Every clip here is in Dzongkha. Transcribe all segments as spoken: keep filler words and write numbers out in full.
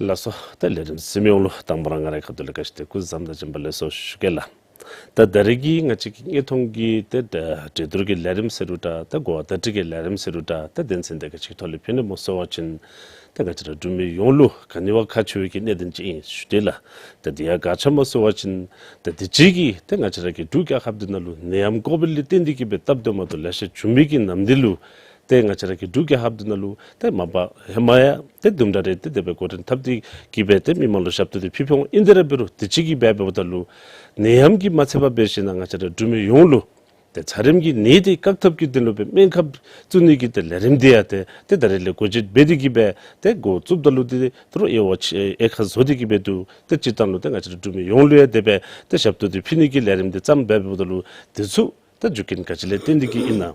ལགས་སོ། ད་ལས་རིམ་གཟིགས་མི་ཡོངས་ལུ་དང་པ་ར་ང་རའི་ཁ་ཐུག་ལས་བཀྲ་ཤིས་བདེ་ལེགས་སྐུ་གཟུགས་བཟང་དང་བྱོན་པ་ལེགས་སོ་ཞུ་གེ་ལགས། ད་ད་རེས་ཀྱི་ང་བཅས་ཀྱི་དངོས་མཐོང་གི་ཏེ་ད་གྲོས་བསྡུར་གྱི་ལས་རིམ་ཟེར་རུང་འདྲ་ད་གོ་བ་བརྡ་སྤྲོད་ཀྱི་ལས་རིམ་ཟེར་རུང་འདྲ་ད་དོན་ཚན་དེ་ག་ཅི་ཐོག་ལས་ཕུལ་ནི་སྨོ་ཟེར་བ་ཅིན་ད་ང་བཅས་ར་འབྲུག་མི་ཡོངས་ལུ་ག་ནི་བ་ཁག་ཆེ་བའི་གི་གནད་དོན་ཅིག་ཨིན་ཞུ་དེས་ལགས། ད་དེ་ཡང་ག་ཅི་སྨོ་ཟེར་བ་ཅིན་ད་དུས་ཅི་གི་ད་ང་བཅས་ར་གི་འབྲུག་རྒྱལ་ཁབ་འདི་ནང་ལུ་ནད་ཡམས་ཀོ་བིཌ་ལས་བརྟེན་ཏེ་གིས་སྦེ་སྟབས་བདེ་མ་བདེཝ་ལེ་ཤ་བྱུང་མི་གི་ནམ་དུས་ལུ་ཏེ་ང་བཅས་ར་གི་འབྲུག་རྒྱལ་ཁབ་འདི་ནང་ལུ་ཏེ་མ་པ་ཧེ་མ་ཡང་ཏེ་དུམ་གྲ་རེ་ཏེ་དེ་སྦེ་འགོ་འདྲེན་འཐབ་སྟེ་གིས་སྦེ་ཏེ་མི་མང་ལུ་ཞབས་ཏོག་འདི་ཕུལ་ཕུལཝ་ཨིན། དེ་ར་འབད་རུང་དུས་ཅི་གི་འབད་འབདཝ་ད་ལུ་ནད་ཡམས་ཀྱིས་མ་ཚད་པར་འབད་ཞིན་ན་ང་བཅས་ར་འབྲུག་མི་ཡོངས་ལུ་ཏེ་ཚ་རིམས་ཀྱི་ནད་འདི་བཀག་ཐབས་ཀྱི་དོན་ལུ་སྦེ་སྨན་ཁབ་བཙུགས་ནི་གི་ཏེ་ལས་རིམ་འདི་ཡང་ཏེ་ཏེ་ད་རེས་ལས་འགོ་འབྱེད་འབད་དེ་གིས་སྦེ་ཏེ་འགོ་བཙུགསཔ་ད་ལུ་ཏེ་ད་རུང་དབྱེ་བ་ཕྱེ་དབྱེ་ཁག་བཟོ་སྟེ་གིས་སྦེ་འདུག། ཏེ་སྤྱིར་བཏང་ལུ་ཏེ་ང་བཅས་ར་འབྲུག་མི་ཡོངས་ལུ་ཡང་དེ་སྦེ་ཏེ་ཞབས་ཏོག་འདི་ཕུལ་ནི་གི་ལས་རིམ་འདི་བརྩམས་འབད་འབདཝ་ད་ལུ་དེ་ཚུ་ད་རྒྱུ་རྐྱེན་ག་ཅི་ལས་བརྟེན་ཏེ་གིས་ཨིན་ན།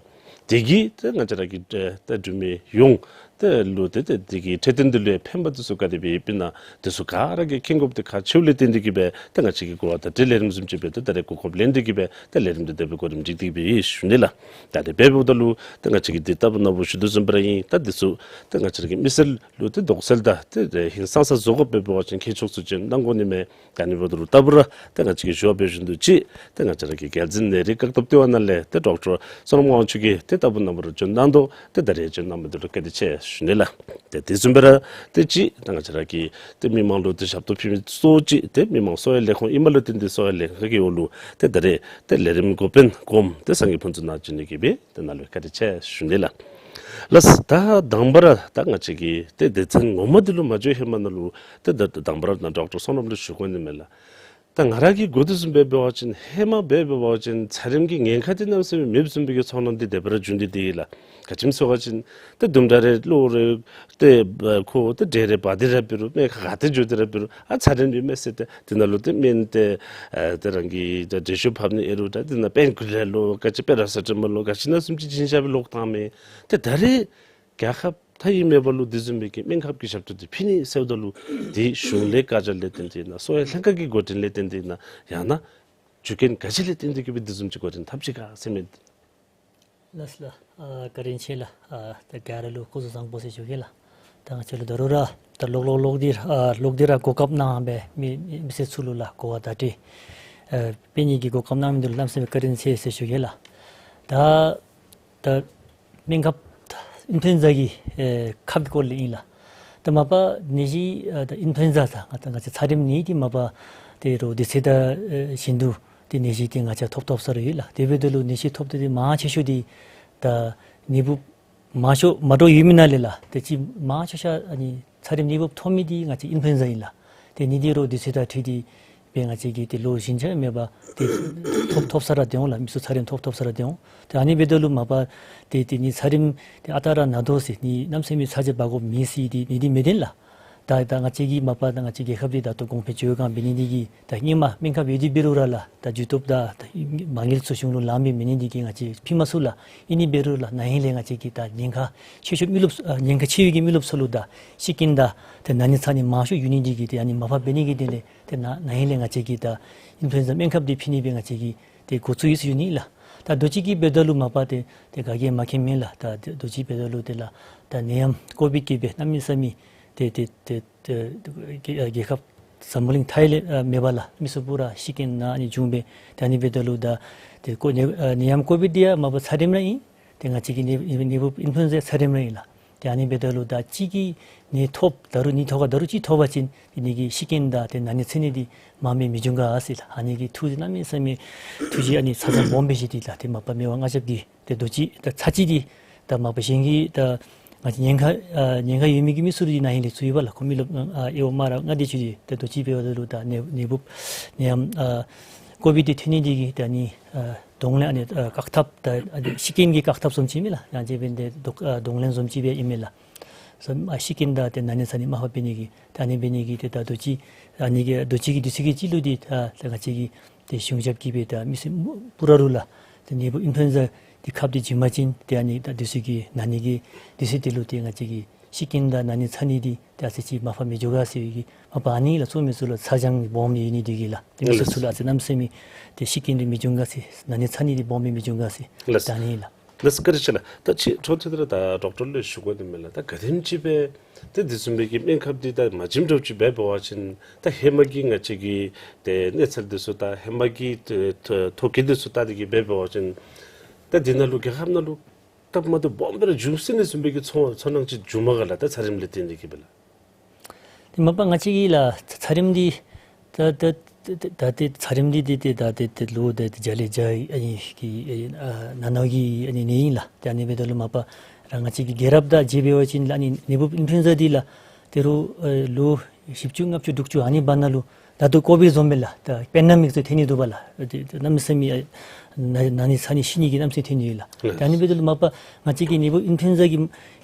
དེ་གིས་ད་ང་བཅས་ར་གི་ད་འབྲུག་མི་ཡོངས་ད་ལུ་ད་ད་དེ་གི་འཕྲོད་བསྟེན་འདི་ལུ་ཡང་ཕན་པ་དེ་ཚུ་ག་དེ་སྦེ་ཡོདཔ་ཨིན་ན་དེ་ཚུ་ག་ར་གིས་མཁྱེན་དགོཔ་དེ་ཁག་ཆེཝ་ལས་བརྟེན་ཏེ་གིས་སྦེ་ད་ང་བཅས་ཀྱིས་གོ་བ་བརྡ་སྤྲོད་ལས་རིམ་བཟུམ་ཅིག་སྦེ་ད་ད་རེས་གོ་སྐབས་ལེན་ཏེ་གིས་སྦེ་ད་ལས་རིམ་འདི་དེ་སྦེ་གོ་རིམ་སྒྲིག་སྟེ་གིས་སྦེ་ཡོད་ཞུ་ནི་ལགས། ད་དེ་སྦེ་འབདཝ་ད་ལུ་ད་ང་བཅས་ཀྱིས་འདི་ལྟ་བུ་ནང་ལུ་ཞུ་དོ་བཟུམ་སྦེ་ར་ཨིན། ད་དེ་ཚུ་ད་ང་བཅས་ར་གི་མི་སེར་ལུ་ཏེ་དོགས་སེལ་དང་ཏེ་ཧིང་སངས་ས་བཟོ་དགོཔ་འབད་བ་ཅིན་མཁས་མཆོག་ཚུ་བྱོན་གནང་དགོ་ནི་མས། ད་ཨ་ནི་འབདཝ་ད་ལུ་ལྟ་བུ་ར་ད་ང་བཅས་ཀྱིས་ཞུ་བ་འབད་བཞིན་དུ་ཅིག་ད་ང་བཅས་ར་གི་རྒྱལ་འཛིན་ནད་རིགས་བཀག་ཐབས་ལྟེ་བ་ནང་ལས་ཏེ་ཌོག་ཊར་བསོད་ནམས་དབང་ཕྱུག་གིས་ཏེ་ལྟ་བུ་ནང་པར་བྱོན་གནང་དོ། ཏེ་ད་རེས་བྱོན་གནང་མི་འདི་ལུ་བཀའ་དྲིན་ཆེ་ཞུ་ནི་ལགས། ཏེ་དེ་བཟུམ་སྦེ་ར་ཏེ་ཅིག་ད་ང་བཅས་ར་གི་ཏེ་མི་མང་ལུ་ཏེ་ཞབས་ཏོག་ཕུལ་མི་ཚུ་ཅིག་ཏེ་མི་མང་གསོ་བའི་ལས་ཁུངས་ཨིནམ་ལུ་བརྟེན་ཏེ་གསོ་བའི་ལས་ཁུངས་ཀྱི་འོག་ལུ་ཏེ་ད་རེས་ཏེ་ལས་རིམ་འགོ་དཔོན་གོངམ་ཏེ་སངས་རྒྱས་ཕུན་ཚོགས་ནཱ་བྱོན་ནི་གིས་སྦེ་ཏེ་ནཱ་ལུ་བཀའ་དྲིན་ཆེ་ཞུ་ནི་ལགས། ལགས། ད་དང་པ་ར་ད་ང་བཅས་ཀྱིས་ཏེ་སྡེ་ཚན་ངོ་མ་འདི་ལུ་མ་འགྱོ་ཧེ་མ་ནང་ལུ་ཏེ་ད་དང་པ་ར་ནཱ་ཌོག་ཊར་བསོད་ནམས་ལུ་ཞུ་དགོ་ནི་མས་ལགས། ད་ང་ར་གིས་གོ་དོ་བཟུམ་སྦེ་འབད་བ་ཅིན་ཧེ་མ་འབད་འབད་བ་ཅིན་ཚ་རིམས་ཀྱི་ཉེན་ཁ་འདི་གནམ་མེད་ས་མེད་མེདཔ་བཟུམ་སྦེ་གི་ཚོར་སྣང་འདི་དེ་སྦེ་ར་བྱུང་སྟེ་འདི་ཨིན་ལགས། ག་ཅི་སྨོ་ཟེར་བ་ཅིན་ཏེ་དུམ་གྲ་རེ་གློ་རེ་ཏེ་ཁོ་ཏེ་འདྲེ་རེ་འབར་ཏེ་ར་འབད་རུང་སྨན་ཁང་ག་ཏེ་འགྱོ་སྟེ་ར་འབད་རུང་ཨ་ཚ་རིམས་ཨིན་མས་ཟེར་ཏེ་དེ་ནང་ལུ་ཏེ་སྨན་ཏེ་ཨ་ཏེ་རང་གི་ཏེ་འདྲེ་ཤུགས་ཕབ་ནི་ཨིན་རུང་ད་དེ་ནང་པེན་ཀི་ལེར་ལོ་ག་ཅི་པེ་ར་སི་ཊ་མོལ་ལོ་ག་ཅི་ཨིན་ན་བཟུམ་ཅིག་བྱིན་བཞག་སྦེ་ལོག་བཏང་མས། ཏེ་ད་རེས་རྒྱལ་ཁབ་མཐའ་དབུས་མེད་པ་ལུ་དེ་བཟུམ་མའི་གི་སྨན་ཁབ་ཀྱི་ཞབས་ཏོག་འདི་ཕུལ་ནི་ཟེརཝ་ད་ལུ་དེ་གཞུང་ལས་བཀའ་རྒྱ་ལས་བརྟེན་ཏེ་ཨིན་ན་གསོ་བའི་ལྷན་ཁག་གི་འགོ་འདྲེན་ལས་བརྟེན་ཏེ་ཨིན་ན་ཡང་ན་རྒྱུ་རྐྱེན་ག་ཅི་ལས་བརྟེན་ཏེ་གིས་སྦེ་དེ་བཟུམ་ཅིག་འགོ་འདྲེན་འཐབ་ཅི་ག་ཟེར་མི། ལགས་ལགས། ཨ་བཀའ་དྲིན་ཆེ་ལགས། ཨ་ད་ག་ར་ལུ་སྐུ་གཟུགས་བཟང་པོ་ཟེར་ཞུ་གེ་ལགས། ད་ང་བཅས་ལུ་ད་རུང་ར་ད་ལོག་ལོག་ལོག་སྟེ་ཨ་ལོག་སྟེ་ར་གོ་སྐབས་གནང་སྦེ་མི་མི་སེར་ཚུ་ལུ་ལགས་གོ་བ་བརྡ་སྤྲོད་ཨ་སྤེལ་ནི་གི་གོ་སྐབས་གནང་མི་འདི་ལུ་གནམ་མེད་ས་མེད་བཀའ་དྲིན་ཆེ་ཟེར་ཞུ་གེ་ལགས། ད་ད་སྨན་ཁབ་ཨིན་ཕུ་ལུ་ཨེན་ཛ་གི་ཨེ་ཁབ་ཀྱི་སྐོར་ལས་ཨིན་ལགས། ད་མ་པ་ནད་གཞི་ཨ་ད་ཨིན་ཕུ་ལུ་ཨེན་ཛ་ད་ང་ད་ང་བཅས་ཚ་རིམས་ནད་འདི་མ་པ་ཏེ་རོགས་དུས་ཚོད་དང་ཨེ་བཞིན་དུ་ཏེ་ནད་གཞི་འདི་ང་བཅས་ཐོབ་ཐོབ་ས་ར་ཡོད་ལགས། དེ་འབདཝ་ད་ལུ་ནད་གཞི་ཐོབ་ཐོབ་འདི་མང་ཆེ་ཤོས་འདི་ད་ནད་འབུཔ་མང་ཤོས་མ་འདྲཝ་ཡོད་མི་ནང་ལས་ལགས་ཏེ་ཅིག་མང་ཤོས་ཤོས་ཨ་ནི་ཚ་རིམས་ནད་འབུཔ་ཐོབ་མི་འདི་ང་བཅས་ཨིན་ཕུ་ལུ་ཨེན་ཛ་ཨིན་ལགས། ཏེ་ནད་འདི་རོགས་དུས་ཚོད་དང་འཁྲིལ་ཏེ་སྦེ་ང་བཅས་ཀྱིས་ཏེ་ལོ་གཞན་ཆ་མེད་པར་ཏེ་ཐོབ་ཐོབ་ས་ར་སྡོད་འོང་ལགས། མི་ཚུ་ཚ་རིམས་ཐོབ་ཐོབ་ས་ར་སྡོད་འོང་། ཏེ་ཨ་ནི་འབདཝ་ད་ལུ་མ་པ་ཏེ་ཏེ་ནི་ཚ་རིམས་ཏེ་ཨ་རྟག་ར་ན་དོ་ཟེར་ནི་གནམ་མེད་ས་མེད་ཚ་གྱང་འབག་དགོཔ་མེད་ཟེར་ཏེ་ནི་འདི་མི་བདེན་ལགས། ད་ད་ང་བཅས་ཀྱིས་མ་པ་ད་ང་བཅས་རྒྱལ་ཁབ་འདི་ད་ལྟོ་གོང་འཕེལ་བྱུང་ཡོད་ག་འབད་ནི་འདི་གིས་ད་སྔོན་མ་སྨན་ཁབ་ཡོད་དེ་འབད་རུང་ར་ལགས་ད་བརྒྱུད་ཐོག་ད་ད་མ་དངུལ་ཚུ་གཞུང་ལུ་ལངམ་མེད་ནི་འདི་གིས་ང་བཅས་ཕུལ་མ་ཚུགས་ལགས། ཨིན་ནི་འབད་རུང་ལགས་ན་ཧིང་ལས་ང་བཅས་ཀྱིས་ད་ཉེན་ཁ་ཆེ་ཤོས་མི་རློབས་ཨ་ཉེན་ཁ་ཆེ་བའི་གི་མི་རློབས་ཚུ་ལུ་ད་ཤི་རྐྱེན་དང་ཏེ་ན་ནི་ཚ་ནི་མང་ཤོས་ཡོད་ནི་འདི་གིས་ཏེ་ཨ་ནི་མ་པ་འབད་ནི་གི་དོན་ལས་ཏེ་ན་ན་ཧིང་ལས་ང་བཅས་ཀྱིས་ད་ཨིན་ཕུ་ལུ་ཨེན་ཛ་སྨན་ཁབ་འདི་ཕུལ་ནི་སྦེ་ང་བཅས་ཀྱིས་ཏེ་འགོ་བཙུགས་ཡི་ཟེར་ཞུ་ནི་ལགས། ད་ད་ལྟོ་ཅིག་གི་འབདཝ་ད་ལུ་མ་པ་ཏེ་ཏེ་ག་གིས་མ་མཁྱེན་མེད་ལགས། ད་ད་ལྟོ་ཅིག་འབདཝ་ད་ལུ་ཏེ་ལགས་ད་ནད་ཡམས་ཀོ་བིཌ་ཀྱིས་སྦེ་གནམ་མེད་ས་མེད་ཏེ་ཏེ་ཏེ་ཏེ་རྒྱལ་རྒྱལ་ཁབ་འཛམ་བུ་གླིང་མཐའ་ཡས་ལས་ཨ་མེད་པ་ལགས་མི་ཚུ་པུ་ར་ཤི་རྐྱེན་ན་ནི་བྱུང་སྦེ་ད་ཨ་ནི་འབདཝ་ད་ལུ་ད་ཏེ་ཀོ་ནད་ཨ་ནད་ཡམས་ཀོ་བིཌ་འདི་ཡང་མ་པ་ཚ་རིམས་ར་ཨིན། ཏེ་ང་བཅས་ཀྱི་ནད་ནད་འབུཔ་ཨིན་ཕུ་ལུ་ཨེན་ཛ་ཚ་རིམས་ར་ཨིན་ལགས། ཏེ་ཨ་ནི་འབདཝ་ད་ལུ་ད་ཅིག་གིས་ནད་ཐོབ་ད་རུང་ནད་ཐོབ་ག་ད་རུང་ཅིག་ཐོབ་པ་ཅིན་ཏེ་ནི་གི་ཤི་རྐྱེན་དང་ཏེ་ན་ནི་ཚ་ནི་འདི་མངམ་སྦེ་མི་འབྱུང་ག་ཟེར་ལགས། ཨ་ནི་གི་ཐུགས་རྗེ་གནམ་མེད་ས་མེད་ཐུགས་རྗེ་ཨ་ནི་ཚ་ཚ་སྦོམ་སྦེ་བཞེས་ཏེ་ལགས་ཏེ་མ་པ་མི་དབང་མངའ་ཞབས་ཀྱིས་ཏེ་ད་ལྟོ་ཅིག་ད་ཚར་གཅིག་འདི་ད་མ་པ་གཞན་གྱི་ད་ང་བཅས་ཉེན་ཁ་ཨ་ཉེན་ཁ་ཡོད་མི་གི་མི་ཚུ་འདི་ན་ཧིང་ལས་ཚུད་ཡོད་པ་ལགས། ཁོང་མི་རློབས་ཨ་ཨེ་འོ་མ་ར་ང་འདི་ཚུ་འདི་ད་ལྟོ་ཅིག་འབདཝ་ད་ལུ་ད་ནད་ནད་འབུཔ་ནད་ཡམས་ཨ་ཀོ་བིཌ་འདི་ཐོན་ནི་འདི་གིས་ད་ནི་ཨ་གདོང་ལེན་ཨ་ནི་ཨ་བཀག་ཐབས་ད་ཨ་ནི་ཤི་རྐྱེན་གྱི་བཀག་ཐབས་བཟུམ་ཅིག་མས་ལགས། ཡང་ཅིན་འབདན་ཏེ་གདོང་ཨ་གདོང་ལེན་བཟུམ་ཅིག་སྦེ་ཨིན་མས་ལགས། སོ་ཨ་ཤི་རྐྱེན་དང་ཏེ་ན་ནི་ཚ་ནི་མ་པ་འབད་ནི་གི་ད་ཨ་ནི་འབད་ནི་གི་ཏེ་ད་ལྟོ་ཅིག་ཨ་ནི་གི་ལྟོ་ཅིག་གི་དུས་ཚོད་ཀྱི་སྤྱི་ལོ་འདི་ད་ད་ང་བཅས་ཀྱི་ཏེ་གཞུང་ཞབས་ཀྱིས་སྦེ་ད་མི་སེར་པུ་ར་ལུ་ལགས་ཏེ་ནད་འབུཔ་ཨིན་ཕུ་ལུ་ཨེན་ཛ་འདི་ཁབ་འདི་བྱིན་པ་ཅིན་ཏེ་ཨ་ནི་ད་དུས་ཚོད་ཀྱི་ན་ནི་གི་དུས་ཚོད་འདི་ལུ་ཏེ་ང་བཅས་ཀྱི་ཤི་རྐྱེན་དང་ན་ནི་ཚ་ནི་འདི་ཏེ་ཨ་ཙི་ཅིག་མར་ཕབ་མི་འགྱོ་ག་ཟེར་བའི་གི་མ་པ་ཨ་ནི་ལགས། ཚུ་མི་ཚུ་ལུ་ཚ་གྱང་སྦོམ་ཡོད་ནི་འདི་གིས་ལགས། ཏེ་མི་ཚུ་ཚུ་ལུ་ཨ་ཙི་གནམ་མེད་ས་མེད་ཏེ་ཤི་རྐྱེན་འདི་མི་འབྱུང་ག་ཟེར་ན་ནི་ཚ་ནི་འདི་སྦོམ་སྦེ་མི་འབྱུང་ག་ཟེར་ལགས། ད་ཨ་ནི་ལགས། ལགས་སོ། བཀའ་དྲིན་ཆེ་ལགས། ད་ཅི་འཕྲོ་མཐུད་དེ་ར་ད་ཌོག་ཊར་ལུ་ཞུ་དགོ་ནི་མས་ལགས། ད་ག་དེམ་ཅིག་སྦེ་ཏེ་དེ་བཟུམ་སྦེ་གི་སྨན་ཁབ་འདི་ད་མ་བྱིནམ་འདྲཝ་ཅིག་འབད་བ་ཅིན་ད་ཧེ་མ་གི་ང་བཅས་ཀྱི་ཏེ་གནས་ཚུལ་འདི་ཚུ་ད་ཧེ་མ་གི་ཏེ་ཐོ་ཐོ་བཀོད་འདི་ཚུ་ད་འདི་གིས་འབད་བ་ཅིན་ད་འདི་ནང་ལུ་རྒྱལ་ཁབ་ནང་ལུ་སྟབས་མ་བདེཝ་སྦོམ་སྦེ་ར་འབྱུང་སྲིད་ནི་བཟུམ་སྦེ་གི་ཚོར་ཚོར་སྣང་ཅིག་འབྱུངམ་མས་ག་ལགས། ད་ཚ་རིམས་ལས་བརྟེན་ཏེ་གིས་སྦེ་ལགས། ཏེ་མ་པ་ང་བཅས་ཀྱི་ལགས་ཚ་རིམས་འདི་ད་ད་ད་ད་ཏེ་ཚ་རིམས་འདི་ཏེ་ཏེ་ད་ཏེ་ཏེ་ལོ་ད་ཏེ་བརྒྱ་ལས་བརྒྱ་ཨ་ནི་གི་ཨ་ནང་ན་གི་ཨ་ནི་ནད་ཨིན་ལགས། ཏེ་ཨ་ནི་འབདཝ་ད་ལུ་མ་པ་ར་ང་བཅས་ཀྱི་རྒྱལ་རབས་དང་མཇལ་འབད་བ་ཅིན་ལགས་ཨ་ནི་ནད་འབུཔ་ཨིན་ཕུ་ཨེན་ཛ་འདི་ལགས་ད་རུང་ཨེ་ལོ་བཞི་བཅུ་ལྔ་བཅུ་དྲུག་ཅུ་ཨ་ནི་བར་ན་ལུ་ད་ལྟོ་ཀོ་བིཌ་བཟུམ་སྦེ་ལགས་ད་པེན་ཌེ་མིཀ་ཟེར་ཐོན་ནི་འདུག་པ་ལགས། ཏེ་ཏེ་གནམ་མེད་ས་མེད་ཨ་ན་ན་ནི་ཚ་ནི་ཤི་ནི་གི་གནམ་མེད་ས་མེད་ཐོན་ནི་ལགས། ཏེ་ཨ་ནི་འབདཝ་ད་ལུ་མ་པ་ང་བཅས་ཀྱི་ནད་འབུཔ་ཨིན་ཕུ་ཨེན་ཛ་གི་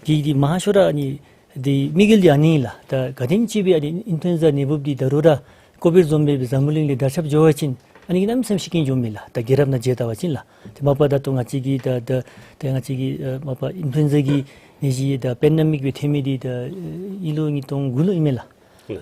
གི་འདི་མང་ཤོས་ར་ཨ་ནི་འདི་དམིགས་ཡུལ་འདི་ཨ་ནི་ལགས། ད་ག་དེམ་ཅིག་སྦེ་ཨ་ནི་ཨིན་ཕུ་ཨེན་ཛ་ནད་འབུཔ་འདི་ད་རུང་ར་ཀོ་བིཌ་བཟུམ་སྦེ་འཛམ་བུ་གླིང་ལས་དར་ཁྱབ་འགྱོ་བ་ཅིན་ཨ་ནི་གནམ་མེད་ས་མེད་ཤི་རྐྱེན་འགྱོཝ་མས་ལགས། ད་རྒྱལ་རབས་ནང་མཇལ་བལྟ་བ་ཅིན་ལགས། ཏེ་མ་པ་ད་ལྟོ་ང་བཅས་ཀྱི་ད་ད་ད་ང་བཅས་ཀྱི་ཨ་མ་པ་ཨིན་ཕུ་ཨེན་ཛ་གི་ནད་གཞི་ད་པེན་ཌེ་མིཀ་སྦེ་ཐོན་མི་འདི་ད་ཨིན་ལོ་ཉིས་སྟོང་དགུ་ལུ་ཨིན་མས་ལགས།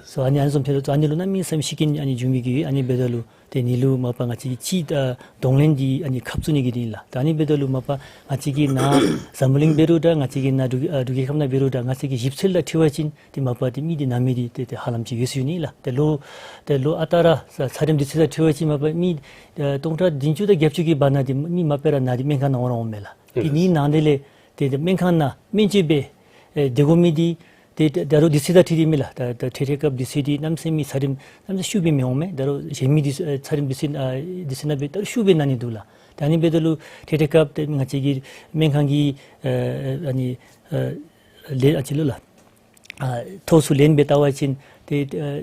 སོ་ཨ་ནི་ཨ་ནི་བཟུམ་ཐོན་ལོ་ཨ་ནི་ལུ་གནམ་མེད་ས་མེད་ཤི་རྐྱེན་ཨ་ནི་འབྱུང་མི་གི་ཨ་ནི་འབདཝ་ད་ལུ་ཏེ་ཨ་ནི་ལུ་མ་པ་ང་བཅས་ཀྱིས་ཅིག་ད་གདོང་ལེན་འདི་ཨ་ནི་ཁབ་བཙུགས་ནི་གི་འདི་ཨིན་ལགས། ད་ཨ་ནི་འབདཝ་ད་ལུ་མ་པ་ང་བཅས་ཀྱི་ནཱ་འཛམ་བུ་གླིང་འབད་རུང་ད་ང་བཅས་ཀྱི་ནཱ་འབྲུག་ཨ་འབྲུག་རྒྱལ་ཁབ་ནང་འབད་རུང་ད་ང་བཅས་ཀྱི་ཞིབ་འཚོལ་དང་འཁྲིལ་བ་ཅིན་ཏེ་མ་པ་ཏེ་མི་འདི་ན་མི་འདི་ཏེ་ཏེ་ཧ་ལམ་ཅིག་ཡོད་ཟེར་ཞུ་ནི་ལགས། ཏེ་ལོ་ཏེ་ལོ་ཨ་རྟག་ར་ཚ་ཚ་རིམས་འདི་ཚུ་དང་འཁྲིལ་བ་ཅིན་མ་པ་མི་ཨེ་སྟོང་ཕྲག་བདུན་ཅུ་དང་བརྒྱད་ཅུ་གི་བར་ན་འདི་མི་མ་པ་ར་ནཱ་འདི་སྨན་ཁང་ནང་འོང་ར་འོངམ་མས་ལགས། ཏེ་མི་ནང་འདི་ལས་ཏེ་ཏེ་སྨན་ཁང་ནང་སྨན་བཅོས་འབད་ཨེ་སྡོད་དགོ་མི་འདི་ཏེ་ཏེ་ད་རུང་དུས་ཚོད་དང་འཁྲིལ་ཏེ་མས་ལགས། ད་ད་འཕྲལ་འཕྲལ་སྐབས་དུས་ཚོད་འདི་གནམ་མེད་ས་མེད་ཚ་རིམས་གནམ་མེད་ས་མེད་ཤུགས་སྦེ་མི་འོང་མས། ད་རུང་གཞན་མི་འདི་ཚུ་ཨེ་ཚ་རིམས་འདི་ཚུ་ཨ་འདི་ཚུ་ནང་འབད་ད་རུང་ཤུགས་སྦེ་ན་ནི་འདུག་ལགས། ད་ཨ་ནི་འབདཝ་ད་ལུ་འཕྲལ་འཕྲལ་སྐབས་ཏེ་ང་བཅས་ཀྱི་སྨན་ཁང་གི་ཨ་ཨ་ནི་ཨ་ལས་ཨ་ཅི་ལོ་ལགས། ཨ་ཐོ་ཚུ་ལེན་སྦེ་བལྟ་བ་ཅིན་ཏེ་ཨ་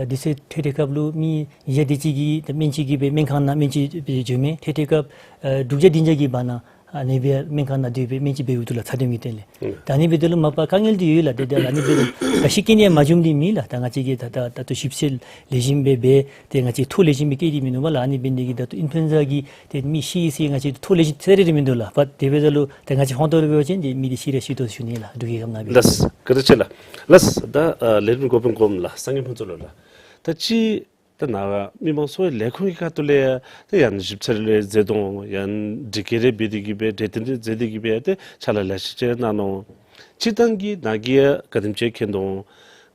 ཨ་དུས་ཚོད་འཕྲལ་འཕྲལ་སྐབས་ལུ་མི་ཉིས་བརྒྱ་དེ་ཅིག་གིས་ཏེ་སྨན་བཅོས་ཀྱིས་སྦེ་སྨན་ཁང་ནང་སྨན་བཅོས་འབད་འགྱོཝ་མས། འཕྲལ་འཕྲལ་སྐབས་ཨ་དྲུག་བརྒྱ་བདུན་བརྒྱ་གི་བར་ན་ཨ་ནི་སྦེ་སྨན་ཁང་ནང་སྡོད་སྦེ་སྨན་བཅོས་འབད་འོང་དོ་ལགས། ཚ་གྲང་གི་དོན་ལས། ཨུམ། ད་ཨ་ནི་འབདཝ་ད་ལུ་མ་པ་དཀའ་ངལ་འདི་ཡོད་ལགས། ཏེ་ཏེ་ཨ་ནི་འབདཝ་ད་ཤི་རྐྱེན་ཡང་མ་བྱུང་འདི་མེད་ལགས། ད་ང་བཅས་ཀྱིས་ད་ད་ད་ལྟོ་ཞིབ་འཚོལ་ལེགས་ཤོམ་སྦེ་འབད་ཏེ་ང་བཅས་ཐོ་ལེགས་ཤོམ་སྦེ་བཀོད་དེ་མིན་འདུག་པ་ལགས། ཨ་ནི་འབད་ནི་འདི་གིས་ད་ལྟོ་ཨིན་ཕུ་ཨེན་ཛ་གིས་ཏེ་མི་ཤི་ཡི་ཟེར་ང་བཅས་ཐོ་ལེགས་ཤོམ་ཟེར་ར་ར་མིན་འདུག་ལགས། པ་དེ་འབདཝ་ད་ལུ་ཏེ་ང་བཅས་ཧོང་ཏོ་ར་འབད་བ་ཅིན་ཏེ་མི་འདི་ཤི་ར་ཤི་དོ་ཟེར་ཞུ་ནི་ལགས། འབྲུག་རྒྱལ་ཁབ་ནང་འབད། ལགས་སོ། བཀའ་དྲིན་ཆེ་ལགས། ལགས་སོ། ད་ཨ་ལས་རིམ་འགོ་དཔོན་གོངམ་ལགས་སངས་རྒྱས་ཕུན་ཚོགས་ལུ་ལགས། ད་ཅི་ད་ནཱ་མི་མང་གསོ་བའི་ལས་ཁུངས་ཀྱི་ཁ་ཐུག་ལས་ཡང་ཏེ་ཡང་ཞིབ་འཚོལ་རེ་མཛད་དོ་ཡང་དྲི་བཀོད་རེ་འབད་དེ་གིས་སྦེ་གྲོས་བསྟུན་རེ་མཛད་དེ་གིས་སྦེ་ཏེ་ཕྱག་ལཱ་ལེ་ཤ་ཅིག་གནང་ནུག། སྤྱིར་བཏང་གི་ནཱ་གིས་ཡང་ག་དེམ་ཅིག་མཁྱེན་དོ། ང་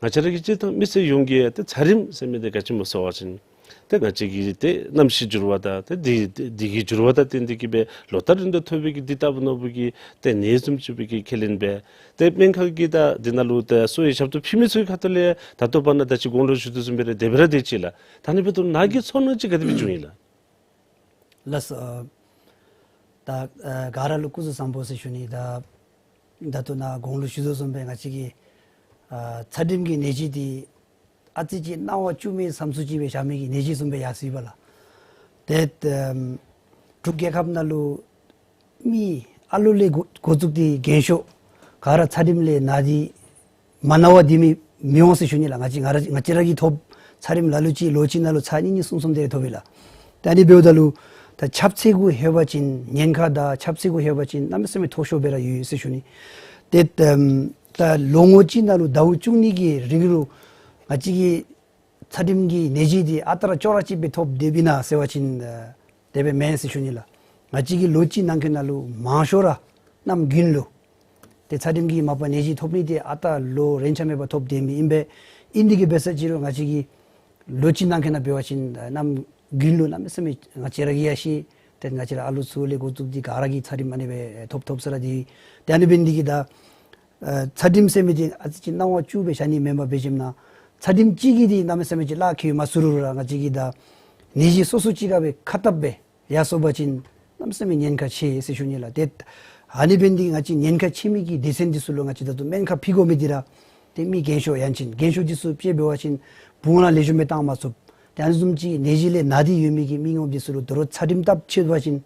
བཅས་ར་གི་སྤྱིར་བཏང་མི་སེར་ཡོངས་ཀྱིས་ཏེ་ཚ་རིམས་ཟེར་མི་འདི་ག་ཅི་སྨོ་ཟེར་བ་ཅིན་ཏེ་ང་བཅས་ཀྱི་ཏེ་གནམ་གཤིས་འགྱུར་བ་དང་ཏེ་འདི་འདི་འདི་གི་འགྱུར་བ་དང་བསྟུན་ཏེ་གིས་སྦེ་ལོ་ལྟར་རིང་དུ་ཐོབ་པའི་གི་འདི་ལྟ་བུ་ནོར་བུ་གི་ཏེ་ནད་བཟུམ་ཅིག་སྦེ་གི་ཁས་ལེན་འབད། ཏེ་སྨན་ཁང་གིས་ད་འདི་ནང་ལུ་ཏེ་གསོ་བའི་ཞབས་ཏོག་ཕུལ་མི་ཚུ་གི་ཁ་ཐུག་ལས་ད་ལྟོ་བར་ན་ད་ཅི་གོང་ལུ་ཞུ་དོ་བཟུམ་སྦེ་ར་དེ་སྦེ་ར་དེ་ཅིག་ལགས། ད་ཨ་ནི་འབདཝ་ད་ནཱ་གི་ཚོར་སྣང་ཅིག་ག་དེ་སྦེ་བྱུང་ཡི་ལགས། ལགས་སོ། ཨ་ད་ཨ་ག་ར་ལུ་སྐུ་གཟུགས་བཟང་པོ་ཟེར་ཞུ་ནི། ད་ད་ལྟོ་ནཱ་གོང་ལུ་ཞུ་དོ་བཟུམ་སྦེ་ང་བཅས་ཀྱི་ཨ་ཚ་གྲིམ་གྱི་ནད་གཞི་འདི་ཨ་ཙི་ཅིག་སྣང་བ་བཅུག་མི་བསམ་ཚུལ་ཅིག་སྦེ་བཞག་མི་གི་ནད་གཞི་བཟུམ་སྦེ་ཡར་སོ་ཡི་པ་ལགས། ཏེ་ཨམ་འབྲུག་རྒྱལ་ཁབ་ནང་ལུ་མི་ཨ་ལུ་ལས་འགོ་འགོ་བཙུགས་ཏེ་རྒན་ཤོས་ག་ར་ཚ་གྲིམ་ལས་ན་སྟེ་མ་ན་བར་སྡོད་མི་མི་འོང་ཟེར་ཞུ་ནི་ལགས། ང་བཅས་ང་ར་ང་བཅས་ར་གིས་ཐོབ་ཚ་གྲིམ་ལ་ལུ་ཅིག་ལོ་གཅིག་ནང་ལུ་ཚར་གཉིས་གཉིས་གསུམ་གསུམ་དེ་རེ་ཐོབ་ཡི་ལགས། ད་ཨ་ནི་འབདཝ་ད་ལུ་ད་ཁྱབ་ཚད་གུ་ལྷོད་པ་ཅིན་ཉེན་ཁ་དང་ཁྱབ་ཚད་གུ་ལྷོད་པ་ཅིན་གནམ་མེད་ས་མེད་མཐོ་ཤོས་སྦེ་ར་ཡོད་ཟེར་ཞུ་ནི། ཏེ་ཨམ་ད་ལོ་ངོ་གཅིག་ནང་ལུ་ཟླཝ་བཅུ་གཉིས་ཀྱི་རིང་ལུ་ང་བཅས་ཀྱི་ཚ་གྲིམ་གྱི་ནད་གཞི་འདི་ཨ་རྟག་ར་ཅོག་ར་གཅིག་སྦེ་ཐོབ་སྡོདཔ་ཨིན་ན་ཟེར་བ་ཅིན་ཨ་དེ་སྦེ་མེན་ཟེར་ཞུ་ནི་ལགས། ང་བཅས་ཀྱི་ལོ་གཅིག་ནང་འཁོད་ནང་ལུ་མང་ཤོས་ར་གནམ་དགུན་ལུ་ཏེ་ཚ་གྲིམ་གྱི་མ་པ་ནད་གཞི་ཐོབ་ནི་འདི་ཨ་རྟག་ལོ་རེ་ཆ་མེད་པར་ཐོབ་སྡོད་མི་ཨིན་པས། ཨིན་དེ་གིས་འབད་ས་ཅིག་རུང་ང་བཅས་ཀྱི་ལོ་གཅིག་ནང་འཁོད་ནང་འབད་བ་ཅིན་གནམ་དགུན་ལུ་གནམ་མེད་ས་མེད་ང་བཅས་ར་གིས་ཡང་ཤེས། ཏེ་ང་བཅས་ར་ཨ་ལུ་ཚུ་ལས་འགོ་བཙུགས་ཏེ་ག་ར་གིས་ཚ་གྲིམ་ཨ་ནི་སྦེ་ཐོབ་ཐོབ་ས་ར་འདི། ཏེ་ཨ་ནི་འབད་ནི་འདི་གིས་ད་ཨ་ཚ་གྲིམ་ཟེར་མི་འདི་ཨ་ཙི་ཅིག་སྣང་བ་བཅུག་སྦེ་བཞག་ནི་མེན་པར་འབད་བ་ཅིན་ཚ་གྲིམ་གཅིག་གིས་འདི་གནམ་མེད་ས་མེད་ཅིག་ལཱ་ཁག་ཡོད་མ་ཚུགས་རུང་ར་ང་བཅས་ཀྱི་ད་ནད་གཞི་སོ་སོ་ཅིག་ཁར་སྦེ་ཁ་བཏབ་སྦེ་ཡར་སོང་པ་ཅིན་གནམ་མེད་ས་མེད་ཉེན་ཁ་ཆེ་ཟེར་ཞུ་ནི་ལགས། ཏེ་ཨ་ནི་འབད་ནི་འདི་ང་བཅས་ཉེན་ཁ་ཆེ་མི་གི་སྡེ་ཚན་འདི་ཚུ་ལུ་ང་བཅས་ད་ལྟོ་སྨན་ཁབ་ཕུལ་དགོ་མི་འདི་ར་ཏེ་མི་རྒན་ཤོས་ཡང་ཅིན་རྒན་ཤོས་འདི་ཚུ་དཔྱེ་འབད་བ་ཅིན་བུང་བ་ལེགས་ཤོམ་སྦེ་བཏང་མ་ཚུགས། ཏེ་ཨ་ནི་བཟུམ་ཅིག་ནད་གཞི་ལས་ན་སྟེ་ཡོད་མི་གི་མི་ངོམ་འདི་ཚུ་ལུ་དོ་རུང་ཚ་གྲིམ་བཏབ་ཆི་བ་ཅིན་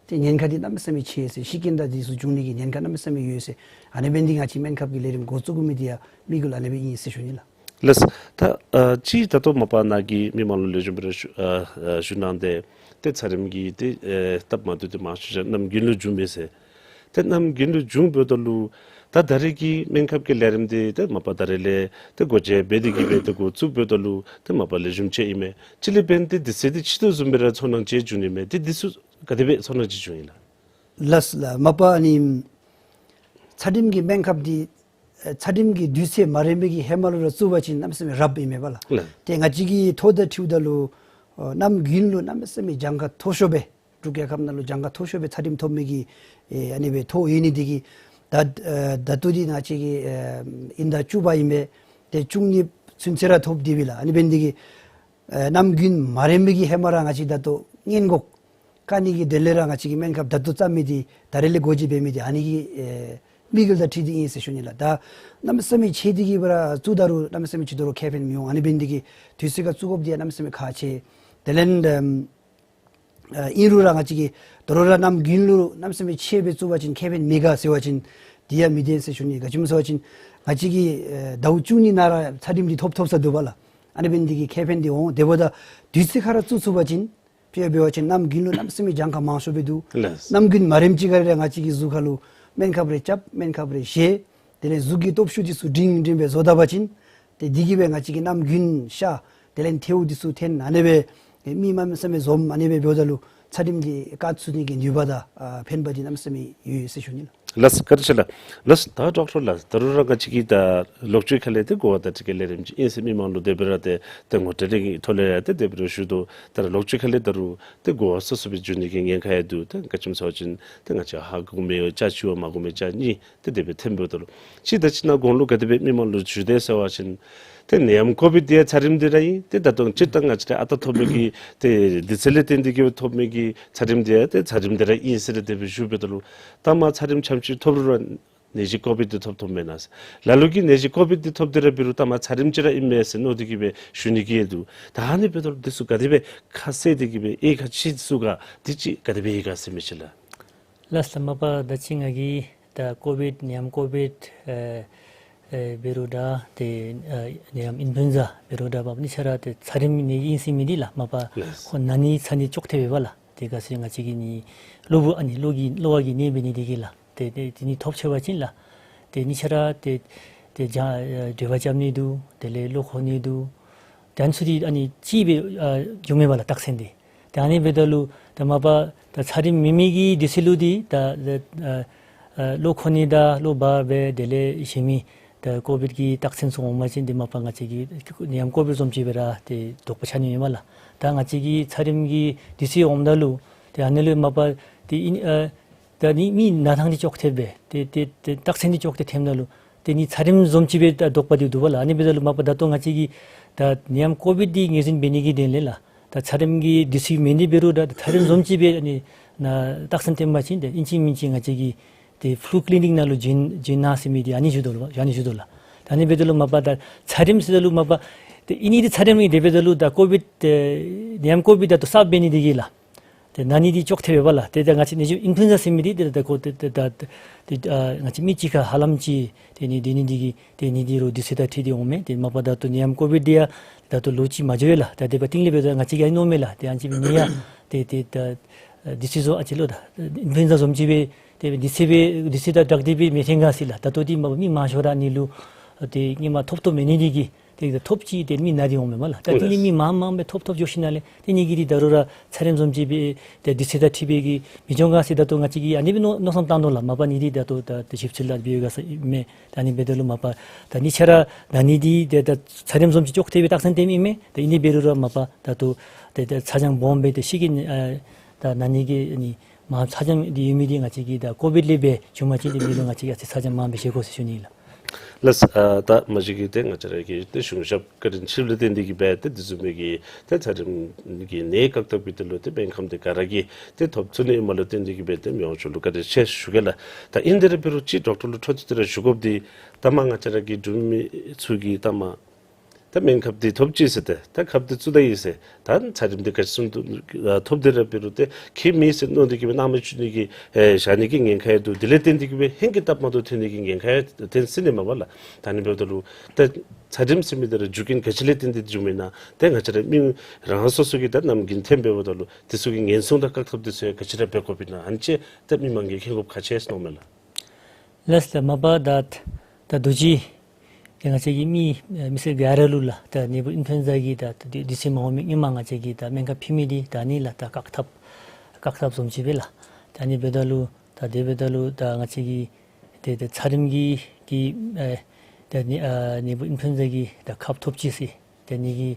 ཏེ་ཉེན་ཁ་འདི་གནམ་མེད་ས་མེད་ཆེ་ཟེར། ཤི་རྐྱེན་དང་འདི་ཚུ་འབྱུང་ནི་གི་ཉེན་ཁ་གནམ་མེད་ས་མེད་ཡོད་ཟེར། ཨ་ནི་འབད་ནི་འདི་ང་བཅས་སྨན་ཁབ་ཀྱི་ལས་རིམ་འགོ་བཙུགས་དགོ་མི་འདི་ཡང་དམིགས་ཡུལ་ཨ་ནི་སྦེ་ཨིན་ཟེར་ཞུ་ནི་ལགས། ལགས། ད་ཨ་ཅི་ད་ལྟོ་མ་པ་ནཱ་གིས་མི་མང་ལུ་ལེགས་ཤོམ་སྦེ་ར་ཞུ་ཨ་ཨ་ཞུ་གནང་སྟེ་ཏེ་ཚ་གྲིམ་གྱི་ཏེ་ཨེ་སྟབས་མ་བདེཝ་འདི་མང་ཤོས་ཅིག་གནམ་དགུན་ལུ་འབྱུངམ་མས་ཟེར། ཏེ་གནམ་དགུན་ལུ་འབྱུངམ་འབདཝ་ད་ལུ་ད་ད་རེས་ཀྱི་སྨན་ཁབ་ཀྱི་ལས་རིམ་འདི་ཏེ་མ་པ་ད་རེས་ལས་ཏེ་སྒོ་འབྱེད་འབད་དེ་གིས་སྦེ་ཏེ་འགོ་བཙུགས་འབདཝ་ད་ལུ་ཏེ་མ་པ་ལེགས་ཤོམ་ཅིག་ཨིན་མས། ཅིག་ལས་འབད་ནི་འདི་དུས་ཚོད་འདི་ཕྱི་དོ་བཟུམ་སྦེ་ར་ཚོར་སྣང་ཅིག་འབྱུང་ནི་མས། ཏེ་འདི་ཚུ་ག་དེ་སྦེ་ཚོར་སྣང་ཅིག་བྱུང་ཡི་ལགས། ལགས་ལགས། མ་པ་ཨ་ནི་ཚད་རིམས་ཀྱི་སྨན་ཁབ་འདི་ཨེ་ཚད་རིམས་ཀྱི་དུས་ཚོད་མ་རན་པའི་གི་ཧེ་མ་ལུ་ར་བཙུགས་པ་ཅིན་གནམ་མེད་ས་མེད་རབ་ཨིན་མས་པ་ལགས། ལགས། ཏེ་ང་བཅས་ཀྱིས་ཐོ་དང་འཁྲིལཝ་ད་ལུ་ཨོ་གནམ་དགུན་ལུ་གནམ་མེད་ས་མེད་གྱངས་ཁ་མཐོ་ཤོས་སྦེ་འབྲུག་རྒྱལ་ཁབ་ནང་ལུ་གྱངས་ཁ་མཐོ་ཤོས་སྦེ་ཚད་རིམས་ཐོབ་མི་གི་ཨེ་ཨ་ནི་སྦེ་ཐོ་ཡོད་ནི་འདི་གིས་ད་ཨེ་ད་ལྟོ་འདི་ང་བཅས་ཀྱིས་ཨེ་དབྱིན་ཟླ་བཅུ་པ་ཨིན་པས། ཏེ་བཅུ་གཉིས་ཚུན་ཚོད་ར་ཐོབ་སྟེ་སྦེ་ལགས། ཨ་ནི་འབད་ནི་འདི་གིས་ཨེ་གནམ་དགུན་མ་རན་པའི་གི་ཧེ་མ་ར་ང་བཅས་ད་ལྟོ་སྔོན་འགོག་བཀག་ནི་གི་དོན་ལས་ར་ང་བཅས་ཀྱིས་སྨན་ཁབ་ད་ལྟོ་བརྩམ་མི་འདི་ད་རེས་ལས་འགོ་འབྱེད་འབད་མི་འདི་ཨ་ནི་གི་ཨེ་དམིགས་ཡུལ་དང་འཁྲིལ་ཏེ་ཨིན་ཟེར་ཞུ་ནི་ལགས། ད་གནམ་མེད་ས་མེད་ཆེ་སྟེ་གི་སྦེ་ར་བཙུགས་ད་རུང་གནམ་མེད་ས་མེད་ཅིག་དོ་རུང་ཁེ་ཕན་མི་འོང་། ཨ་ནི་འབད་ནི་འདི་གིས་དུས་ཚོད་ཁར་བཙུགས་དགོཔ་འདི་ཡང་གནམ་མེད་ས་མེད་ཁག་ཆེ། དེ་ལས་ཨམ་ཨ་ཨིན་རུང་ར་ང་བཅས་ཀྱིས་དོ་རུང་ར་གནམ་དགུན་ལུ་གནམ་མེད་ས་མེད་ཆེ་སྦེ་བཙུགས་པ་ཅིན་ཁེ་ཕན་མེད་ག་ཟེར་བ་ཅིན་དེ་ཡང་མི་བདེན་ཟེར་ཞུ་ནི། ག་ཅི་སྨོ་ཟེར་བ་ཅིན་ང་བཅས་ཀྱིས་ཨེ་ཟླཝ་བཅུ་གཉིས་ནང་ར་ཚད་རིམས་འདི་ཐོབ་ཐོབ་ས་འདུག་པ་ལགས། ཨ་ནི་འབད་ནི་འདི་གིས་ཁེ་ཕན་འདི་འོང་། དེ་འབདཝ་ད་དུས་ཚོད་ཁར་ར་བཙུགས་ཚུགས་པ་ཅིན་དཔེ་འབད་བ་ཅིན་གནམ་དགུན་ལུ་གནམ་མེད་ས་མེད་གྱངས་ཁ་མང་ཤོས་སྦེ་འདུག། ལགས། གནམ་དགུན་མ་རནམ་ཅིག་ཁར་ར་ང་བཅས་ཀྱིས་གཟུགས་ཁར་ལུ་སྨན་ཁབ་རེ་རྐྱབ། སྨན་ཁབ་རེ་བཞེས། དེ་ལས་གཟུགས་ཀྱི་སྟོབས་ཤུགས་འདི་ཚུ་སྒྲིང་སྒྲིང་སྦེ་བཟོ་ད་པ་ཅིན་ཏེ་འདི་གིས་སྦེ་ང་བཅས་ཀྱི་གནམ་དགུན་ཤ་དེ་ལས་ཐལཝ་འདི་ཚུ་འཐོན། ཨ་ནི་སྦེ་མི་གནམ་མེད་ས་མེད་འཛོམས། ཨ་ནི་སྦེ་འབདཝ་ད་ལུ་ཚད་རིམས་འདི་བཀག་ཚུགས་ནི་གི་ནུས་པ་དང་ཨ་ཕན་པ་འདི་གནམ་མེད་ས་མེད་ཡོད་ཟེར་ཞུ་ནི་ལགས། ལགས་བཀའ་དྲིན་ཆེ་ལགས། ལགས་ད་ཌོག་ཊར་ལགས་ད་རུང་ར་ང་བཅས་ཀྱིས་ད་ལོག་སྤྱོད་ཁ་ལས་ཏེ་གོ་བ་ད་ཅིག་ལས་རིམ་ཅིག་ཨིན་ཟེར་མི་མང་ལུ་དེ་སྦེ་ར་ཏེ་ཏེ་ངོ་སྤྲོད་ཀྱི་ཐོག་ལས་ར་ཏེ་དེ་སྦེ་ར་ཞུ་དོ། ད་རུང་ལོག་སྤྱོད་ཁ་ལས་ད་རུང་ཏེ་གོ་བ་སོ་སོ་སྦེ་འགྱོ་ནི་གི་ཉེན་ཁ་ཡང་འདུག། ད་ག་ཅི་སྨོ་ཟེར་བ་ཅིན་ཏེ་ང་བཅས་ཧ་གོ་མི་ཅ་གཅིག་བ་མ་གོ་མི་ཅ་གཉིས་ཏེ་དེ་སྦེ་ཐོན་འབདཝ་ད་ལུ་ཅིག་ད་ཅི་ནཱ་གོང་ལུ་ག་དེ་སྦེ་མི་མང་ལུ་ཞུ་དེས་ཟེར་བ་ཅིན་ཏེ་ནད་ཡམས་ཀོ་བིཌ་འདི་ཡང་ཚད་རིམས་འདི་ར་ཨིན། ཏེ་ད་ལྟོ་སྤྱིར་བཏང་ང་བཅས་ར་ཨ་རྟག་ཐོབ་པའི་གི་ཏེ་དུས་ཚོད་ལས་བརྟེན་ཏེ་གིས་ཐོབ་མི་གི་ཚད་རིམས་འདི་ཡང་ཏེ་ཚད་རིམས་འདི་ར་ཨིན་ཟེར་ཏེ་དེ་སྦེ་ཞུ་འབདཝ་ད་ལུ་ད་མ་ཚད་རིམས་ཙམ་ཅིག་ཐོབ་རུང་ར་ནད་གཞི་ཀོ་བིཌ་འདི་ཐོབ་ཐོབ་མེན་ན་ཟེར། ལ་ལུ་གིས་ནད་གཞི་ཀོ་བིཌ་འདི་ཐོབ་སྟེ་ར་འབད་རུང་ད་མ་ཚད་རིམས་ཅིག་ར་ཨིན་མས་ཟེར་མནོ་སྟེ་གིས་སྦེ་ཞུ་ནི་གི་ཡང་འདུག། ད་ཨ་ནི་འབདཝ་ད་ལུ་འདི་ཚུ་ག་དེ་སྦེ་ཁ་གསལ་ཏེ་གིས་སྦེ་ཨེ་ཁ་ཅིག་ཚུ་ག་འདི་ཅིག་ག་དེ་སྦེ་ཡོད་ག་ཟེར་མི་ཅིག་ལགས། ལགས་ལགས། མ་པ་ད་ཅི་ང་གིས་ད་ཀོ་བིཌ་ནད་ཡམས་ཀོ་བིཌ་ཨེ་ཨེ་འབད་རུང་ད་ཏེ་ཨེ་ནད་ཡམས་ཨིན་ཕུ་ཨེན་ཛ་འབད་རུང་ད་མ་པ་གཉིས་ཆ་ར་ཏེ་ཚད་རིམས་ནད་ཨིན་ཟེར་མི་འདི་ལགས་མ་པ་ལགས། ཁོང་ན་ནི་ཚ་ནི་ཅོག་འཐདཔ་འབདཝ་ལགས། ཏེ་ག་ཅི་ང་བཅས་ཀྱི་ནི་གློ་བུ་ཨ་ནི་གློ་གི་གློ་བ་གི་ནད་འབད་ནི་འདི་གིས་ལགས། ཏེ་ཏེ་ཏེ་ནི་ཐོབ་ཆེ་བ་ཅིན་ལགས། ཏེ་གཉིས་ཆ་ར་ཏེ་ཏེ་ཇ་ཨེ་དྲོད་འབར་རྐྱབ་ནི་འདུག། དེ་ལས་གློ་ཁོག་ནི་འདུག། ཏེ་ཨ་ནི་ཚུ་འདི་ཨ་ནི་ཅིག་སྦེ་ཨ་འགྱོཝ་མས་པ་ལགས་རྟགས་མཚན་འདི། ཏེ་ཨ་ནི་འབདཝ་ད་ལུ་ད་མ་པ་ད་ཚད་རིམས་མེད་མི་གི་དུས་ཚོད་ལུ་འདི་ད་ཨ་ཨ་གློ་ཁོག་ནི་དང་གློ་བ་སྦེ་དེ་ལས་གཞན་མི་ད་ཀོ་བིཌ་ཀྱི་རྟགས་མཚན་ཚུ་འོང་པ་ཅིན་ཏེ་མ་པ་ང་བཅས་ཀྱིས་ནད་ཡམས་ཀོ་བིཌ་བཟུམ་ཅིག་སྦེ་ར་ཏེ་དོགས་པ་ཆགས་ནི་མས་པ་ལགས། ད་ང་བཅས་ཀྱི་ཚད་རིམས་ཀྱི་དུས་ཚོད་འོངམ་ད་ལུ་ཏེ་ཨ་ནི་ལུ་མ་པ་ཏེ་ཨིན་ཨ་ད་ནི་མི་ན་ཐངས་འདི་ཅོག་འཐདཔ་སྦེ་ཏེ་ཏེ་ཏེ་རྟགས་མཚན་འདི་ཅོག་འཐདཔ་ཐོནམ་ད་ལུ་ཏེ་ནི་ཚད་རིམས་བཟུམ་ཅིག་སྦེ་ད་དོགས་པ་འདི་འདུག་པ་ལགས། ཨ་ནི་འབདཝ་ད་ལུ་མ་པ་ད་ལྟོ་ང་བཅས་ཀྱིས་ད་ནད་ཡམས་ཀོ་བིཌ་འདི་ངོས་འཛིན་འབད་ནི་གི་དོན་ལས་ལགས། ད་ཚད་རིམས་ཀྱི་དུས་ཚོད་མེད་ནི་འབད་རུང་ད་ཚད་རིམས་བཟུམ་ཅིག་སྦེ་ཨ་ནི་ན་རྟགས་མཚན་སྟོན་པ་ཅིན་ཏེ་ཨིན་ཅི་མིན་ཅི་ང་བཅས་ཀྱིས་ཏེ་ཕུ་ལུ་ཀི་ལི་ནིཀ་ནང་ལུ་བྱོན་བྱོན་གནང་ཟེར་མི་འདི་ཨ་ནི་ཞུ་དོ་ལགས། ཨ་ནི་ཞུ་དོ་ལགས། ད་ཨ་ནི་འབདཝ་ད་ལུ་མ་པ་ད་ཚད་རིམས་ཟེརཝ་ད་ལུ་མ་པ་ཏེ་ཨིན་ནི་འདི་ཚད་རིམས་ཨིན། དེ་འབདཝ་ད་ལུ་ད་ཀོ་བིཌ་ཏེ་ནད་ཡམས་ཀོ་བིཌ་ད་ལྟོ་གསརཔ་འབད་ནི་འདི་གིས་ལགས། ཏེ་ན་ནི་འདི་ཅོག་འཐདཔ་འབདཝ་ལགས། ཏེ་ད་ང་བཅས་ནད་གཞི་ཨིན་ཕུ་ཨེན་ཛ་ཟེར་མི་འདི་ཏེ་ད་ཁོ་ཏེ་ཏེ་ད་ཏེ་ཨ་ང་བཅས་མི་གཅིག་ཁར་ཧ་ལམ་ཅིག་ཏེ་ནི་འདི་ནི་འདི་གིས་ཏེ་ནི་འདི་རུང་དུས་ཚོད་དང་འཁྲིལ་ཏེ་འོང་མས། ཏེ་མ་པ་ད་ལྟོ་ནད་ཡམས་ཀོ་བིཌ་འདི་ཡང་ད་ལྟོ་ལོ་གཅིག་མ་འགྱོ་བས་ལགས། ད་དེ་འབདཝ་ད་ལུ་ཏེ་ང་བཅས་ཀྱིས་ཨ་ནི་མནོཝ་མས་ལགས། ཏེ་ཨ་ནི་ཅིག་སྦེ་ནད་ཡང་ཏེ་ཏེ་ད་དུས་ཚོད་བཟུམ་ཨ་ཙི་ལོ་ད་ཨིན་ཕུ་ཨེན་ཛ་བཟུམ་ཅིག་སྦེ་ཏེ་དུས་ཚོད་སྦེ་དུས་ཚོད་དང་སྦྲགས་ཏེ་སྦེ་མི་ཐོན་ག་ཟེར་ལགས། ད་ལྟོ་འདི་མ་པ་མི་མང་ཤོས་ར་ཨ་ནི་ལུ་ཏེ་ཧེ་མ་ཐོབ་ཐོབ་མེད་ནི་འདི་གིས་ཏེ་ཐོབ་ཅི་ཏེ་མི་ན་སྟེ་འོང་མས་མ་ལགས། ད་ཨིན་ཏེ་ལགས། མི་མང་མང་སྦེ་ཐོབ་ཐོབ་འགྱོ་ཞིནམ་ལས་ཏེ་ཨ་ནི་གིས་འདི་ད་རུང་ར་ཚད་རིམས་བཟུམ་ཅིག་སྦེ་ཏེ་དུས་ཚོད་དང་འཁྲིལ་སྦེ་གིས་མི་འགྱོ་ག་ཟེར་ད་ལྟོ་ང་བཅས་ཀྱིས་ཨ་ནི་སྦེ་མནོ་མནོ་བསམ་བཏང་དོ་ལགས། མ་པ་ཨ་ནི་འདི་ད་ལྟོ་ད་ཏེ་ཞིབ་འཚོལ་ལཱ་འབད་ག་ས་མེད། ད་ཨ་ནི་འབདཝ་ད་ལུ་མ་པ་ད་གཉིས་ཆ་ར་ན་ནི་འདི་ཏེ་ད་ཚད་རིམས་བཟུམ་ཅིག་ཅོག་འཐདཔ་སྦེ་རྟགས་མཚན་སྟོནམ་ཨིན་མས། ད་ཨ་ནི་འབད་རུང་ར་མ་པ་ད་ལྟོ་ཏེ་ད་ཚ་གྱང་སྦོམ་སྦེ་ཏེ་ཤི་གི་ཨ་ད་ན་ནི་གི་ཨ་ནི་མ་ཚ་གྱང་འདི་ཡོད་མི་འདི་ང་བཅས་ཀྱིས་ད་ཀོ་བིཌ་ལས་སྦེ་བྱུངམ་ཅིག་ཏེ་མི་ལུ་ང་བཅས་ཀྱིས་ཨ་ཙི་ཚ་གྱང་མངམ་སྦེ་བཞེས་དགོ་ཟེར་ཞུ་ནི་ལགས། ལགས། ཨ་ད་མ་གཞི་གིས་ཏེ་ང་བཅས་ར་གི་ཏེ་གཞུང་ཞབས་བཀའ་དྲིན་ཆེ་ལུ་བརྟེན་ཏེ་གིས་སྦེ་ཏེ་དེ་བཟུམ་མའི་གི་ཏེ་ཚད་རིམས་ཀྱི་ནད་བཀག་ཐབས་ཀྱི་དོན་ལུ་ཏེ་སྨན་ཁབ་འདི་ག་ར་གིས་ཏེ་ཐོབ་ཚུགས་ནི་ཨིནམ་ལུ་བརྟེན་ཏེ་གིས་སྦེ་ཏེ་མི་དབང་མཆོག་ལུ་བཀའ་དྲིན་ཆེ་ཞུ་གེ་ལགས། ད་ཨིན་དེ་ར་འབད་རུང་ཅིག་ཌོག་ཊར་ལུ་འཕྲོ་མཐུད་དེ་ར་ཞུ་དགོཔ་འདི་ད་མ་ང་བཅས་ར་གི་འབྲུག་མི་ཚུ་གིས་ད་མ་ད་སྨན་ཁབ་འདི་ཐོབ་ཅི་ཟེར་ཏེ་ད་ཁབ་འདི་བཙུགས་ད་ཡི་ཟེར་ད་ཚད་རིམས་འདི་ག་ཅི་བཟུམ་ཨ་ཐོབ་སྟེ་ར་འབད་རུང་ཏེ་ཁྱད་མེད་ཟེར་མནོ་སྟེ་གིས་སྦེ་སྣང་མེད་བཅུག་ནི་གི་ཨེ་བཞག་ནི་གི་ཉེན་ཁ་ཡང་འདུག། དེ་ལས་བརྟེན་ཏེ་གིས་སྦེ་ཧེང་སྐལ་སྟབས་མ་བདེཝ་ཐོན་ནི་གི་ཉེན་ཁ་ཡང་ཐོན་སྲིད་ནི་མས་པ་ལགས། ད་ཨ་ནི་འབདཝ་ད་ལུ་ད་ཚད་རིམས་ཟེར་མི་འདི་ར་རྒྱུ་རྐྱེན་ག་ཅི་ལས་བརྟེན་ཏེ་བྱུངམ་ཨིན་ན་ཏེ་ང་བཅས་ར་མི་རང་སོ་སོ་གིས་ད་ནམ་རྒྱུན་ཐོན་འབདཝ་ད་ལུ་དེ་ཚུ་གི་ཉེན་སྲུང་དང་བཀག་ཐབས་དེ་ཚུ་ཡང་ག་ཅི་ར་འབད་དགོཔ་ཨིན་ན་ཨ་ནི་ཅིག་ད་མི་མང་གིས་མཁྱེན་དགོཔ་ཁག་ཆེ་ཟེར་མནོཝ་མས་ལགས། ལགས་ལགས། མ་པ་ད་ད་རྡོ་རྗེ་ཏེ་ང་བཅས་ཀྱི་མི་ཨེ་མི་སེར་ག་ར་ལུ་ལགས་ད་ནད་འབུ་ཨིན་ཕུ་ཨེན་ཛ་གི་ད་ད་དུས་ཚོད་མ་འོང་མི་ཧེ་མ་ང་བཅས་ཀྱིས་ད་སྨན་ཁབ་ཕུལ་མི་འདི་ད་ཨ་ནི་ལགས་ད་བཀག་ཐབས་བཀག་ཐབས་བཟུམ་ཅིག་སྦེ་ལགས། ད་ཨ་ནི་འབདཝ་ད་ལུ་ ད་དེ་འབདཝ་ད་ལུ་ད་ང་བཅས་ཀྱི་ཏེ་ཏེ་ཚད་རིམས་ཀྱི་ཀྱི་ཨེ་ཏེ་ནི་ཨ་ནད་འབུ་ཨིན་ཕུ་ཨེན་ཛ་གི་ད་ཁབ་ཐོབ་ཅི་ཟེར། ཏེ་ནི་གི་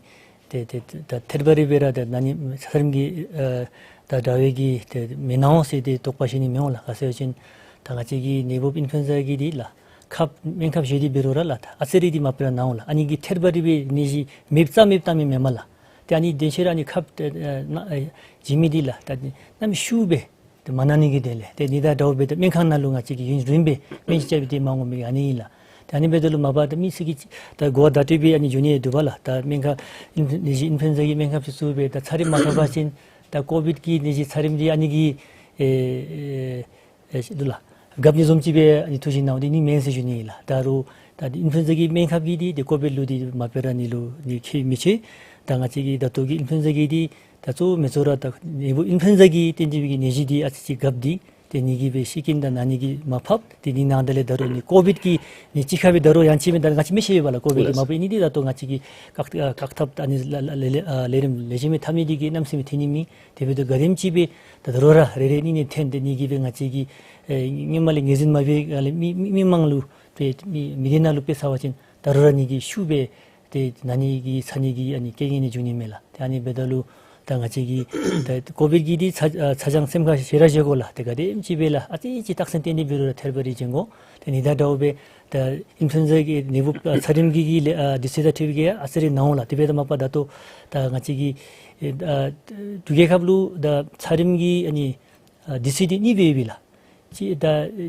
ཏེ་ཏེ་ད་ཐད་པ་རི་སྦེ་ར་ད་ན་ནི་ཚད་རིམས་ཀྱི་ཨེ་ད་དྲག་པའི་གི་ཏེ་མེན་ན་འོང་ཟེར་ཏེ་དོགས་པ་བཞེས་ནི་མི་འོང་ལགས། ག་ཅི་ཟེར་བ་ཅིན་ད་ང་བཅས་ཀྱི་ནད་འབུ་ཨིན་ཕུ་ཨེན་ཛ་གི་འདི་ལགས་ཁབ་སྨན་ཁབ་བཞེས་ཏེ་འབད་རུང་ར་ལགས་ད་ཨ་ཙི་རེ་འདི་མ་པ་ར་ན་འོང་ལགས། ཨ་ནི་གིས་ཐད་པ་རི་སྦེ་ནད་གཞི་མེདཔ་རྩ་མེདཔ་བཏང་མི་མེན་མས་ལགས། ཏེ་ཨ་ནི་དེ་ཕྱིར་ཨ་ནི་ཁབ་ཨེ་ན་ཨེ་བྱིན་མི་འདི་ལགས་ད་གནམ་མེད་ས་མེད་སྦེ་ཏེ་མ་ན་ནི་གི་དོན་ལས་ཏེ་ནི་ད་དྲག་པའི་ད་སྨན་ཁང་ནང་ལུ་ང་བཅས་ཀྱིས་ཡུན་རིངམོ་སྦེ་སྨན་ཅིག་རྐྱབ་སྦེ་ཏེ་མ་འོང་མི་ཨ་ནི་ཨིན་ལགས། ཏེ་ཨ་ནི་འབདཝ་ད་ལུ་མ་པ་ད་མི་ཚུ་གིས་ད་གོ་བརྡ་སྤྲོད་སྦེ་ཨ་ནི་འགྱོ་ནི་འདུག་པ་ལགས། ད་སྨན་ཁབ་ཨིན་ནད་གཞི་ཨིན་ཕུ་ཨེན་ཛ་གི་སྨན་ཁབ་ཅིག་བཙུགས་སྦེ་ད་ཚད་རིམས་མ་ཐོབ་པ་ཅིན་ད་ཀོ་བིཌ་ཀྱི་ནད་གཞི་ཚད་རིམས་འདི་ཨ་ནི་གིས་ཨེ་ཨེ་ཨེ་འདུག་ལགས། གབ་ནི་བཟུམ་ཅིག་སྦེ་ཨ་ནི་ཐུགས་བཞེད་གནང་འོང་འདི་ནི་མེན་ཟེར་ཞུ་ནི་ཨིན་ལགས། ད་རུང་ད་ཨིན་ཕུ་ཨེན་ཛ་གི་སྨན་ཁབ་ཀྱིས་འདི་ཏེ་ཀོ་བིཌ་ལུ་འདི་མ་པ་ར་ནི་ལུ་འདི་ཁྱད་མི་ཆེ། ད་ང་བཅས་ཀྱི་ད་ལྟོ་གི་ཨིན་ཕུ་ཨེན་ཛ་གི་འདི་ད་གཙོ་བོ་མི་གཙོ་ར་ད་ནད་འབུ་ཨིན་ཕུ་ཨེན་ཛ་གིས་བརྟེན་ཏེ་སྦེ་གི་ནད་གཞི་འདི་ཨ་ཙི་ཅིག་གབ་སྟེ་ཏེ་ནི་གིས་སྦེ་ཤི་རྐྱེན་དང་ན་ནི་གིས་མར་ཕབ། ཏེ་ནི་ནང་ད་ལས་ད་རུང་ནི་ཀོ་བིཌ་ཀྱི་ནད་གཅིག་ཁར་སྦེ་ད་རུང་ཡང་ཅིན་སྦེ་ད་ང་བཅས་མི་ཤེས་པས་ལགས། ཀོ་བིཌ་ཀྱི་ལགས། མ་པ་ཨིན་ནི་འདི་ད་ལྟོ་ང་བཅས་ཀྱིས་བཀག་ཨ་བཀག་ཐབས་ཨ་ནི་ལ་ལ་ལ་ལས་ཨ་ལས་རིམ་ལེགས་ཤོམ་སྦེ་འཐབ་ནི་འདི་གིས་གནམ་མེད་ས་མེད་འཐོན་ནི་མེད། དེ་འབདཝ་ད་ག་དེམ་ཅིག་སྦེ་ད་ད་རུང་ར་རེ་རེ་གཉིས་གཉིས་འཐོན་ཏེ་ནི་གིས་སྦེ་ང་བཅས་ཀྱིས་ཨེ་སྔོན་མ་ལས་ངོས་འཛིན་མ་འབད་ག་ལས་མི་མི་མི་མང་ལུ་ཏེ་མི་མི་སྡེ་ནང་ལུ་སྤེལ་ཚར་བ་ཅིན་ད་རུང་ར་ནི་གིས་ཤུགས་སྦེ་ཏེ་ན་ནི་གི་ཚ་ནི་གི་ཨ་ནི་རྐྱེན་ངན་འདི་འབྱུང་ནི་མས་ལགས། ཏེ་ཨ་ནི་འབདཝ་ད་ལུ་ད་ང་བཅས་ཀྱིས་ད་ཀོ་བིཌ་ཀྱི་འདི་ཚ་ཨ་ཚ་གྱང་སེམས་ཁར་བཞེས་ར་བཞེས་དགོ་ལགས། ཏེ་ག་དེམ་ཅིག་སྦེ་ལགས་ཨ་ཙི་ཅིག་རྟགས་མཚན་བསྟན་ཏེ་འབད་རུང་ར་ཐད་པ་རི་བྱིན་དགོ། ཏེ་ནི་ད་དྲག་པའི་ད་ཨིན་ཕུ་ཨེན་ཛ་གི་ནད་འབུ་ཨ་ཚད་རིམས་ཀྱི་གི་ལས་ཨ་དུས་ཚོད་དང་འཁྲིལ་བའི་གི་ཨ་ཙི་རེ་ན་འོང་ལགས། དེ་འབདཝ་ད་མ་པ་ད་ལྟོ་ད་ང་བཅས་ཀྱི་ཨེ་ཨ་འབྲུག་རྒྱལ་ཁབ་ལུ་ད་ཚད་རིམས་ཀྱི་ཨ་ནི་ཨ་དུས་ཚོད་འདི་གཉིས་སྦེ་ཡོད་པས་ལགས། གཅིག་ད་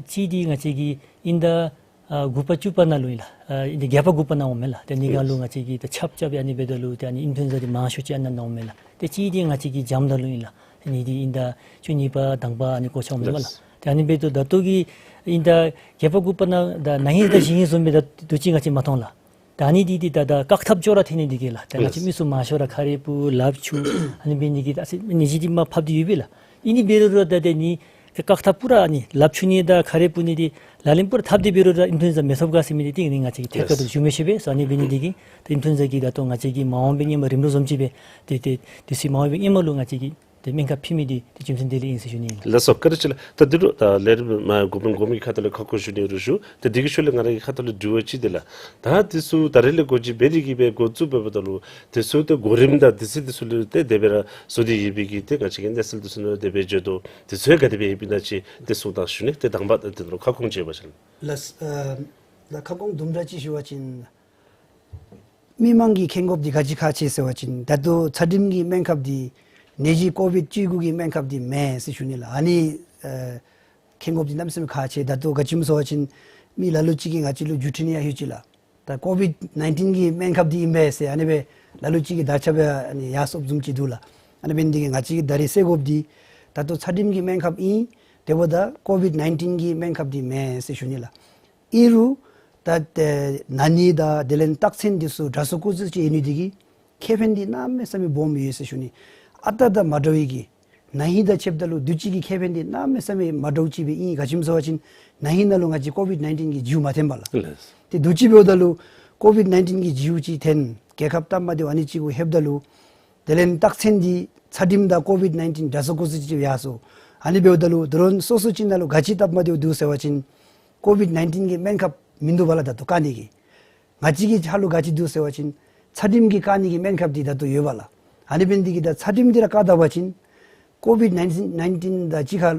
གཅིག་འདི་ང་བཅས་ཀྱི་དབྱིན་ཟླ་ཨ་དགུ་པ་བཅུ་པ་ནང་ལུ་ཨིན་ལགས། ཨ་དབྱིན་ཟླ་བརྒྱད་པ་དགུ་པ་ནང་འོང་མས་ལགས། ཏེ་ནི་ག་ལུ་ང་བཅས་ཀྱིས་ད་ཆརཔ་རྐྱབ་སྦེ་ཨ་ནི་འབདཝ་ད་ལུ་ཏེ་ཨ་ནི་ཨིན་ཕུ་ཨེན་ཛ་འདི་མང་ཤོས་ཅིག་ཨ་ནཱ་ནང་འོང་མས་ལགས། ཏེ་གཅིག་འདི་ང་བཅས་ཀྱི་འཇམ་ཐང་ལུ་ཨིན་ལགས། ཏེ་ནི་འདི་དབྱིན་ཟླ་བཅུ་གཉིས་པ་དང་པ་ཨ་ནི་གོ་ཆ་འོང་མས་ལགས། ཏེ་ཨ་ནི་འབདཝ་ད་ད་ལྟོ་གི་དབྱིན་ཟླ་བརྒྱད་པ་དགུ་པ་ནང་ད་ན་ཧིང་དང་ཞི་ཧིང་བཟུམ་སྦེ་ད་དུས་ཅི་ང་བཅས་མ་མཐོང་ལགས། ད་ཨ་ནི་འདི་འདི་ད་ད་བཀག་ཐབས་ཅོག་ར་འཐོན་ནི་འདི་གིས་ལགས། ད་ང་བཅས་མི་ཚུ་མང་ཤོས་ར་ཁ་རས་སྤུ་ལགཔ་འཁྱུ་ཨ་ནི་འབད་ནི་གིས་ད་ཨ་ཙི་ནད་གཞི་འདི་མར་ཕབ་སྟེ་ཡོད་པས་ལགས། ཨིན་ནི་འབད་རུང་ར་ད་ཏེ་ནི་བཀག་ཐབས་པུ་ར་ཨ་ནི་ལགཔ་འཁྱུ་ནི་དང་ཁ་རས་སྤུ་ནི་འདི་ལག་ལེན་པུ་ར་འཐབ་སྟེ་འབད་རུང་ར་ཨིན་ཕུ་ཨེན་ཛ་མི་ཐོབ་ག་ཟེར་མི་འདི་ཏེ་ནི་ང་བཅས་ཀྱིས་ཐད་ཀར་དུ་ཞུ་མི་ཤེས་པས། ཨ་ནི་འབད་ནི་འདི་གིས་ད་ཨིན་ཕུ་ཨེན་ཛ་གི་ད་ལྟོ་ང་བཅས་ཀྱིས་མ་འོངས་པའི་སྔོན་མ་རིམ་གྲོ་བཟུམ་ཅིག་སྦེ་ཏེ་ཏེ་དུས་ཚོད་མ་འོངས་པའི་སྔོན་མ་ལུ་ང་བཅས་ཀྱིས་ཏེ་སྨན་ཁབ་ཕུལ་མི་འདི་ཏེ་རྒྱུ་མཚན་དེ་ལས་ཨིན་ཟེར་ཞུ་ནི་ཨིན། ལགས་སོ། བཀའ་དྲིན་ཆེ་ལགས། ད་འདི་རུང་ད་ལས་རིམ་མ་འགོ་དཔོན་འགོ་དཔོན་གྱི་ཁ་ཐུག་ལས་ཁ་སྐོང་ཞུ་ནི་རུང་ཞུ། ད་འདི་གི་ཤུལ་ལས་ང་ར་གི་ཁ་ཐུག་ལས་དྲི་བ་ཅིག་འདི་ལགས། ད་འདི་ཚུ་ད་རེས་ལས་འགོ་འབྱེད་འབད་ནི་གི་སྦེ་འགོ་བཙུགས་འབདཝ་ད་ལུ་འདི་ཚུ་ད་གོ་རིམ་དང་འདི་ཚུ་འདི་ཚུ་ལུ་ཏེ་དེ་སྦེ་ར་བཟོ་སྟེ་ཡོད་པའི་གི་ཏེ་ང་བཅས་ཀྱི་གནས་ཚུལ་འདི་ཚུ་ནང་དེ་སྦེ་བརྗོད་དོ། འདི་ཚུ་ཡང་ག་དེ་སྦེ་ཡོདཔ་ཨིན་ན་ཅིག་ཏེ་གསུང་དང་ཞུ་ནི། ཏེ་དང་པ་ད་འདི་ལུ་ཁ་སྐོང་ཅིག་འབད་བ་ཅིན། ལགས། ཨ་ད་ཁ་སྐོང་དུམ་གྲ་ཅིག་ཞུ་བ་ཅིན་མི་མང་གིས་མཁྱེན་དགོཔ་འདི་ག་ཅི་ཁག་ཆེ་ཟེར་བ་ཅིན་ད་ལྟོ་ཚད་རིམས་ཀྱི་སྨན་ཁབ་འདི་ནད་གཞི་ཀོ་བིཌ་བཅུ་དགུ་གི་སྨན་ཁབ་འདི་མེན་ཟེར་ཞུ་ནི་ལགས། ཨ་ནི་ཨ་མཁྱེན་དགོཔ་འདི་གནམ་མེད་ས་མེད་ཁག་ཆེ། ད་ལྟོ་ག་ཅི་སྨོ་ཟེར་བ་ཅིན་མི་ལ་ལུ་ཅིག་གིས་ང་བཅས་ལུ་བརྒྱུད་འཕྲིན་ཡང་ལྷོད་ཅི་ལགས། ད་ཀོ་བིཌ་ནའིན་ཊིན་གྱི་སྨན་ཁབ་འདི་ཨིན་པས་ཟེར་ཨ་ནི་སྦེ་ལ་ལུ་ཅིག་གིས་དར་ཁྱབ་སྦེ་ཨ་ནི་ཡར་སོངམ་བཟུམ་ཅིག་འདུག་ལགས། ཨ་ནི་འབད་ནི་འདི་གིས་ང་བཅས་ཀྱིས་ད་རེས་གསལ་དགོཔ་འདི་ད་ལྟོ་ཚད་རིམས་ཀྱི་སྨན་ཁབ་ཨིན། དེ་འབདཝ་ད་ཀོ་བིཌ་ནའིན་ཊིན་གྱི་སྨན་ཁབ་འདི་མེན་ཟེར་ཞུ་ནི་ལགས། ཨིན་རུང་ད་ཏེ་ན་ནི་དང་དེ་ལས་རྟགས་མཚན་འདི་ཚུ་འདྲ་སུ་ཀུ་ཟུ་ཅིག་ཡོད་ནི་འདི་གིས་ཁེ་ཕན་འདི་གནམ་མེད་ས་མེད་སྦོམ་ཡོད་ཟེར་ཞུ་ནི། ཨ་རྟག་དང་མ་འདྲ་བའི་གི་ན་ཧིང་དང་ཕྱདཔ་ད་ལུ་དུས་ཅི་གི་ཁེ་ཕན་འདི་གནམ་མེད་ས་མེད་མ་འདྲཝ་ཅིག་སྦེ་ཨིན། ག་ཅི་སྨོ་ཟེར་བ་ཅིན་ན་ཧིང་ནང་ལུ་ང་བཅས་ཀོ་བིཌ་ནའིན་ཊིན་གྱི་བྱིའུ་མ་འཐོན་པས་ལགས། ལགས། ཏེ་དུས་ཅི་འབདཝ་ད་ལུ་ཀོ་བིཌ་ནའིན་ཊིན་གྱི་བྱིའུ་ཅིག་འཐོན། རྒྱལ་ཁབ་སྟབས་མ་བདེཝ་ཨ་ནི་ཅིག་གུ་ལྷོདཔ་ད་ལུ་དེ་ལས་རྟགས་མཚན་འདི་ཚད་རིམས་དང་ཀོ་བིཌ་ནའིན་ཊིན་འདྲ་སུ་ཀུ་ཟུ་ཅིག་ཡར་སོང་། ཨ་ནི་འབདཝ་ད་ལུ་དོ་རུང་སོ་སོ་ཅིག་ནང་ལུ་ག་ཅི་སྟབས་མ་བདེཝ་འདུག་ཟེར་བ་ཅིན་ཀོ་བིཌ་ནའིན་ཊིན་གྱི་སྨན་ཁབ་མིན་འདུག་པས་ལགས། ད་ལྟོ་བཀག་ནི་གི་ང་བཅས་ཀྱི་ཕྱག་ལུ་ག་ཅི་འདུག་ཟེར་བ་ཅིན་ཚད་རིམས་ཀྱིས་བཀག་ནི་གི་སྨན་ཁབ་འདི་ད་ལྟོ་ཡོད་པས་ལགས། ཨ་ནི་འབད་ནི་འདི་གིས་ད་ཚད་རིམས་འདི་ར་བཀག་ད་པ་ཅིན་ཀོ་བིཌ་ནའིན་ཊིན་ནའིན་ཊིན་དང་གཅིག་ཁར་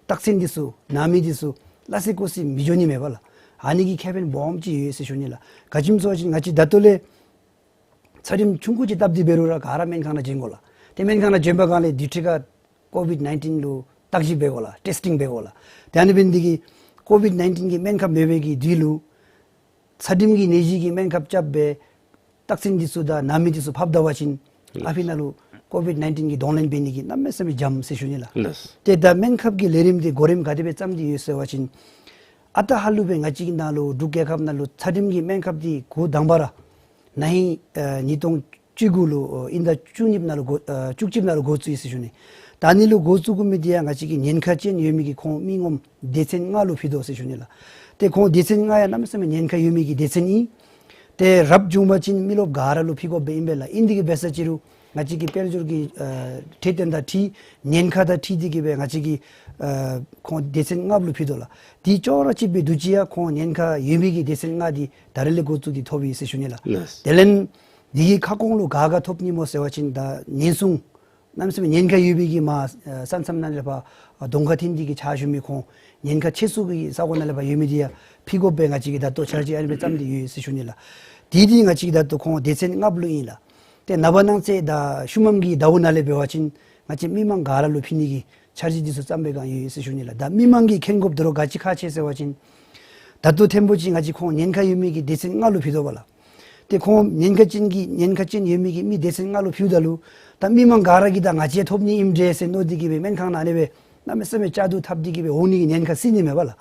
རྟགས་མཚན་འདི་ཚུ་ནང་མི་འདི་ཚུ་སླ་བསྲེ་ཀུ་བསྲེ་མི་འགྱོ་ནི་མས་པ་ལགས། ཨ་ནི་གི་ཁེ་ཕན་སྦོམ་ཅིག་ཡོད་ཟེར་ཞུ་ནི་ལགས། ག་ཅི་སྨོ་ཟེར་བ་ཅིན་ང་བཅས་ད་ལྟོ་ལས་ཚད་རིམས་ཆུང་ཀུ་ཅིག་བཏབ་སྟེ་འབད་རུང་ར་ག་ར་སྨན་ཁང་ནང་འབྱོན་དགོ་ལགས། ཏེ་སྨན་ཁང་ནང་འབྱོན་པའི་སྒང་ལས་དུས་ཅི་ཁར་ཀོ་བིཌ་ནའིན་ཊིན་ལུ་བརྟག་ཞིབ་འབད་དགོ་ལགས། ཊེསི་ཊིང་འབད་དགོ་ལགས། ཏེ་ཨ་ནི་འབད་ནི་འདི་གིས་ཀོ་བིཌ་ནའིན་ཊིན་གྱི་སྨན་ཁབ་མེད་པའི་གི་དུས་ལུ་ཚད་རིམས་ཀྱི་ནད་གཞི་གི་སྨན་ཁབ་རྐྱབ་སྦེ་རྟགས་མཚན་འདི་ཚུ་དང་ནང་མི་འདི་ཚུ་ཕབ་ད་པ་ཅིན་ལགས། ཨ་ཕི་ནང་ལུ་ཀོ་བིཌ་ནའིན་ཊིན་གྱི་གདོང་ལེན་འབད་ནི་གི་གནམ་མེད་ས་མེད་འཇམ་ཟེར་ཞུ་ནི་ལགས། ལགས། ཏེ་ད་སྨན་ཁབ་ཀྱི་ལས་རིམ་འདི་གོ་རིམ་ག་དེ་སྦེ་བརྩམས་ཏེ་ཡོད་ཟེར་བ་ཅིན་ཨ་རྟག་ཧ་ལུགས་སྦེ་ང་བཅས་ཀྱི་ནང་ལུ་འབྲུག་རྒྱལ་ཁབ་ནང་ལུ་ཚད་རིམས་ཀྱི་སྨན་ཁབ་འདི་འགོ་དང་པ་ར་ན་ཧིང་ཨ་ཉིས་སྟོང་བཅུ་དགུ་ལུ་ཨ་དབྱིན་ཟླ་བཅུ་གཉིས་ནང་ལུ་འགོ་ཨ་བཅུ་གཅིག་ནང་ལུ་འགོ་བཙུགས་ཡི་ཟེར་ཞུ་ནི། ད་ཨ་ནི་ལུ་འགོ་བཙུགས་དགོ་མི་འདི་ཡང་ང་བཅས་ཀྱི་ཉེན་ཁ་ཅན་ཡོད་མི་གི་ཁོང་མི་ངོམ་སྡེ་ཚན་ལྔ་ལུ་ཕུལ་དོ་ཟེར་ཞུ་ནི་ལགས། ཏེ་ཁོང་སྡེ་ཚན་ལྔ་ཡང་གནམ་མེད་ས་མེད་ཉེན་ཁ་ཡོད་མི་གི་སྡེ་ཚན་ཨིན། ཏེ་རབ་བྱུང་པ་ཅིན་མི་རློབས་ག་ར་ལུ་ཕུལ་དགོཔ་སྦེ་ཨིན་པས་ལགས། ཨིན་འདི་གིས་འབད་ས་ཅི་རུང་ ང་བཅས་ཀྱི་དཔལ་འབྱོར་གྱི་ཨ་འཕྲོད་བསྟེན་དང་འཁྲིལ་ཉེན་ཁ་དང་འཁྲིལ་ཏེ་གི་སྦེ་ང་བཅས་ཀྱིས་ཨ་ཁོང་སྡེ་ཚན་ལྔ་པོ་ལུ་ཕུལ་དོ་ལགས། དེ་ཅོག་ར་གཅིག་སྦེ་འདུག་ཅི་ཡང་ཁོང་ཉེན་ཁ་ཡོད་མི་གི་སྡེ་ཚན་ལྔ་དེ་ད་རེས་ལས་འགོ་བཙུགས་ཏེ་ཐོབ་ཡི་ཟེར་ཞུ་ནི་ལགས། ལགས། དེ་ལས་དེ་གི་ཁ་སྐོང་ལུ་ག་ག་ཐོབ་ནི་སྨོ་ཟེར་བ་ཅིན་ད་ཉེན་སྲུང་གནམ་མེད་ས་མེད་ཉེན་ཁ་ཡོད་པའི་གི་མར་ཨ་ས་མཚམས་ནང་ལས་ཕར་ཨ་གདོང་ཁར་འཐོན་ཏེ་གི་ཕྱག་ཞུ་མི་ཁོང་ཉེན་ཁ་ཆེ་སུ་གི་ས་གོ་ནང་ལས་ཕར་ཡོད་མི་དེ་ཡང་ཕུལ་དགོ་པའི་ང་བཅས་ཀྱིས་ད་ལྟོ་འཆར་གཞི་ཨ་ནི་སྦེ་བརྩམས་ཏེ་ཡོད་ཟེར་ཞུ་ནི་ལགས། དེ་དེ་ང་བཅས་ཀྱིས་ད་ལྟོ་ཁོང་སྡེ་ཚན་ལྔ་པོ་ལུ་ཨིན་ལགས། ཏེ་ནངས་པ་གནངས་ཚེ་ད་ཤུལ་མམ་གྱི་ཟླཝ་ནང་ལས་འབད་བ་ཅིན་ང་བཅས་མི་མང་ག་ར་ལུ་ཕུལ་ནི་གི་འཆར་གཞི་འདི་ཚུ་བརྩམས་པའི་སྒང་ཡོད་ཟེར་ཞུ་ནི་ལགས། ད་མི་མང་གིས་མཁྱེན་དགོཔ་ད་རུང་ག་ཅི་ཁག་ཆེ་ཟེར་བ་ཅིན་ད་ལྟོ་ཐེངས་པོ་ཅིག་ང་བཅས་ཁོང་ཉེན་ཁ་ཡོད་མི་གི་སྡེ་ཚན་ལྔ་ལུ་ཕུལ་དོ་བ་ལགས། ཏེ་ཁོང་ཉེན་ཁ་ཅན་གྱི་ཉེན་ཁ་ཅན་ཡོད་མི་གི་མི་སྡེ་ཚན་ལྔ་ལུ་ཕུལཝ་ད་ལུ་ད་མི་མང་ག་ར་གིས་ད་ང་བཅས་ཐོབ་ནི་ཨིནམ་འདྲས་ཟེར་མནོ་སྟེ་གི་སྦེ་སྨན་ཁང་ནང་ཨ་ནི་སྦེ་གནམ་མེད་ས་མེད་ལྕགས་རྡོ་འཐབ་སྟེ་གི་སྦེ་འོང་ནི་གི་ཉེན་ཁ་སྲིད་ནི་མས་པ་ལགས།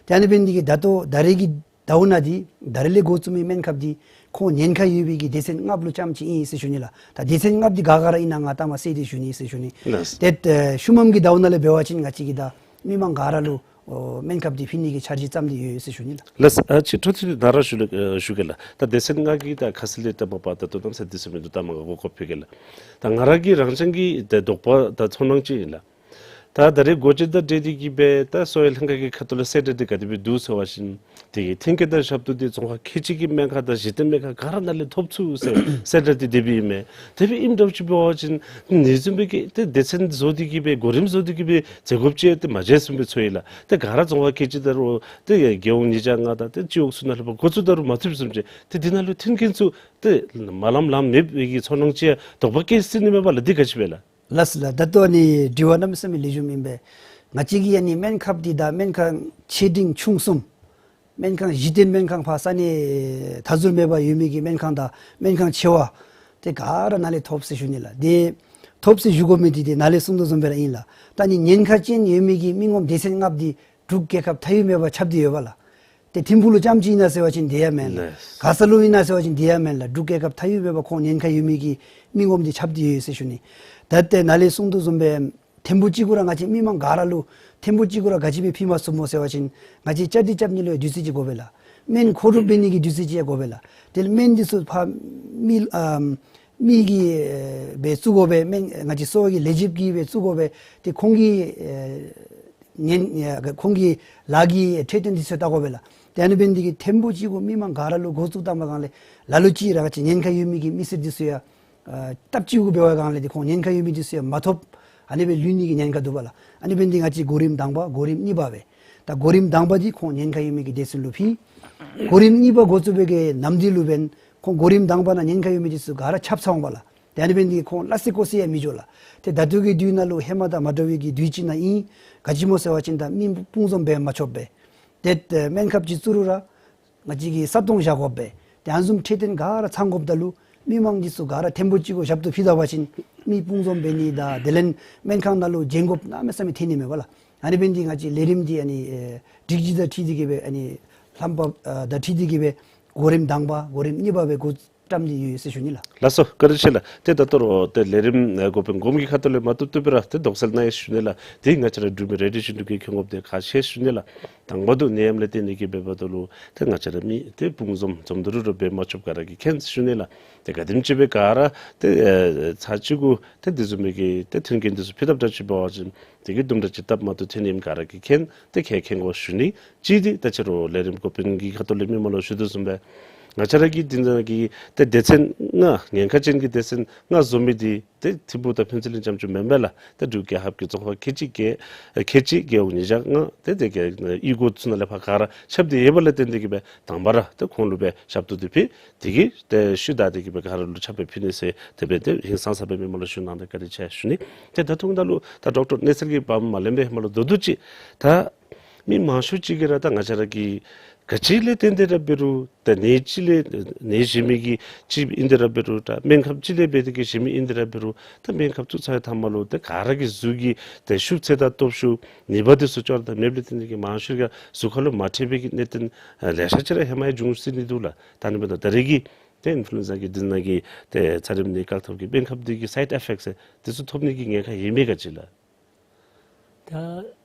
ཏེ་ཨ་ནི་འབད་ནི་དེ་གིས་ད་ལྟོ་ད་རེས་ཀྱི་ཟླཝ་ནང་འདི་ད་རེས་ལས་འགོ་བཙུགས་མི་སྨན་ཁབ་འདི་ཁོང་ཉེན་ཁ་ཡོད་པའི་གི་སྡེ་ཚན་ལྔ་པོ་ལུ་རྐྱངམ་ཅིག་ཨིན་ཟེར་ཞུ་ནི་ལགས། ད་སྡེ་ཚན་ལྔ་པོ་འདི་ག་ག་ར་ཨིན་ན་ང་ལྟ་མ་གསལ་ཏེ་ཞུ་ནི་ཟེར་ཞུ་ནི། ལགས། ཏེ་ཨེ་ཤུལ་མམ་གྱི་ཟླཝ་ནང་ལས་འབད་བ་ཅིན་ང་བཅས་ཀྱིས་ད་མི་མང་ག་ར་ལུ་ཨོ་སྨན་ཁབ་འདི་ཕུལ་ནི་གི་འཆར་གཞི་བརྩམས་ཏེ་ཡོད་ཟེར་ཞུ་ནི་ལགས། ལགས། ཨ་ཅིག་འཕྲོ་མཐུད་དེ་ད་ར་ཞུ་ལེ་ཨ་ཞུ་གེ་ལགས། ད་སྡེ་ཚན་ལྔ་གི་ད་ཁ་གསལ་ལས་ད་མ་པ་ད་ལྟོ་གནམ་མེད་ས་མེད་འདི་ཚུ་མིན་འདུག། ད་མ་ག་གོ་སྐབས་ཕུལ་གེ་ལགས། ད་ང་ར་གི་རང་རྐྱང་གི་ད་དོགས་པ་དང་ཚོར་སྣང་ཅིག་ཨིན་ལགས། ད་ད་རེས་འགོ་འབྱེད་དང་འབྲེལ་ཏེ་གི་སྦེ་ད་གསོ་བའི་ལྷན་ཁག་གི་ཁ་ཐུག་ལས་གསལ་བསྒྲགས་འདི་ག་དེ་སྦེ་འདུག་ཟེར་བ་ཅིན་དེ་གི་མཐུན་རྐྱེན་དང་ཞབས་ཏོག་འདི་རྫོང་ཁག་ཁལ་གཅིག་གི་སྨན་ཁང་དང་གཞི་རྟེན་སྨན་ཁང་ག་ར་ནང་ལས་ཐོབ་ཚུགས་ཟེར་གསལ་བསྒྲགས་འདི་དེ་སྦེ་ཨིན་མས། དེ་སྦེ་ཨིནམ་འདྲཝ་ཅིག་འབད་བ་ཅིན་ནི་བཟུམ་སྦེ་གི་ཏེ་སྡེ་ཚན་བཟོ་སྟེ་གི་སྦེ་གོ་རིམ་བཟོ་སྟེ་གི་སྦེ་མཛད་དགོཔ་ཅིག་ཏེ་མ་མཇལ་བཟུམ་སྦེ་ཚོར་ཡི་ལགས། ཏེ་ག་ར་རྫོང་ཁག་ཁལ་གཅིག་ད་རུང་ཏེ་རྒེད་འོག་ཉིས་བརྒྱ་ལྔ་དང་ཏེ་སྤྱི་འོག་ཚུ་ནང་ལས་ཕར་འགོ་བཙུགས་ད་རུང་མ་ཚུགསཔ་བཟུམ་ཅིག་ཏེ་འདི་ནང་ལུ་མཐུན་རྐྱེན་ཚུ་ཏེ་མ་ལངམ་ལངམ་མེད་པའི་གི་ཚོར་སྣང་ཅིག་དོགས་པ་སྐྱེ་སྲིད་ནི་མས་པ་ལགས། འདི་ག་ཅི་སྦེ་ལགས། ལགས་ལགས། ད་ལྟོ་ཨ་ནི་དྲི་བ་གནམ་མེད་ས་མེད་ལེགས་ཤོམ་ཨིན་པས། ང་བཅས་ཀྱི་ཨ་ནི་སྨན་ཁབ་འདི་ད་སྨན་ཁང་ཆེ་འབྲིང་ཆུང་གསུམ་སྨན་ཁང་གཞི་རྟེན་སྨན་ཁང་ཕར་ས་གནས་མཐའ་ཟུར་མེད་པར་ཡོད་མི་གི་སྨན་ཁང་དང་སྨན་ཁང་ཆེ་བ་དེ་ག་ར་ནང་ལས་ཐོབ་ཟེར་ཞུ་ནི་ལགས། དེ་ཐོབ་ཟེར་ཞུ་དགོ་མི་འདི་དེ་ནཱ་ལས་གསུང་དོ་བཟུམ་སྦེ་ར་ཨིན་ལགས། ད་ཨ་ནི་ཉེན་ཁ་ཅན་ཡོད་མི་གི་མི་ངོམ་སྡེ་ཚན་ལྔ་པོ་འདི་འབྲུག་རྒྱལ་ཁབ་མཐའ་དབུས་མེད་པར་ཁྱབ་སྟེ་ཡོད་པ་ལགས། ཏེ་ཐིམ་ཕུག་ལུ་རྐྱངམ་ཅིག་ཨིན་ན་ཟེར་བ་ཅིན་དེ་ཡང་མེན་ལགས། ལགས། ག་ས་ལུ་ཨིན་ན་ཟེར་བ་ཅིན་དེ་ཡང་མེན་ལགས། འབྲུག་རྒྱལ་ཁབ་མཐའ་དབུས་མེད་པར་ཁོང་ཉེན་ཁ་ཡོད་མི་གི་མི་ངོམ་འདི་ཁྱབ་སྟེ་ཡོད་ཟེར་ཞུ་ནི། ད་ཏེ་ནཱ་ལས་གསུང་དོ་བཟུམ་སྦེ་ཐེངས་པོ་གཅིག་གུ་ར་ང་བཅས་མི་མང་ག་ར་ལུ་ཐེངས་པོ་གཅིག་གུ་ར་ག་ཅི་སྦེ་ཕུལ་མ་ཚུགསཔ་སྨོ་ཟེར་བ་ཅིན་ང་བཅས་བཅའ་སྒྲིག་རྐྱབ་ནི་ལུ་ཡང་དུས་ཚོད་ཅིག་དགོ་པས་ལགས། སྨན་མཁོ་སྒྲུབ་འབད་ནི་གི་དུས་ཚོད་ཅིག་ཡང་དགོ་པས་ལགས། དེ་ལས་སྨན་འདི་ཚུ་ཕར་མི་ཨམ་མི་གི་ཨེ་སྦེ་བཙུགས་དགོ་པས། སྨན་ང་བཅས་གསོ་བ་གི་ལས་བྱེདཔ་གིས་སྦེ་བཙུགས་དགོ་པས། ཏེ་ཁོང་གི་ཨེ་ཉན་ཡ་ཁོང་གི་ལཱ་གི་འཕྲོད་བསྟེན་འདི་ཚུ་བལྟ་དགོ་པས་ལགས། ཏེ་ཨ་ནི་འབད་ནི་དེ་གིས་ཐེངས་པོ་གཅིག་གུ་མི་མང་ག་ར་ལུ་འགོ་བཙུགས་བཏང་པའི་སྒང་ལས་ལ་ལུ་ཅིག་ར་ང་བཅས་ཉེན་ཁ་ཡོད་མི་གི་མི་སེར་འདི་ཚུ་ཡང་ཨ་སྟབས་གཅིག་གུ་འབད་བའི་སྒང་ལས་ཏེ་ཁོང་ཉེན་ཁ་ཡོད་མི་འདི་ཚུ་ཡང་མ་ཐོབ་ཨ་ནི་སྦེ་ལུས་ནི་གི་ཉེན་ཁ་འདུག་པ་ལགས། ཨ་ནི་འབད་ནི་དེ་ང་བཅས་གོ་རིམ་དང་པ་གོ་རིམ་གཉིས་པ་སྦེ། ད་གོ་རིམ་དང་པ་འདི་ཁོང་ཉེན་ཁ་ཡོད་མི་གི་སྡེ་ཚན་ལུ་ཕུལ། གོ་རིམ་གཉིས་པ་འགོ་བཙུགས་པའི་གི་ནམ་དུས་ལུ་འབདན་ཁོང་གོ་རིམ་དང་པ་ནང་ཉེན་ཁ་ཡོད་མི་འདི་ཚུ་ག་ར་ཁྱབ་ཚར་འོང་པ་ལགས། ཏེ་ཨ་ནི་འབད་ནི་དེ་གིས་ཁོང་སླ་བསྲེ་ཀོ་བསྲེ་ཡང་མི་འགྱོ་ལགས། ཏེ་ད་ལྟོ་གི་དུས་ནང་ལུ་ཧེ་མ་དང་མ་འདྲ་བའི་གི་དུས་ཅིག་ནང་ཨིན། ག་ཅི་སྨོ་ཟེར་བ་ཅིན་ད་མི་དཔུང་འཛོམས་འབད་མ་ཆོགཔ་སྦེ། ཏེ་སྨན་ཁབ་ཅིག་བཙུགས་རུང་ར་ང་བཅས་ཀྱིས་ས་སྟོང་བཞག་དགོཔ་སྦེ། ཏེ་ཨ་ནི་བཟུམ་འཕྲོད་བསྟེན་ག་ར་ཚང་དགོཔ་ད་ལུ་མི་མང་འདི་ཚུ་ག་ར་ཐེངས་པོ་གཅིག་གུ་ཞབས་ཏོག་ཕུལ་ད་པ་ཅིན་མི་དཔུང་འཛོམས་འབད་ནི་དང་དེ་ལས་སྨན་ཁང་ནང་ལུ་འགྱོ་དགོཔ་གནམ་མེད་ས་མེད་ཐོན་ནི་མས་པ་ལགས། ཨ་ནི་འབད་ནི་དེ་གིས་ང་བཅས་ལས་རིམ་འདི་ཨ་ནི་ཨེ་སྒྲིག་གཞི་དང་འཁྲིལ་ཏེ་གི་སྦེ་ཨ་ནི་ལྷམ་པ་ཨ་དང་འཁྲིལ་ཏེ་གི་སྦེ་གོ་རིམ་དང་པ་གོ་རིམ་གཉིས་པ་སྦེ་འགོ་བཀྲམ་སྟེ་ཡོད་ཟེར་ཞུ་ནི་ལགས། ལགས་སོ། བཀའ་དྲིན་ཆེ་ལགས། ཏེ་ད་ལྟོ་ར་ཏེ་ལས་རིམ་ཨེ་འགོ་དཔོན་གོངམ་གི་ཁ་ཐུག་ལས་མ་བཏུབ་བཏུབ་སྦེ་ར་ཏེ་དོགས་སེལ་གནང་ཡི་ཟེར་ཞུ་ནི་ལགས། ཏེ་ང་བཅས་ར་འབྲུག་མི་རེ་ཌིའོ་གཞན་དུ་གིས་མཁྱེན་དགོཔ་འདི་ཁག་ཆེ་ཟེར་ཞུ་ནི་ལགས། དང་པ་འདི་ནད་ཡམས་ལས་བརྟེན་ཏེ་གི་འབདཝ་ད་ལུ་ཏེ་ང་བཅས་ར་མི་ཏེ་དཔུང་འཛོམས་འཛོམས་ད་རུང་ར་འབད་མ་ཆོགཔ་ག་ར་གིས་མཁྱེན་ཟེར་ཞུ་ནི་ལགས། ཏེ་ག་དེམ་ཅིག་སྦེ་ག་ར་ཏེ་ཨེ་ཚར་གཅིག་གུ་ཏེ་དེ་བཟུམ་མའི་གི་ཏེ་མཐུན་རྐྱེན་འདི་ཚུ་ཕུལ་དཔ་འདྲཝ་ཅིག་འབད་བ་ཅིན་དེ་གིས་དུམ་གྲ་ཅིག་སྟབས་མ་བདེཝ་ཐོན་ནི་ཨིནམ་ག་ར་གིས་མཁྱེན། ཏེ་ཁོང་མཁྱེན་དགོ་ཞུ་ནི། གཅིག་འདི་ད་ཅི་རུང་ལས་རིམ་འགོ་དཔོན་གྱི་ཁ་ཐུག་ལས་མི་མང་ལུ་ཞུ་དོ་བཟུམ་སྦེ་ང་བཅས་ར་གི་འདི་ནང་གི་ཏེ་སྡེ་ཚན་ལྔ་ཉེན་ཁ་ཅན་གྱི་སྡེ་ཚན་ལྔ་བཟོ་མི་འདི་ཏེ་ཐིམ་ཕུག་དང་ཕུན་ཚོགས་གླིང་རྐྱངམ་ཅིག་མེན་པས་ལགས། ཏེ་འབྲུག་རྒྱལ་ཁབ་ཀྱི་རྫོང་ཁག་ཁལ་གཅིག་གི་ཨེ་ཁལ་གཅིག་རྒེད་འོག་ཉིས་བརྒྱ་ལྔ་ཏེ་དེ་གི་ཨེ་གཡུས་སྒོ་ཚུ་ནང་ལས་ཕར་ག་ར་ཁྱབ་སྟེ་ཡོད་པ་ལས་བརྟེན་ཏེ་གི་སྦེ་དང་པ་ར་ཏེ་ཁོང་ལུ་སྦེ་ཞབས་ཏོག་འདི་ཕུལ། དེ་གིས་ཏེ་ཤུལ་བདའ་སྟེ་གི་སྦེ་ག་ར་ལུ་ཁྱབ་སྦེ་ཕུལ་ནི་ཟེར་དེ་སྦེ་ཏེ་ཧིང་སངས་ས་སྦེ་མི་མང་ལུ་ཞུ་གནང་སྟེ་བཀའ་དྲིན་ཆེ་ཞུ་ནི། ཏེ་ད་ཐུང་ད་ལུ་ད་ཌོག་ཊར་གནས་ཚུལ་གྱི་བར་མ་ལེན་པའི་ཧེ་མ་ལུ་མདོར་བསྡུས་ཅིག་ད་མི་མང་ཤོས་ཅིག་གིས་ར་ད་ང་བཅས་ར་གི་ག་ཅི་ལས་བརྟེན་ཏེ་ར་འབད་རུང་ད་ནད་ཅིག་ལས་ནད་གཞི་མི་གི་ཅིག་ཨིན་ཏེ་ར་འབད་རུང་ད་སྨན་ཁབ་ཅིག་ལས་འབད་དེ་གི་གཞི་མི་ཨིན་ཏེ་ར་འབད་རུང་ད་སྨན་ཁབ་བཙུགས་ཚར་བའི་མཐའ་མ་ལུ་ད་ག་ར་གི་གཟུགས་ཀྱི་ད་ཤུགས་ཚད་དང་སྟོབས་ཤུགས་ནུས་པ་འདི་ཚུ་ཅོག་ར་ད་མེདཔ་ལས་བརྟེན་ཏེ་གི་མང་ཤོས་ཀྱི་གཟུགས་ཁ་ལུ་མ་འཕྲོད་པའི་གི་གནད་དོན་ལེ་ཤ་ཅིག་ར་ཧེ་མ་ཡང་འབྱུང་སྲིད་ནི་འདུག་ལགས། ད་ནི་འབདན་ད་རེས་ཀྱི་ཏེ་ཨིན་ཕུ་ལུ་ཨེན་ཛ་གི་འདི་ནང་གི་ཏེ་ཚ་རིམས་ནད་བཀག་ཐབས་ཀྱི་སྨན་ཁབ་འདི་གི་སའིཌ་ཨི་ཕེཀཊ་འདི་ཚུ་ཐོབ་ནི་གི་ཉེན་ཁ་ཡོད་མེད་ག་ཅི་ལགས། ད་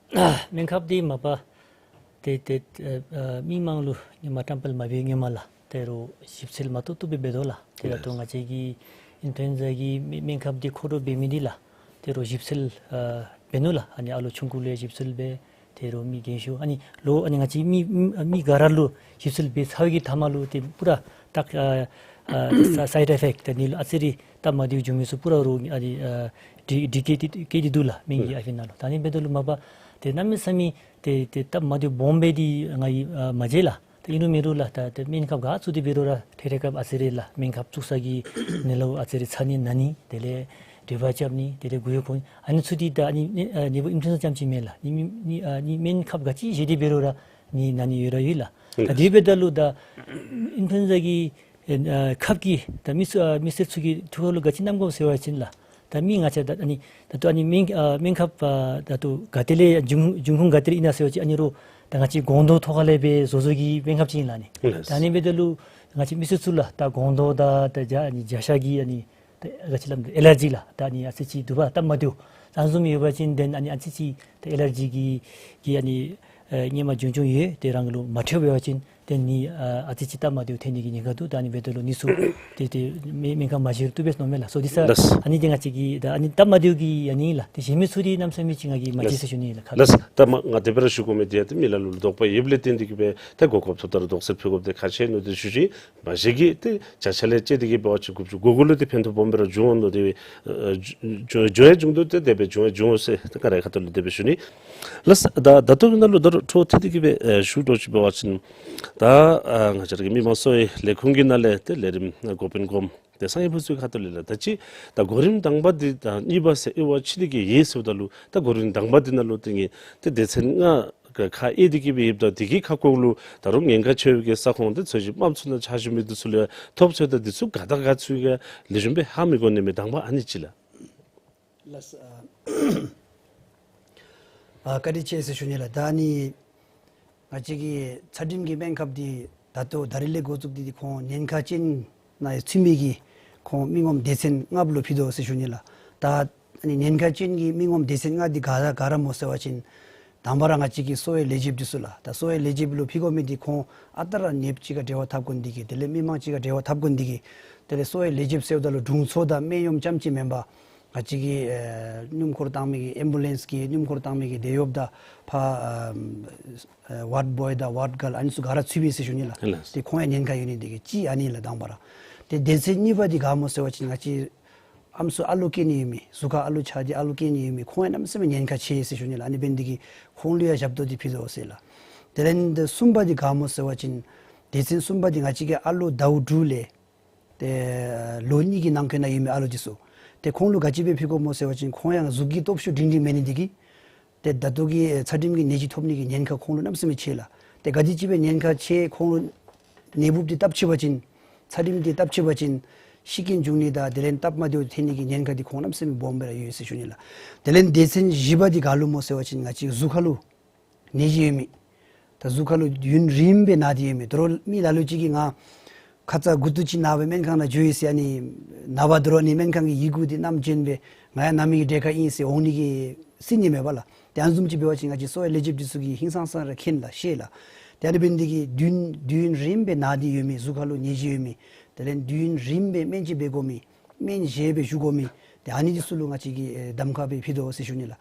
སྨན་ཁབ་འདི་མ་པ་ཏེ་ཏེ་ཨ་མི་མང་ལུ་ཧེ་མ་བཀྲམ་སྤེལ་མ་འབད་བའི་སྔོན་མ་ལགས་ཏེ་རུང་ཞིབ་འཚོལ་མ་བཏུབ་བཏུབ་སྦེ་འབད་དོ་ལགས། ཏེ་ད་ལྟོ་ང་བཅས་ཀྱི་ ཨིན་ཕུ་ལུ་ཨེན་ཛ་གི་མི་སྨན་ཁབ་འདི་མཁོ་སྤྲོད་འབད་མི་འདི་ལགས། ད་རུང་ཞིབ་འཚོལ་ཨ་འབད་ནུག་ལགས། ཨ་ནི་ཨ་ལོ་ཆུང་ཀུ་ལས་ཞིབ་འཚོལ་འབད། ད་རུང་མི་རྒན་ཤོས་ཨ་ནི་ལོ་ཨ་ནི་ང་བཅས་མི་མི་མི་ག་ར་ལུ་ཞིབ་འཚོལ་འབད་ཚར་བའི་གི་མཐའ་མ་ལུ་ཏེ་པུ་ར་ད་ཨ་ཨ་སའི་ཌི་ཨེཕ་ཕེཀཊ་ད་ཨ་ནི་ལུ་ཨ་ཙི་རེ་སྟབས་མ་བདེཝ་འབྱུང་མི་ཚུ་པུ་ར་རུང་ཨ་ནི་ཨ་འདི་འདི་བཀལ་ཏེ་བཀལ་ཏེ་འདུག་ལགས། སྨན་གྱི་ཨ་ཕི་ནང་ལུ། ད་ཨ་ནི་འབདཝ་ད་ལུ་མ་པ་ཏེ་གནམ་མེད་ས་མེད་ཏེ་ཏེ་སྟབས་མ་བདེཝ་སྦོམ་སྦེ་འདི་ང་གིས་ཨ་མ་མཇལ་ལགས། ད་ཨིན་རུང་མེན་རུང་ལགས། ད་ཏེ་སྨན་ཁབ་ག་བཙུགས་ཏེ་འབད་རུང་ར་ཐད་རི་ཁར་ཨ་ཙི་རེ་ལགས། སྨན་ཁབ་བཙུགས་ས་གི་ནད་ལུ་ཨ་ཙི་རེ་ཚ་ནི་ན་ནི་དེ་ལས་དྲོད་འབར་རྐྱབ་ནི་དེ་ལས་མགུ་ཡུ་འཁོར་ནི་ཨ་ནི་ཚུ་འདི་ད་ཨ་ནི་ཨ་ནད་འབུ་ཨིན་ཕུ་ལུ་ཨེན་ཛ་རྐྱངམ་ཅིག་མེན་ལགས། ནི་ནི་ཨ་ནི་སྨན་ཁབ་ག་ཅི་བཞེས་ཏེ་འབད་རུང་ར་ནི་ན་ནི་ཡོད་ར་ཡོད་ལགས། ད་དེ་འབདཝ་ད་ལུ་ད་ཨིན་ཕུ་ལུ་ཨེན་ཛ་གི་ཨེ་ཨ་ཁབ་ཀྱིས་ད་མི་སེར་ཨ་མི་སེར་ཚུ་གི་ཐུགས་ཁར་ལུ་ག་ཅི་བསྣམ་དགོཔ་ཟེར་བ་ཅིན་ལགས། ད་མི་ང་བཅས་ད་ཨ་ནི་ད་ལྟོ་ཨ་ནི་སྨན་ཨ་སྨན་ཁབ་ཨ་ད་ལྟོ་ག་ཏེ་ལས་འབྱུང་འབྱུང་ཁུངས་ག་ཏེ་ལས་ཨིན་ན་ཟེར་བ་ཅིན་ཨ་ནི་རུང་ད་ང་བཅས་སྒོང་རྡོག་ཐོག་ཁ་ལས་སྦེ་བཟོ་བཟོཝ་གི་སྨན་ཁབ་ཅིག་ཨིན་ལགས་ཨ་ནི། ལགས། ད་ཨ་ནི་འབདཝ་ད་ལུ་ང་བཅས་མི་སེར་ཚུ་ལགས་ད་སྒོང་རྡོག་དང་ད་བྱ་ཨ་ནི་བྱ་ཤ་གི་ཨ་ནི་ད་ག་ཅི་སླབ་ཨེ་ལར་ཇི་ལགས། ད་ཨ་ནི་ཨ་ཙི་ཅིག་འདུག་པ་སྟབས་མ་བདེཝ་ཨ་ནི་བཟུམ་ཡོད་པ་ཅིན་དེ་ཨ་ནི་ཨ་ཙི་ཅིག་ད་ཨེ་ལར་ཇི་གི་གི་ཨ་ནི་ཨེ་ཧེ་མ་བྱུང་བྱུངམ་ཡོད། དེ་རང་གི་ལུ་མ་འཕྲོད་པ་ཅིན་ཏེ་ནི་ཨ་ཨ་ཙི་ཅིག་སྟབས་མ་བདེཝ་ཐོན་ནི་གི་ཉེན་ཁ་འདུག། ད་ཨ་ནི་འབདཝ་ད་ལུ་ནི་ཚུ་ཏེ་ཏེ་སྨན་སྨན་ཁབ་མ་བཞེས་རུང་བཏུབ་པས་མནོཝ་མས་ལགས། སོ་འདི་ས་ལགས། ཨ་ནི་ཏེ་ང་བཅས་ཀྱི་ད་ཨ་ནི་སྟབས་མ་བདེཝ་གི་ཨ་ནི་ལགས། ཏེ་གཞན་མི་ཚུ་འདི་གནམ་མེད་ས་མེད་ཅིག་ང་གིས་མ་མཇལ་ཟེར་ཞུ་ནི་ལགས། ལགས། ད་མ་ང་དེ་སྦེ་ར་ཞུ་དགོ་མི་འདི་ཡང་ཏེ་མི་ལ་ལུ་ལུ་དོགས་པ་ཡོདཔ་ལས་བརྟེན་ཏེ་གིས་སྦེ་ཏེ་གོ་སྐབས་ཐོབ་ད་རུང་དོགས་སེལ་ཕུལ་དགོཔ་འདི་ཁག་ཆེ་ནུག་ཏེ་ཞུ་ཞུཝ་ཨིན། མ་གཞི་གིས་ཏེ་བྱ་ཤ་ལས་བཅད་དེ་གིས་འབད་བ་ཅིན་དགུ་བཅུ་གོ་གོ་ལུ་ཏེ་ཕན་ཐོགས་སྦོམ་སྦེ་ར་འབྱུང་འོང་མནོ་སྟེ་སྦེ་ཨ་འབྱུང་འབྱུང་ཡང་འབྱུང་འདུག། ཏེ་དེ་སྦེ་འབྱུང་ཡང་འབྱུང་འོང་ཟེར་ཏེ་ག་ར་ཁ་ཐུག་ལས་དེ་སྦེ་ཞུ་ནི། ལགས། ད་ད་ལྟོ་གི་ནང་ལུ་ད་རུང་འཕྲོ་མཐུད་དེ་གིས་སྦེ་ཨེ་ཞུ་དོ་ཅིག་འབད་བ་ཅིན་ད་ཨ་ང་བཅས་ར་གི་མི་དམངས་གསོ་བའི་ལས་ཁུངས་ཀྱི་ནང་ལས་ཏེ་ལས་རིམ་འགོ་དཔོན་གོངམ་ཏེ་སངས་རྒྱས་ཕུན་ཚོགས་ཁ་ཐུག་ལས་ལགས། ད་ཅི་ད་གོ་རིམ་དང་པ་འདི་དང་གཉིས་པ་ཟེར་དབྱེ་བ་ཕྱེ་སྟེ་གིས་ཡོད་ཟེརཝ་ད་ལུ་ད་གོ་རིམ་དང་པ་འདི་ནང་ལུ་ཏེ་ངེ་ཏེ་སྡེ་ཚན་ལྔ་ཁག་དབྱེ་སྟེ་གིས་སྦེ་ཡོདཔ་ད་དེ་གི་ཁ་སྐོང་ལུ་ད་རུང་ཉེན་ཁ་ཆེ་བའི་གི་ས་ཁོངས་ཏེ་འཚོ་བྱེད་དམངས་གཙོའི་ནང་ཕྱག་ཞུ་མི་འདི་ཚུ་ལུ་ཐོབ་ཚུལ་དང་འདི་ཚུ་ག་དང་ག་ཚུ་གིས་ལེགས་ཤོམ་སྦེ་ཧ་མི་གོ་ནི་མས། དང་པ་ཨ་ནི་ཅིག་ལགས། ལགས། ཨ་བཀའ་དྲིན་ཆེ་ཟེར་ཞུ་ནི་ལགས། ད་ཨ་ནི་ང་བཅས་ཀྱི་ཚད་རིམས་ཀྱི་སྨན་ཁབ་འདི་ད་ལྟོ་ད་རིས་ལས་འགོ་བཙུགས་ཏེ་འདི་ཁོང་ཉེན་ཁ་ཅན་ནང་ཚུད་མི་གི་ཁོང་མི་ངོམ་སྡེ་ཚན་ལྔ་པོ་ལུ་ཕུལ་དོ་ཟེར་ཞུ་ནི་ལགས། ད་ཨ་ནི་ཉེན་ཁ་ཅན་གྱི་མི་ངོམ་སྡེ་ཚན་ལྔ་འདི་ག་ར་ག་ར་སྨོ་ཟེར་བ་ཅིན་དང་པ་ར་ང་བཅས་ཀྱི་གསོ་བའི་ལས་བྱེདཔ་འདི་ཚུ་ལགས། ད་གསོ་བའི་ལས་བྱེདཔ་ལུ་ཕུལ་དགོ་མི་འདི་ཁོང་ཨ་རྟག་ར་ནདཔ་ཅིག་ག་འབྲེལ་བ་འཐབ་དགོ་ནི་འདི་གིས་དེ་ལས་མི་མང་ཅིག་ག་འབྲེལ་བ་འཐབ་དགོ་ནི་འདི་གིས་དེ་ལས་གསོ་བའི་ལས་བྱེདཔ་ཟེརཝ་ད་ལུ་དྲུང་འཚོ་དང་སྨན་གཡོགམ་རྐྱངམ་ཅིག་མེན་པར་ང་བཅས་ཀྱི་ཨེ་སྣུམ་འཁོར་བཏང་མི་གི་ཨེམ་བུ་ལེནསི་གི་སྣུམ་འཁོར་བཏང་མི་གི་དེད་གཡོགཔ་དང་ཕར་ཨ་ཨ་ཝརཌ་བོའི་དང་ཝརཌ་གརལ་ཨ་ནི་ཚུ་ག་ར་ཚུད་པས་ཟེར་ཞུ་ནི་ལགས། ལགས། ཏེ་ཁོང་ཡང་ཉེན་ཁ་ཡོད་ནི་འདི་གིས་གཅིག་ཨ་ནི་ལགས་དང་པ་ར། ཏེ་སྡེ་ཚན་གཉིས་པ་འདི་ག་སྨོ་ཟེར་བ་ཅིན་ང་བཅས་ཨམ་སྲུ་ཨ་ལོ་སྐྱེ་ནི་ཡོད་མི་གཟུགས་ཁར་ཨ་ལོ་ཆགས་ཏེ་ཨ་ལོ་སྐྱེ་ནི་ཡོད་མི་ཁོང་ཡང་གནམ་མེད་ས་མེད་ཉེན་ཁ་ཆེ་ཟེར་ཞུ་ནི་ལགས། ཨ་ནི་འབད་ནི་འདི་གིས་ཁོང་ལུ་ཡང་ཞབས་ཏོག་འདི་ཕུལ་དོ་ཟེར་ལགས། དེ་ལས་འདི་གསུམ་པ་འདི་ག་སྨོ་ཟེར་བ་ཅིན་སྡེ་ཚན་གསུམ་པ་འདི་ང་བཅས་ཀྱི་ཨ་ལོ་ཟླཝ་དྲུག་ལས་ཏེ་ལོ་གཉིས་ཀྱི་ནང་འཁོད་ནང་ཡོད་མི་ཨ་ལོ་འདི་ཚུ། ཏེ་ཁོང་ལུ་ག་ཅི་སྦེ་ཕུལ་དགོཔ་སྨོ་ཟེར་བ་ཅིན་ཁོང་ཡང་གཟུགས་ཀྱི་སྟོབས་ཤུགས་སྒྲིང་སྒྲིང་མེད་ནི་འདི་གིས་ཏེ་ད་ལྟོ་གི་ཚད་རིམས་ཀྱི་ནད་གཞི་ཐོབ་ནི་གི་ཉེན་ཁ་ཁོང་ལུ་གནམ་མེད་ས་མེད་ཆེ་ལགས། ཏེ་ག་དེ་ཅིག་སྦེ་ཉེན་ཁ་ཆེ་ཁོང་ལུ་ནད་འབུཔ་འདི་སྟབས་ཆེ་བ་ཅིན་ཚད་རིམས་འདི་སྟབས་ཆེ་བ་ཅིན་ཤི་རྐྱེན་འབྱུང་ནི་དང་དེ་ལས་སྟབས་མ་བདེཝ་ཐོན་ནི་གི་ཉེན་ཁ་འདི་ཁོང་གནམ་མེད་ས་མེད་སྦོམ་སྦེ་ར་ཡོད་ཟེར་ཞུ་ནི་ལགས། དེ་ལས་སྡེ་ཚན་བཞི་པ་འདི་ག་ལུ་སྨོ་ཟེར་བ་ཅིན་ང་བཅས་གཟུགས་ཁར་ལུ་ནད་གཞི་ཡོད་མི། ད་གཟུགས་ཁར་ལུ་ཡུན་རིངམོ་སྦེ་ན་སྟེ་ཡོད་མི། དོ་རུང་མི་ལ་ལུ་ཅིག་གིས་ང་ཁ་ཙ་མགུ་ཏོ་ཅིག་ན་སྦེ་སྨན་ཁང་ནང་འགྱོ་ཡི་ཟེར་ཨ་ནི་ན་བ་དོ་རུང་ཨ་ནི་སྨན་ཁང་གི་ཡི་གུ་འདི་བསྣམས་བྱོན་སྦེ་ང་ཡང་ན་མི་གི་གྲས་ཁར་ཨིན་ཟེར་འོང་ནི་གི་སྲིད་ནི་མས་པ་ལགས། ཏེ་ཨ་ནི་བཟུམ་ཅིག་འབད་བ་ཅིན་ང་བཅས་གསོ་བའི་ལས་བྱེདཔ་འདི་ཚུ་གིས་ཧིང་སངས་ས་ར་མཁྱེན་ལགས་ཤེས་ལགས། ཏེ་ཨ་ནི་འབད་ནི་འདི་གིས་དུས་དུས་ཡུན་རིངམོ་སྦེ་ན་སྟེ་ཡོད་མི་གཟུགས་ཁར་ལུ་ནད་གཞི་ཡོད་མི། དེ་ལས་དུས་ཡུན་རིངམོ་སྦེ་སྨན་བཅོས་འབད་དགོ་མི། སྨན་བཞེས་སྦེ་བཞུགས་དགོ་མི། ཏེ་ཨ་ནི་འདི་ཚུ་ལུ་ང་བཅས་ཀྱིས་ཨེ་གདམ་ཁ་སྦེ་ཕུལ་དོ་ཟེར་ཞུ་ནི་ལགས།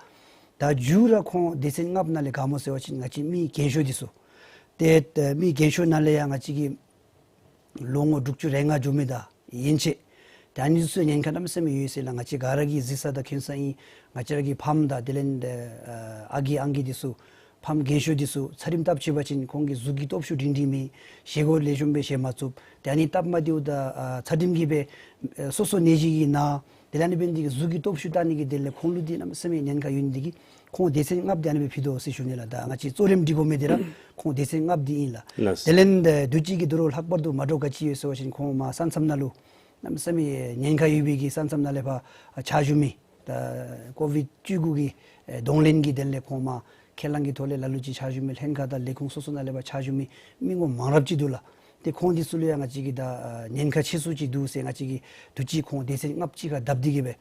ད་མཇུག་ར་ཁོང་སྡེ་ཚན་ལྔ་པོ་ནང་ལས་ག་སྨོ་ཟེར་བ་ཅིན་ང་བཅས་མི་རྒན་ཤོས་འདི་ཚུ། ཏེ་ཏེ་མི་རྒན་ཤོས་ནང་ལས་ཡང་ང་བཅས་ཀྱི་ལོ་ངོ་དྲུག་ཅུ་རེ་ལྔ་འགྱོ་མི་དང་ཡན་ཆད། ཏེ་ཨ་ནི་ཚུ་ཉེན་ཁ་གནམ་མེད་ས་མེད་ཡོད་ཟེར་ལགས། ང་བཅས་ག་ར་གིས་གཟིགས་ས་དང་མཁྱེན་ས་ཨིན། ང་བཅས་ར་གི་ཕམ་དང་དེ་ལས་ཨ་ཨ་རྒས་ཨང་རྒས་འདི་ཚུ་ཕམ་རྒན་ཤོས་འདི་ཚུ་ཚད་རིམས་སྟབས་ཆེ་བ་ཅིན་ཁོང་གི་གཟུགས་ཀྱི་སྟོབས་ཤུགས་སྒྲིང་སྒྲིང་མེད། བཞེས་སྒོ་ལེགས་ཤོམ་སྦེ་བཞེས་མ་ཚུགས། ཏེ་ཨ་ནི་སྟབས་མ་བདེཝ་དང་ཨ་ཚད་རིམས་ཀྱིས་སྦེ་ཨེ་སོ་སོ་ནད་གཞི་གིས་ན། དེ་ལས་ཨ་ནི་འབད་ནི་འདི་གིས་གཟུགས་ཀྱི་སྟོབས་ཤུགས་བཏང་ནི་གི་དེ་ལས་ཁོང་ལུ་འདི་གནམ་མེད་ས་མེད་ཉེན་ཁ་ཡོད་ནི་འདི་གིས་ཁོང་སྡེ་ཚན་ལྔ་པོ་འདི་ཨ་ནི་སྦེ་ཕུལ་དོ་ཟེར་ཞུ་ནི་ལགས། ད་ང་བཅས་གཙོ་རིམ་སྒྲིག་དགོ་མི་འདི་ར་ཁོང་སྡེ་ཚན་ལྔ་པོ་འདི་ཨིན་ལགས། ལགས། དེ་ལས་ཨེ་དུས་ཅི་གི་དོ་རུང་ལྷག་པར་དུ་མ་འདྲཝ་ག་ཅི་ཡོད་ཟེར་བ་ཅིན་ཁོང་མར་ས་མཚམས་ནང་ལུ་གནམ་མེད་ས་མེད་ཉེན་ཁ་ཡོད་པའི་གི་ས་མཚམས་ནང་ལས་ཕར་ཕྱག་ཞུ་མི། ད་ཀོ་ཝིཌ་བཅུ་དགུ་གི་ཨེ་གདོང་ལེན་གྱི་དོན་ལས་ཁོང་མར་ཁས་བླངས་ཀྱི་ཐོག་ལས་ལ་ལུ་ཅིག་ཕྱག་ཞུ་མི་ལྷན་ཁག་དང་ལས་ཁུངས་སོ་སོ་ནང་ལས་ཕར་ཕྱག་ཞུ་མི་མི་ངོམ་མང་རབས་ཅིག་འདུག་ལགས། ཏེ་ཁོང་འདི་ཚུ་ལུ་ཡང་ང་བཅས་ཀྱིས་ད་ཨ་ཉེན་ཁ་ཆེ་སུ་ཅིག་འདུག་ཟེར་ང་བཅས་ཀྱིས་དུས་ཅི་ཁོང་སྡེ་ཚན་ལྔ་པོ་གཅིག་ཁར་བསྡབས་ཏེ་གིས་སྦེ་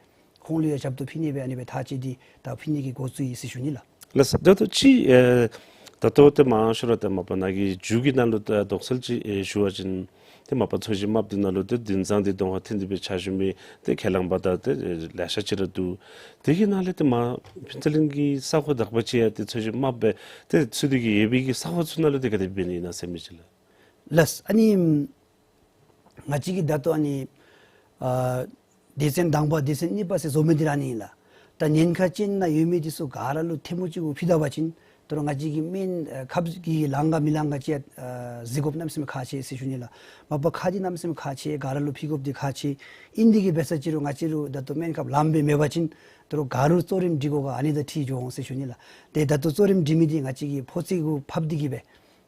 ཁོང་ལུ་ཡང་ཞབས་ཏོག་ཕུལ་ནི་སྦེ་ཨ་ནི་སྦེ་ཐག་བཅད་དེ་ད་ཕུལ་ནི་གི་འགོ་བཙུགས་ཡི་ཟེར་ཞུ་ནི་ལགས། ལགས་སོ། ད་ལྟོ་ཅིག་ཨེ་ད་ལྟོ་ཏེ་མང་ཤོས་ར་ཏེ་མ་པ་ནཱ་གི་མཇུག་གི་ནང་ལུ་ད་དོགས་སེལ་ཅིག་ཨེ་ཞུ་བ་ཅིན་ ཏེ་མ་པ་ཚོས་གཞི་དམརཔོ་འདི་ནང་ལུ་ཏེ་འདུན་ཚང་འདི་གདོང་ཁར་འཐོན་ཏེ་སྦེ་ཕྱག་ཞུ་མི་ཏེ་ཁས་བླངས་པ་དང་ཏེ་ལེ་ཤ་ཅིག་ར་འདུག། དེ་གི་ནང་ལས་ཏེ་མ་ཕུན་ཚོགས་གླིང་གི་ས་ཁོངས་དག་པ་ཅིག་ཡང་ཏེ་ཚོས་གཞི་དམརཔོ་སྦེ་ཏེ་ཚུད་དེ་གི་ཡོད་པའི་གི་ས་ཁོངས་ཚུ་ནང་ལུ་ཏེ་ག་དེ་འབད་ནི་ཨིན་ན་ཟེར་མི་ཅིག་ལགས། ལགས། ཨ་ནི་ང་བཅས་ཀྱིས་ད་ལྟོ་ཨ་ནི་ཨ་སྡེ་ཚན་དང་པ་སྡེ་ཚན་གཉིས་པ་ཟེར་བཟོ་མི་འདི་ར་ཨ་ནི་ཨིན་ལགས། ད་ཉེན་ཁ་ཅན་ནང་ཡོད་མི་འདི་ཚུ་ག་ར་ལུ་ཐལ་མོ་གཅིག་གུ་ཕུད་ད་པ་ཅིན་ད་རུང་ང་བཅས་ཀྱི་སྨན་ཨ་ཁབ་ཀྱི་ལང་ཀ་མི་ལང་ཀ་ཅིག་ཨ་གཟིགས་དགོཔ་གནམ་མེད་ས་མེད་ཁག་ཆེ་ཟེར་ཞུ་ནི་ལགས། མ་པ་ཁ་འདི་གནམ་མེད་ས་མེད་ཁག་ཆེ། ག་ར་ལུ་ཕུལ་དགོཔ་འདི་ཁག་ཆེ། ཨིན་འདི་གིས་འབད་ས་ཅིག་རུང་ང་བཅས་རུང་ད་ལྟོ་སྨན་ཁབ་ལངམ་སྦེ་མེད་པ་ཅིན་ད་རུང་ག་རུང་གཙོ་རིམ་སྒྲིག་དགོ་ག་ཨ་ནི་དང་འཁྲིལ་འགྱོ་འོང་ཟེར་ཞུ་ནི་ལགས། ཏེ་ད་ལྟོ་གཙོ་རིམ་སྒྲིག་མི་འདི་ང་བཅས་ཀྱིས་ཕོ་ཚོད་གུ་ཕབ་འདི་གིས་སྦེ་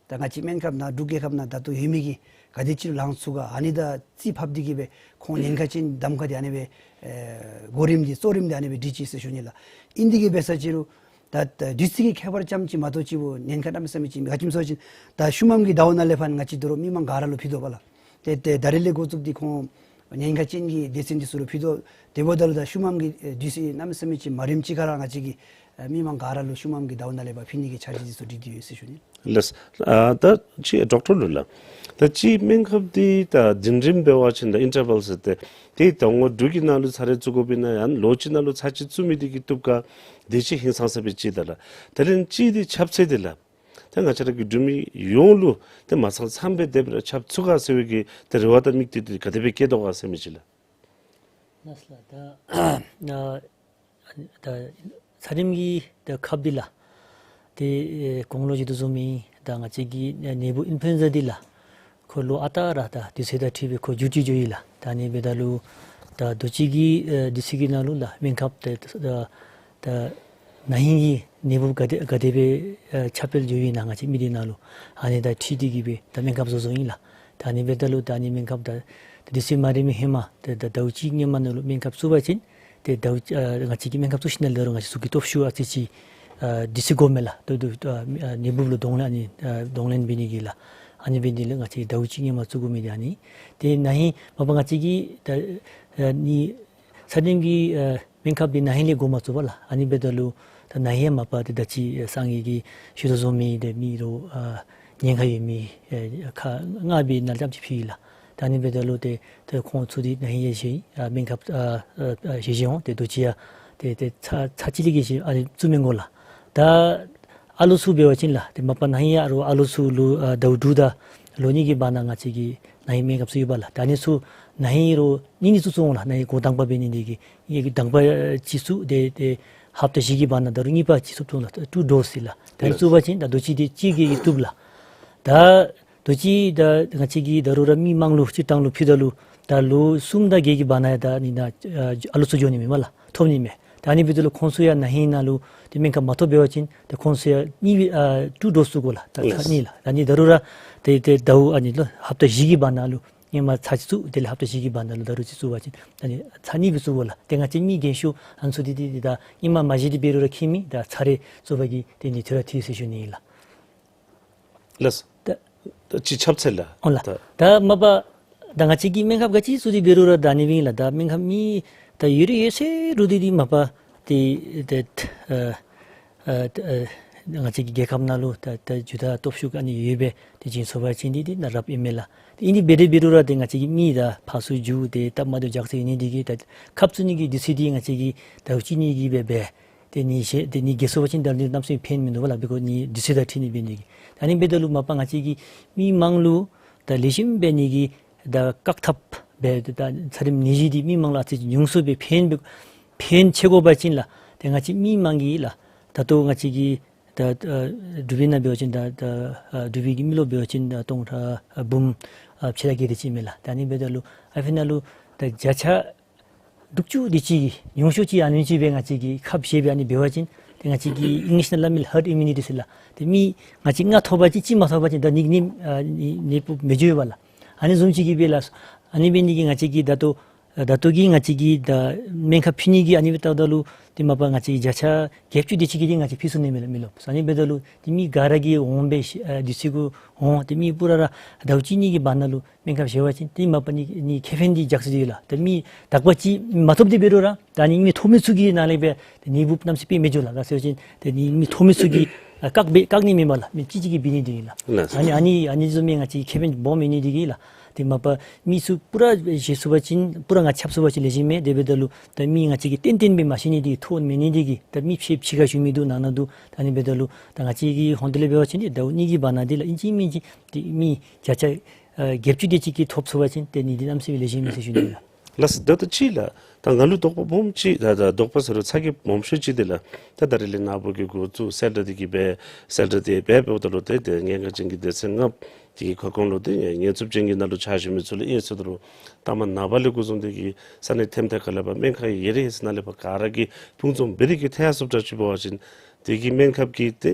ད་ང་བཅས་སྨན་ཁབ་ནང་འབྲུག་རྒྱལ་ཁབ་ནང་ད་ལྟོ་ཡོད་མི་གི་ག་དེ་ཅིག་ལང་ཚུགས་ག་ཨ་ནི་དང་རྩིས་ཕབ་འདི་གིས་སྦེ་ཁོང་ཉེན་ཁ་ཅན་གདམ་ཁ་འདི་ཨ་ནི་སྦེ་ཨེ་གོ་རིམ་འདི་གཙོ་རིམ་འདི་ཨ་ནི་སྦེ་སྒྲིག་ཅི་ཟེར་ཞུ་ནི་ལགས། ཨིན་འདི་གིས་འབད་ས་ཅིག་རུང་ད་ད་དུས་ཚོད་ཀྱི་ཁྱད་པར་ཙམ་ཅིག་མ་གཏོགས་ཅིག་འབད་ཉེན་ཁ་གནམ་མེད་ས་མེད་ཅིག་ག་ཅི་སྨོ་ཟེར་བ་ཅིན་ད་ཤུལ་མམ་གྱི་ཟླཝ་ནང་ལས་ཕར་ང་བཅས་ད་རུང་མི་མང་ག་ར་ལུ་ཕུལ་དོ་བ་ལགས། ཏེ་ཏེ་ད་རིས་ལས་འགོ་བཙུགས་ཏེ་ཁོང་ཉེན་ཁ་ཅན་གྱི་སྡེ་ཚན་འདི་ཚུ་ལུ་ཕུལ་དོ། དེ་འབདཝ་ད་ལུ་ད་ཤུལ་མམ་གྱི་ཨེ་དུས་ཚོད་གནམ་མེད་ས་མེད་ཅིག་མ་རིངམ་ཅིག་ཁར་ར་ང་བཅས་ཀྱིས་ཨེ་མི་མང་ག་ར་ལུ་ཤུལ་མམ་གྱི་ཟླཝ་ནང་ལས་ཕར་ཕུལ་ནི་གི་འཆར་གཞི་འདི་ཚུ་སྒྲིག་སྟེ་ཡོད་ཟེར་ཞུ་ནི། ལགས། ཨ་ད་ཅིག་ཌོག་ཊར་ལུ་ལགས། ད་ཅིག་སྨན་ཁབ་འདི་ད་འཛིན་རིམ་འབད་བ་ཅིན་ད་ཨིན་ཊར་ཝཱལ་ཟེར་ཏེ་ཏེ་ད་ངོ་འབྲུག་གི་ནང་ལུ་ཚར་རེ་བཙུགས་དགོཔ་ཨིན་ན་ཡང་ལོ་གཅིག་ནང་ལུ་ཚར་གཅིག་བཙུགས་མི་འདི་གིས་བཏུབ་ག། དེ་ཅིག་ཧིང་སངས་ས་སྦེ་ཅིག་ད་ལགས། དེ་ལས་ཅིག་འདི་ཁྱབ་ཚད་འདི་ལགས། ད་ང་བཅས་ར་གི་འབྲུག་མི་ཡོངས་ལུ་ཏེ་མ་ཚང་ཚངམ་སྦེ་དེ་སྦེ་ར་ཁྱབ་ཚུགས་ག་ཟེར་བའི་གི་ཏེ་རེ་བ་དང་དམིགས་གཏད་འདི་ག་དེ་སྦེ་བསྐྱེད་དོ་ག་ཟེར་མི་ཅིག་ལགས། ལགས་ལགས། ད་ཨ་ད་ཚད་རིམས་ཀྱི་ད་ཁབ་འདི་ལགས། ཏེ་ཨེ་གོང་ལུ་ཞུ་དོ་བཟུམ་སྦེ་ད་ང་བཅས་ཀྱི་ཨེ་ནད་འབུཔ་ཨིན་ཕུ་ཨེན་ཛ་འདི་ལགས། ཁོ་ལོ་ཨ་རྟག་ར་ད་དུས་ཚོད་དང་འཁྲིལ་སྦེ་ཁོ་འགྱུར་ཏེ་འགྱོཝ་ཨིན་ལགས། ད་ཨ་ནི་འབདཝ་ད་ལུ་ད་དུས་ཅི་གི་ཨེ་དུས་ཚོད་ཀྱི་ནང་ལུ་ལགས་སྨན་ཁབ་ཏེ་ད་ད་ན་ཧིང་གི་ནད་འབུཔ་ག་དེ་ག་དེ་སྦེ་ཨེ་ཁྱབ་སྤེལ་འགྱོཝ་ཨིན་ན་ང་བཅས་མི་སྡེ་ནང་ལུ་ཨ་ནི་དང་འཁྲིལ་ཏེ་གིས་སྦེ་ད་སྨན་ཁབ་བཟོ་བཟོཝ་ཨིན་ལགས། ད་ཨ་ནི་འབདཝ་ད་ལུ་ད་ཨ་ནི་སྨན་ཁབ་ད་ད་དུས་ཚོད་མ་རིངམ་ཧེ་མ་ད་ད་ཟླཝ་གཅིག་སྔོན་མ་ནང་ལུ་སྨན་ཁབ་བཙུགས་པ་ཅིན་ཏེ་ཟླཝ་ཨ་ང་བཅས་ཀྱིས་སྨན་ཁབ་བཙུགས་ཞིནམ་ལས་ར་ང་བཅས་ཚུ་གི་སྟོབས་ཤུགས་ཨ་ཙི་ཅིག་ཨ་དུས་ཚོད་འགོརཝ་མས་ལགས། ད་ད་ཨ་ནད་འབུཔ་ལུ་གདོང་ལེན་ཨ་ནི་ཨ་གདོང་ལེན་འབད་ནི་གི་ལགས། ཨ་ནི་འབད་ནི་ལུ་ང་བཅས་ཟླཝ་གཅིག་སྔོན་མ་བཙུགས་དགོ་མི་འདི་ཨ་ནི། ཏེ་ན་ཧིང་མ་པ་ང་བཅས་ཀྱིས་ད་ཨ་ནི་ཚད་རིམས་ཀྱི་ཨ་སྨན་ཁབ་འདི་ན་ཧིང་ལས་འགོ་མ་བཙུགས་པར་ལགས། ཨ་ནི་འབདཝ་ད་ལུ་ད་ན་ཧིང་མ་པ་ཏེ་ད་ཅི་ཨ་སངས་རྒྱས་ཀྱིས་ཞུ་དོ་བཟུམ་སྦེ་ཏེ་མི་རོགས་ཨ་ཉེན་ཁ་ཡོད་མི་ཨ་ཁག་ལྔ་སྦེ་ནང་ལུ་ཙམ་ཅིག་ཕུལ་ཡི་ལགས། ད་ཨ་ནི་འབདཝ་ད་ལུ་ཏེ་ཏེ་ཁོང་ཚུ་འདི་ན་ཧིང་ཡང་བཞེས་ཨ་སྨན་ཁབ་ཨ་ཨ་ཨ་བཞེས་བཞེསཔ་འོང་། ཏེ་དུས་ཅི་ཡང་ཏེ་ཏེ་ཚར་ཚར་གཅིག་ལས་བཞེས་ཨ་ནི་བཙུགས་མི་དགོ་ལགས། ད་ཨ་ལོ་ཚུ་འབད་བ་ཅིན་ལགས་ཏེ་མ་པ་ན་ཧིང་ཡང་རོགས་ཨ་ལོ་ཚུ་ལུ་ཨ་ཟླཝ་དྲུག་དང་ལོ་གཉིས་ཀྱི་བར་ན་ང་བཅས་ཀྱིས་ན་ཧིང་སྨན་ཁབ་བཙུགས་ཡོད་པ་ལགས། ད་ཨ་ནི་ཚུ་ན་ཧིང་རོགས་གཉིས་གཉིས་བཙུགས་བཙུགསཔ་འོང་ལགས། ན་ཧིང་འགོ་དང་པ་འབད་ནི་འདི་གིས་གཉིས་ཀྱི་དང་པ་ཅིག་བཙུགས་ཏེ་ཏེ་ཧབ་ཏ་བཞི་གི་བར་ན་ད་རུང་གཉིས་པ་ཅིག་བཙུགསཔ་འོང་ལགས། ཊུ་ཌོསི་ལགས། ད་ཨ་ནི་བཙུགས་པ་ཅིན་ད་དུས་ཅི་འདི་གཅིག་གིས་བཏུབ་ལགས། ད་དུས་ཅི་ད་ང་བཅས་ཀྱིས་ད་རུང་ར་མི་མང་ལུ་སྤྱིར་བཏང་ལུ་ཕུལཝ་ད་ལུ་ད་ལོ་གསུམ་དང་བརྒྱད་ཀྱི་བར་ན་ཡང་ད་ཨ་ནི་ནང་ཨ་ཨ་ལོ་ཚུ་འགྱོ་ནི་མས་མ་ལགས། ཐོབ་ནི་མས། ད་ཨ་ནི་འབདཝ་ད་ལུ་ཁོང་ཚུ་ཡང་ན་ཧིང་ནང་ལུ་ཏེ་སྨན་ཁབ་མ་ཐོབ་འབད་བ་ཅིན་ཏེ་ཁོང་ཚུ་ཡང་གཉིས་སྦེ་ཨ་ཊུ་ཌོསི་བཙུགས་དགོ་ལགས། ད་ཚར་གཉིས་ལགས། ད་ཨ་ནི་ད་རུང་ར་ཏེ་ཏེ་ཟླཝ་ཨ་ནི་ལོ་ཧབ་ཏ་བཞི་གི་བར་ན་ལུ་སྔོན་མ་ཚར་གཅིག་བཙུགས། དེ་ལས་ཧབ་ཏ་བཞི་གི་བར་ན་ལུ་ད་རུང་གཅིག་བཙུགས་པ་ཅིན་ཨ་ནི་ཚར་གཉིས་སྦེ་བཙུགས་དགོ་ལགས། ཏེ་ང་བཅས་མི་རྒན་ཤོས་ཨ་ནི་ཚུ་འདི་འདི་འདི་ད་ཧེ་མ་མ་བཞེས་ཏེ་འབད་རུང་ར་མཁྱེན་མི་ད་ཚར་རེ་བཙུགས་པ་གིས་ཏེ་ཨ་ནི་ཐོན་ར་ཐོན་ཡི་ཟེར་ཞུ་ནི་ཨིན་ལགས། ལགས། ད་ད་ཅིག་ཁྱབ་ཚད་ལགས། འོང་ལགས། ད་ད་མ་པ་ད་ང་བཅས་ཀྱིས་སྨན་ཁབ་ག་ཅི་བཙུགས་ཏེ་འབད་རུང་ར་ད་ཨ་ནི་སྦེ་ཨིན་ལགས། ད་སྨན་ཁབ་མི་ད་ཡོད་རིགས་ཡོད་ཚད་རུང་འདི་འདི་མ་པ་ཏེ་ཏེ་ཨ་ཨ་ང་བཅས་ཀྱི་རྒྱལ་ཁབ་ནང་ལུ་ད་ད་ཇུ་ད་སྟོབས་ཤུགས་ཨ་ནི་ཡོད་པའི་ཏེ་བྱིན་ཚོགས་པ་ཅིན་འདི་འདི་ནང་རབ་ཨིན་མས་ལགས། ཏེ་ཨིན་འདི་འབད་རུང་འབད་རུང་ར་ཏེ་ང་བཅས་ཀྱི་མི་ད་ཕར་ཚུར་འགྱོ་སྟེ་སྟབས་མ་བདེཝ་རྒྱགས་ཚད་ཨིན་ནི་འདི་གིས་ད་ཁབ་བཙུགས་ནི་གི་དུས་ཚོད་འདི་ང་བཅས་ཀྱིས་ཟླཝ་གཅིག་གཉིས་ཀྱི་སྦེ་འབད། ཏེ་ཨ་ནི་བཞེས་ཏེ་ཨ་ནི་བརྒལ་སོང་པ་ཅིན་ད་ཨ་ནི་གནམ་མེད་ས་མེད་ཕན་མིན་འདུག་པ་ལགས། བི་ཀོས་ཨ་ནི་དུས་ཚོད་དང་འཁྲིལ་ནི་འབད་ནི་གིས། ད་ཨ་ནི་འབདཝ་ད་ལུ་མ་པ་ང་བཅས་ཀྱིས་མི་མང་ལུ་ད་ལེགས་ཤོམ་འབད་ནི་གི་ད་བཀག་ཐབས་འབད་ད་ཚད་རིམས་ནད་གཞི་འདི་མི་མང་ལུ་ཨ་ཙི་ཉུང་སུ་སྦེ་ཕན་འབད་ཕན་ཆེ་དགོ་པ་ཅིན་ལགས། ཏེ་ང་བཅས་མི་མང་གིས་ལགས་ད་ལྟོ་ང་བཅས་ཀྱི་ད་ཨ་འབྲུག་པའི་ནང་འབད་བ་ཅིན་ད་ད་ཨ་འབྲུག་པའི་གི་མི་རློབས་འབད་བ་ཅིན་ད་སྟོང་ཕྲག་ཨ་འབུམ་ཨ་ཕྱེད་དང་བརྒྱད་དེ་ཅིག་མས་ལགས། ད་ཨ་ནི་འབདཝ་ད་ལུ་ཨ་ཕི་ནང་ལུ་ད་བརྒྱ་ཆ་དྲུག་ཅུ་དེ་ཅིག་གིས་ཉུང་ཤོས་ཅིག་ཨ་ནེམ་ཅིག་སྦེ་ང་བཅས་ཀྱིས་ཁབ་བཞེས་སྦེ་ཨ་ནི་འབད་བ་ཅིན་ཏེ་ང་བཅས་ཀྱིས་ཨིང་ལིཤ་ནང་སླབ་མི་ཧརཌ་ཨིམ་ཡུ་ནི་ཊི་ཟེར་ལགས། ཏེ་མི་ང་བཅས་ལྔ་ཐོབ་པ་ཅིན་གཅིག་མ་ཐོབ་པ་ཅིན་ད་ནད་ནད་ནད་འབུཔ་མི་འགྱོ་བས་ལགས། ཨ་ནི་བཟུམ་ཅིག་གིས་སྦེ་ལགས། ཨ་ནི་འབད་ནི་གིས་ང་བཅས་ཀྱིས་ད་ལྟོ་ད་ལྟོ་གི་ང་བཅས་ཀྱིས་ད་སྨན་ཁབ་ཕུལ་ནི་གི་ཨ་ནི་འབདཝ་ད་ལུ་ཏེ་མ་པ་ང་བཅས་ཀྱིས་བརྒྱ་ཆ་བརྒྱད་ཅུ་དེ་ཅིག་གིས་ཏེ་ང་བཅས་ཕུལ་ཚུགས་ནི་མས་ལགས་མི་རློབས། ཨ་ནི་འབདཝ་ད་ལུ་ཏེ་མི་ག་ར་གིས་འོང་སྦེ་ཤེས་ཨ་དུས་ཚོད་གུ་འོང་། ཏེ་མི་པུ་ར་ར་ཟླཝ་གཅིག་གཉིས་ཀྱི་བར་ན་ལུ་སྨན་ཁབ་བཞེས་པ་ཅིན་ཏེ་མ་པ་ཨ་ནི་ཨ་ནི་ཁེ་ཕན་འདི་རྒྱགས་ཚུགས་ཏེ་ཡོད་ལགས། ཏེ་མི་དག་པ་ཅིག་མ་ཐོབ་སྟེ་འབད་རུང་ར་ད་ཨ་ནི་མི་ཐོབ་མི་ཚུ་གི་ནང་ལས་སྦེ་ཏེ་ནད་འབུཔ་གནམ་མེད་ས་མེད་སྦེ་མི་འགྱོ་ལགས། ག་ཟེར་བ་ཅིན་ཏེ་ཨ་ནི་མི་ཐོབ་མི་ཚུ་གིས་ཨ་བཀག་སྦེ་བཀག་ནི་མེན་པ་ལགས། མི་གཅིག་གཅིག་གིས་འབད་ནི་འདི་ཨིན་ལགས། ལགས་སོ། ཨ་ནི་ཨ་ནི་ཨ་ནི་བཟུམ་མའི་ང་བཅས་ཁེ་ཕན་སྦོམ་ཨིན་ནི་འདི་གིས་ལགས། ཏེ་མ་པ་མི་ཚུ་པུ་ར་བཞེས་ཚུགས་པ་ཅིན་པུ་ར་ང་ཁྱབ་ཚུགས་པ་ཅིན་ལེགས་ཤོམ་མས། དེ་འབདཝ་ད་ལུ་ད་མི་ང་བཅས་ཀྱིས་ཏན་ཏན་སྦེ་མ་ཤེས་ནི་དེ་གིས་ཐོ་མེད་ནི་དེ་གིས་ད་མི་ཕྱི་ཕྱི་ཁར་བཞུགས་མི་འདུག་ནང་ན་འདུག། ད་ཨ་ནི་འབདཝ་ད་ལུ་ད་ང་བཅས་ཀྱི་ཧོངས་ཏེ་ལས་འབད་བ་ཅིན་ཏེ་ཟླཝ་གཉིས་ཀྱི་བར་ན་འདི་ལགས་ཨིན་ཅི་མིན་ཅི་ཏེ་མི་བརྒྱ་ཆ་ཨ་བརྒྱད་ཅུ་དེ་ཅིག་གིས་ཐོབ་ཚུགས་པ་ཅིན་ཏེ་ཨ་ནི་འདི་གནམ་མེད་ས་མེད་ལེགས་ཤོམ་མས་ཟེར་ཞུ་ནི་ལགས། ལགས་སོ། ད་ལྟོ་ཅིག་ལགས། ད་ང་ལུ་དོགས་པ་སྦོམ་ཅིག་ད་ད་དོགས་པ་ཟེར་རུང་ཚ་གྱང་སྦོམ་ཤོས་ཅིག་འདི་ལགས། ད་ད་རེས་ལས་ནངས་པ་གི་འགོ་བཙུགས་གསལ་བསྒྲགས་འདི་གིས་སྦེ་གསལ་བསྒྲགས་འདི་འབད་འབདཝ་ད་ལུ་ཏེ་ཏེ་ཉེན་ཁ་ཅན་གྱི་སྡེ་ཚན་ལྔ་པ་འདི་གི་ཁ་སྐོང་ལུ་ཏེ་ཉེན་ཚབས་ཅན་གྱི་ནང་ལུ་ཕྱག་ཞུ་མི་ཚུ་ལུ་ཨིན་ཟེརཝ་ད་ལུ་ད་མ་ནངས་པ་ལས་འགོ་བཟུང་སྟེ་གི་ས་གནས་ཐེམ་ཐེ་ག་ལས་ཕར་སྨན་ཁང་ཡོད་རེ་ཡོད་ས་ནང་ལས་ཕར་ག་ར་གིས་སྤུངས་འཛོམས་འབད་དེ་གི་ཐལ་ཡ་སུབ་དྲགས་ཅིག་འབད་བ་ཅིན་དེ་གིས་སྨན་ཁབ་ཀྱི་ཏེ་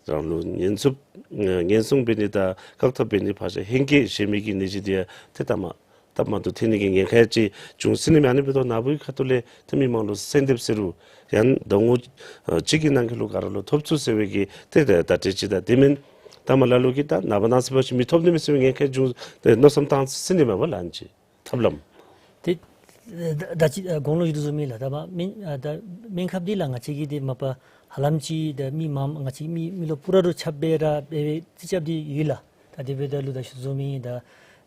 རང་ལུ་ཉེན་ཚབས་ཨ་ཉེན་སྲུང་འབད་ནི་དང་བཀག་ཐབས་འབད་ནི་ཕར་ཞིན་ཧེང་སྐལ་བཞེས་མི་གི་ནད་གཞི་འདི་ཡང་ཏེ་ད་མ་སྟབས་མ་བདེཝ་ཐོན་ནི་གི་ཉེན་ཁ་ཅིག་བྱུང་སྲིད་ནི་མས། ཨ་ནི་འབདཝ་ད་ནཱ་བུའི་ཁ་ཐུག་ལས་ཏེ་མི་མང་ལུ་གསོལ་འདེབས་ཟེར་རུང་ཡང་ཟླ་ངོ་ཨ་གཅིག་གི་ནང་འཁོད་ལུ་ག་ར་ལུ་ཐོབ་ཚུགས་ཟེར་བའི་གི་ཏེ་ད་བརྡ་སྤྲོད་ཅིག་དང་དེ་མེན་ད་མ་ལ་ལུ་གིས་ད་ནངས་པ་གནངས་ཚེ་འབད་བ་ཅིན་མི་ཐོབ་ནི་མས་ཟེར་བའི་ཉེན་ཁ་བྱུང་ཏེ་མནོ་བསམ་བཏང་སྲིད་ནི་མས་པ་ལགས། ཨ་ནི་ཅིག་ཐབས་ལམ་ཏེ་ད་ད་ཅི་ཨ་གོང་ལུ་ཞུ་དོ་བཟུམ་ཨིན་ལགས། ད་མ་སྨན་ཨ་ད་སྨན་ཁབ་འདི་ལགས་ང་བཅས་ཀྱིས་ཏེ་མ་པ་ཧ་ལམ་ཅིག་ད་མི་མང་ང་བཅས་མི་མི་ལོ་པུ་ར་ལུ་ཁྱབ་སྦེ་ར་འབད་འབད་རྩིས་རྐྱབ་སྟེ་ཡོད་ལགས། ད་དེ་འབདཝ་ད་ལུ་ད་ཞུ་དོ་བཟུམ་ཨིན། ད་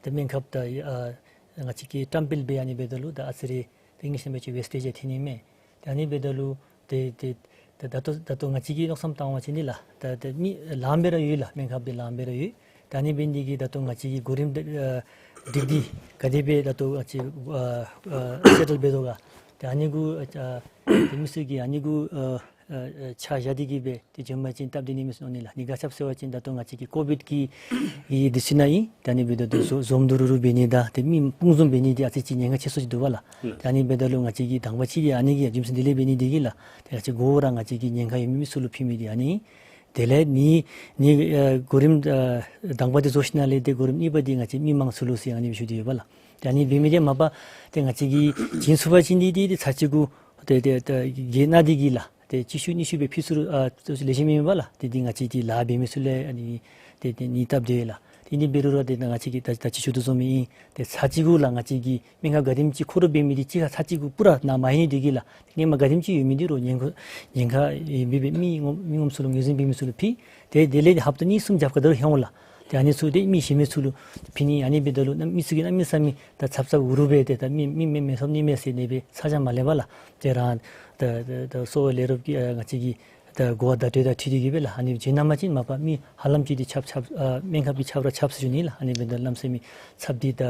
ད་སྨན་ཁབ་ད་ཨ་ང་བཅས་ཀྱིས་བཀྲམ་སྤེལ་འབད་ཨ་ནི་འབདཝ་ད་ལུ་ད་ཨ་ཙི་རེ་ཏེ་ངེས་ཤེས་མེད་ཅིག་ཝེསི་ཊེཇ་ཐོན་ནི་མས། ཏེ་ཨ་ནི་འབདཝ་ད་ལུ་ཏེ་ཏེ་ད་ད་ལྟོ་ད་ལྟོ་ང་བཅས་ཀྱིས་མནོ་བསམ་བཏང་བ་ཅིན་འདི་ལགས་ད་ཏེ་མི་ལངམ་སྦེ་ར་ཡོད་ལགས། སྨན་ཁབ་འདི་ལངམ་སྦེ་ར་ཡོད། ད་ཨ་ནི་འབད་ནི་དེ་གིས་ད་ལྟོ་ང་བཅས་ཀྱིས་གོ་རིམ་ཨ་སྒྲིག་སྟེ་ག་དེ་སྦེ་ད་ལྟོ་ང་བཅས་ཨ་ཨ་སེ་ཊལ་འབད་དོ་ག། ཏེ་ཨ་ནི་གུ་ཨ་ཏེ་མི་སེར་གྱིས་ཨ་ནི་གུ་ཨ་ཨ་ཆ་བཞག་སྟེ་གི་སྦེ་ཏེ་བྱོན་པ་ཅིན་སྟབས་བདེ་ནི་མས་ཟེར་མནོ་ནི་ལགས། གཉིས་ཀ་ཆ་བཞག་པ་ཅིན་ད་ལྟོ་ང་བཅས་ཀྱི་ཀོ་བིཌ་ཀྱི་ཨི་འདི་ཚུ་ནང་ཨིན། ད་ཨ་ནི་འབདཝ་ད་ལུ་འཛོམས་འཛོམས་སྡུག་རུག་རུག་འབད་ནི་དང་ཏེ་མི་སྤུངས་འཛོམས་འབད་ནི་འདི་ཨ་ཙི་ཅིག་ཉེན་ཁ་ཆེ་སུ་ཅིག་འདུག་པ་ལགས། ད་ཨ་ནི་འབདཝ་ད་ལུ་ང་བཅས་ཀྱིས་དང་པ་ཅིག་འདི་ཨ་ནི་གི་རྒྱུ་མཚན་འདི་ལས་འབད་ནི་འདི་གིས་ལགས། ཏེ་ང་བཅས་འགོ་ར་ང་བཅས་ཀྱིས་ཉེན་ཁ་ཡོད་མི་མི་ཚུ་ལུ་ཕུལ་མི་འདི་ཨ་ནི་ཨིན། དེ་ལས་ནི་ནི་ཨ་གོ་རིམ་ཨ་དང་པ་འདི་རྫོགས་ཞིནམ་ལས་ཏེ་གོ་རིམ་གཉིས་པ་འདི་ང་བཅས་མི་མང་ཚུ་ལུ་ཟེར་ཨ་ནི་སྦེ་ཞུ་སྟེ་ཡོད་པ་ལགས། ཏེ་ཨ་ནི་འབད་མི་འདི་མ་པ་ཏེ་ང་བཅས་ཀྱིས་བྱིན་ཚུགས་པ་ཅིན་འདི་འདི་ཏེ་ཚར་གཅིག་གུ་ཏེ་ཏེ་ཏེ་གྱེས་ནི་འདི་གིས་ལགས། ཏེ་གཅིག་ཤུལ་གཉིས་ཤུལ་སྦེ་ཕུལ་ཚུགས་རུང་ཨ་ཏེ་ལེགས་ཤོམ་ཨིན་པས་ལགས། ཏེ་འདི་ང་བཅས་ཏེ་ལཱ་འབད་མི་ཚུ་ལུ་ཨ་ནི་ཏེ་ཏེ་ནི་སྟབས་བདེ་ལགས། ཏེ་ཨ་ནི་འབད་རུང་ར་ཏེ་ང་བཅས་ཀྱིས་ད་ད་ཅི་ཞུ་དོ་བཟུམ་ཨིན། ཏེ་ཚར་གཅིག་གུ་ལགས་ང་བཅས་ཀྱིས་སྨན་ཁབ་ག་དེམ་ཅིག་མཁོ་རུ་འབད་མི་འདི་གཅིག་ཁར་ཚར་གཅིག་གུ་པུ་ར་ནཱ་མ་ལྷོད་ནི་འདི་གིས་ལགས། ཏེ་ཧེ་མ་ག་དེམ་ཅིག་ཡོད་མི་འདི་རུང་ཉེན་ཁ་ཉེན་ཁ་ཨེ་འབད་འབད་མི་ངོམ་མི་ངོམ་ཚུ་ལུ་ངོས་འཛིན་འབད་མི་ཚུ་ལུ་ཕུལ། ཏེ་དེ་ལས་ཏེ་ཧབ་ཏ་གཉིས་གསུམ་རྒྱབ་ཁར་ད་རུང་ལྷོད་འོང་ལགས། ཏེ་ཨ་ནི་ཚུ་ཏེ་མི་གཞན་མི་ཚུ་ལུ་ཕུལ་ནི། ཨ་ནི་འབདཝ་ད་ལུ་གནམ་མི་ཚུ་གིས་གནམ་མེད་ས་མེད་ད་ཚབ་ཚབ་འུ་རུ་སྦེ་ཏེ་ད་མི་མི་མི་མི་ཚབ་ནི་མས་ཟེར་ཨ་ནི་སྦེ་ཚ་གྱང་མ་ལེན་པར་ལགས། ཏེ་རང་ད་ད་ད་གསོ་བ་ལས་རོགསཔ་ཀྱིས་ཨ་ང་བཅས་ཀྱིས་ད་གོ་བརྡ་སྤྲོད་དང་འཁྲིལ་ཏེ་གི་སྦེ་ལགས། ཨ་ནི་བྱོན་གནང་པ་ཅིན་མ་པ་མི་ཧ་ལམ་ཅིག་འདི་ཁྱབ་ཁྱབ་ཨ་སྨན་ཁབ་ཀྱིས་ཁྱབ་ར་ཁྱབ་ཟེར་ཞུ་ནི་ལགས། ཨ་ནི་འབདཝ་ད་གནམ་མེད་ས་མེད་ཚབ་འདི་ད་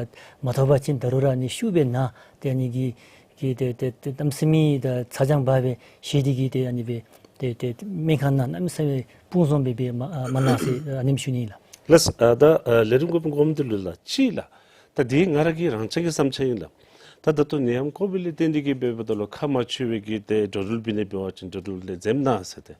མ་ཐོབ་པ་ཅིན་ད་རུང་ར་ཨ་ནི་ཤུགས་སྦེ་ནཱ་ཏེ་ཨ་ནི་གི་གི་ཏེ་ཏེ་ཏེ་གནམ་མེད་ས་མེད་ད་ཚ་གྱང་འབག་སྦེ་བཞེས་ཏེ་གི་ཏེ་ཨ་ནི་སྦེ་ཏེ་ཏེ་སྨན་ཁང་ནང་གནམ་མེད་ས་མེད་སྤུངས་འཛོམས་འབད་འབད་མ་ཨ་མ་གནང་ཟེར་ཨ་ནེམ་ཞུ་ནི་ལགས། ལགས། ཨ་ད་ཨ་ལས་རིམ་འགོ་དཔོན་འགོ་དཔོན་འདི་ལུ་ལགས་ཅིག་ལགས། ད་འདི་ང་ར་གི་རང་རྐྱང་གི་བསམ་འཆར་ཨིན་ལགས། ད་ད་ལྟོ་ནད་ཡམས་ཀོ་བིཌ་ལས་བརྟེན་ཏེ་གི་འབདཝ་ད་ལུ་ཁ་མ་ཆོད་པའི་གི་ཏེ་འགྲོ་འགྲུལ་འབད་ནི་འབད་བ་ཅིན་འགྲོ་འགྲུལ་ལེགས་ཤོམ་གནང་ཟེར་ཏེ།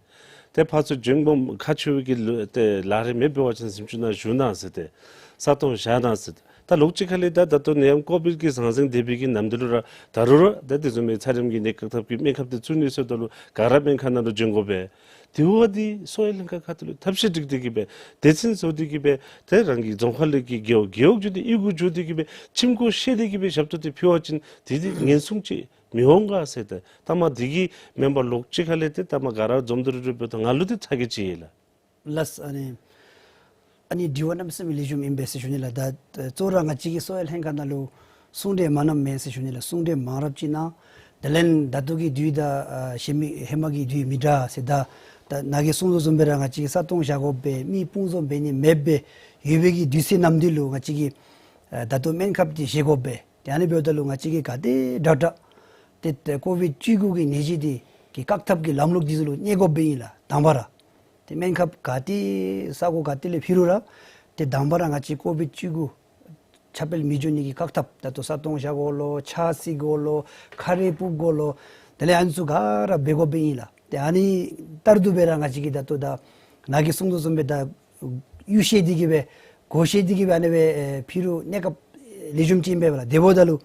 ཏེ་ཕར་ཚུར་འབྱོན་དགོ་ཁ་ཆོད་པའི་གི་ལུ་ཏེ་ལཱ་རེ་མེད་འབད་བ་ཅིན་གཟིམ་ཅུང་ནང་བཞུགས་གནང་ཟེར་ཏེ། ས་སྟོང་བཞག་གནང་ཟེར་ཏེ། ད་ལོགས་ཅིག་ཁ་ལས་ད་ད་ལྟོ་ནད་ཡམས་ཀོ་བིཌ་ཀྱི་ཟང་ཟིང་སྡོད་པའི་གི་ནམ་དུས་ལུ་ར་ད་རུང་ར་ད་དེ་བཟུམ་མའི་ཚད་རིམས་ཀྱི་ནད་བཀག་ཐབས་ཀྱི་སྨན་ཁབ་འདི་བཙུགས་ནི་ཟེརཝ་ད་ལུ་ག་ར་སྨན་ཁང་ནང་ལུ་འབྱོན་དགོ་པས། དེ་འབདཝ་ད་གསོ་བའི་ལྷན་ཁག་ཁ་ཐུག་ལས་ཐབས་ཤེས་སྒྲིག་སྟེ་གི་སྦེ་སྡེ་ཚན་བཟོ་སྟེ་གི་སྦེ་ཏེ་རང་གི་རྫོང་ཁག་ལས་ཀྱི་རྒེད་འོག་རྒེད་འོག་བརྒྱུད་དེ་གཡུས་སྒོ་བརྒྱུད་དེ་གི་སྦེ་ཁྱིམ་སྒོ་བཤལ་ཏེ་གི་སྦེ་ཞབས་ཏོག་འདི་ཕུལ་བ་ཅིན་དེ་འདི་ཉེན་སྲུང་ཅིག་མི་འོང་ག་ཟེར་ཏེ། ད་མ་འདི་གིས་མེན་པར་ལོགས་ཅིག་ཁ་ལས་ཏེ་ད་མ་ག་ར་འཛོམས་ཏེ་རུ་རུ་འབདཝ་ད་ང་ལུ་འདི་ཚ་གྱང་ཅིག་ཡོད་ལགས། ལགས། ཨ་ནི་ཨ་ནི་དྲི་བ་གནམ་མེད་ས་མེད་ལེགས་ཤོམ་ཨིན་པས་ཟེར་ཞུ་ནི་ལགས། ད་གཙོ་བོ་ར་ང་བཅས་ཀྱི་གསོ་བའི་ལྷན་ཁག་ནང་ལུ་གསུང་གྲོས་མ་གནངམ་མེན་ཟེར་ཞུ་ནི་ལགས། གསུང་གྲོས་མང་རབས་ཅིག་གནང་། དེ་ལས་ད་ལྟོ་གི་དུས་དང་ཨ་ཧེ་མའི་ཧེ་མ་གི་དུས་མི་འདྲ་ཟེར། ད་ད་ནཱ་གིས་གསུང་དོ་བཟུམ་སྦེ་ར་ང་བཅས་ཀྱིས་ས་སྟོང་བཞག་དགོ་པས། མི་སྤུངས་འཛོམས་འབད་ནི་མེདཔ་སྦེ་ཡོད་པའི་གི་དུས་ཚོད་ནམ་དུས་ལུ་ང་བཅས་ཀྱིས་ཨ་ད་ལྟོ་སྨན་ཁབ་འདི་བཞེས་དགོ་པས། ཏེ་ཨ་ནི་འབདཝ་ད་ལུ་ང་བཅས་ཀྱིས་ག་དེ་དྲག་དྲག་ཏེ་ཏེ་ཀོ་བིཌ་བཅུ་དགུ་གི་ནད་གཞི་འདི་གི་བཀག་ཐབས་ཀྱི་ལམ་ལུགས་འདི་ཚུ་ལུ་གནས་དགོཔ་སྦེ་ཨིན་ལགས། དང་པ་ར་ཏེ་སྨན་ཁབ་ག་ཏེ་ས་གོ་ག་ཏེ་ལས་ཕུལ་རུང་ར་ཏེ་དང་པ་ར་ང་བཅས་ཀོ་བིཌ་བཅུ་དགུ་ཁྱབ་སྤེལ་མི་འགྱོ་ནི་གི་བཀག་ཐབས། ད་ལྟོ་ས་སྟོང་བཞག་དགོ་ལོ། ཕྱག་བསིལ་དགོ་ལོ། ཁ་རས་སྤུབ་དགོ་ལོ། དེ་ལས་ཨ་ནི་ཚུ་ག་ར་འབད་དགོཔ་སྦེ་ཨིན་ལགས། ཏེ་ཨ་ནི་ལྟར་དུ་སྦེ་ར་ང་བཅས་ཀྱིས་ད་ལྟོ་ད་ནཱ་གིས་གསུང་དོ་བཟུམ་སྦེ་ད་གཡུས་བཤལ་ཏེ་གི་སྦེ་སྒོ་བཤལ་ཏེ་གི་སྦེ་ཨ་ནི་སྦེ་ཨེ་ཕུལ་རུང་གནས་སྐབས་ལེགས་ཤོམ་ཅིག་ཨིན་པས་ལགས། དེ་འབདཝ་ད་ལུ་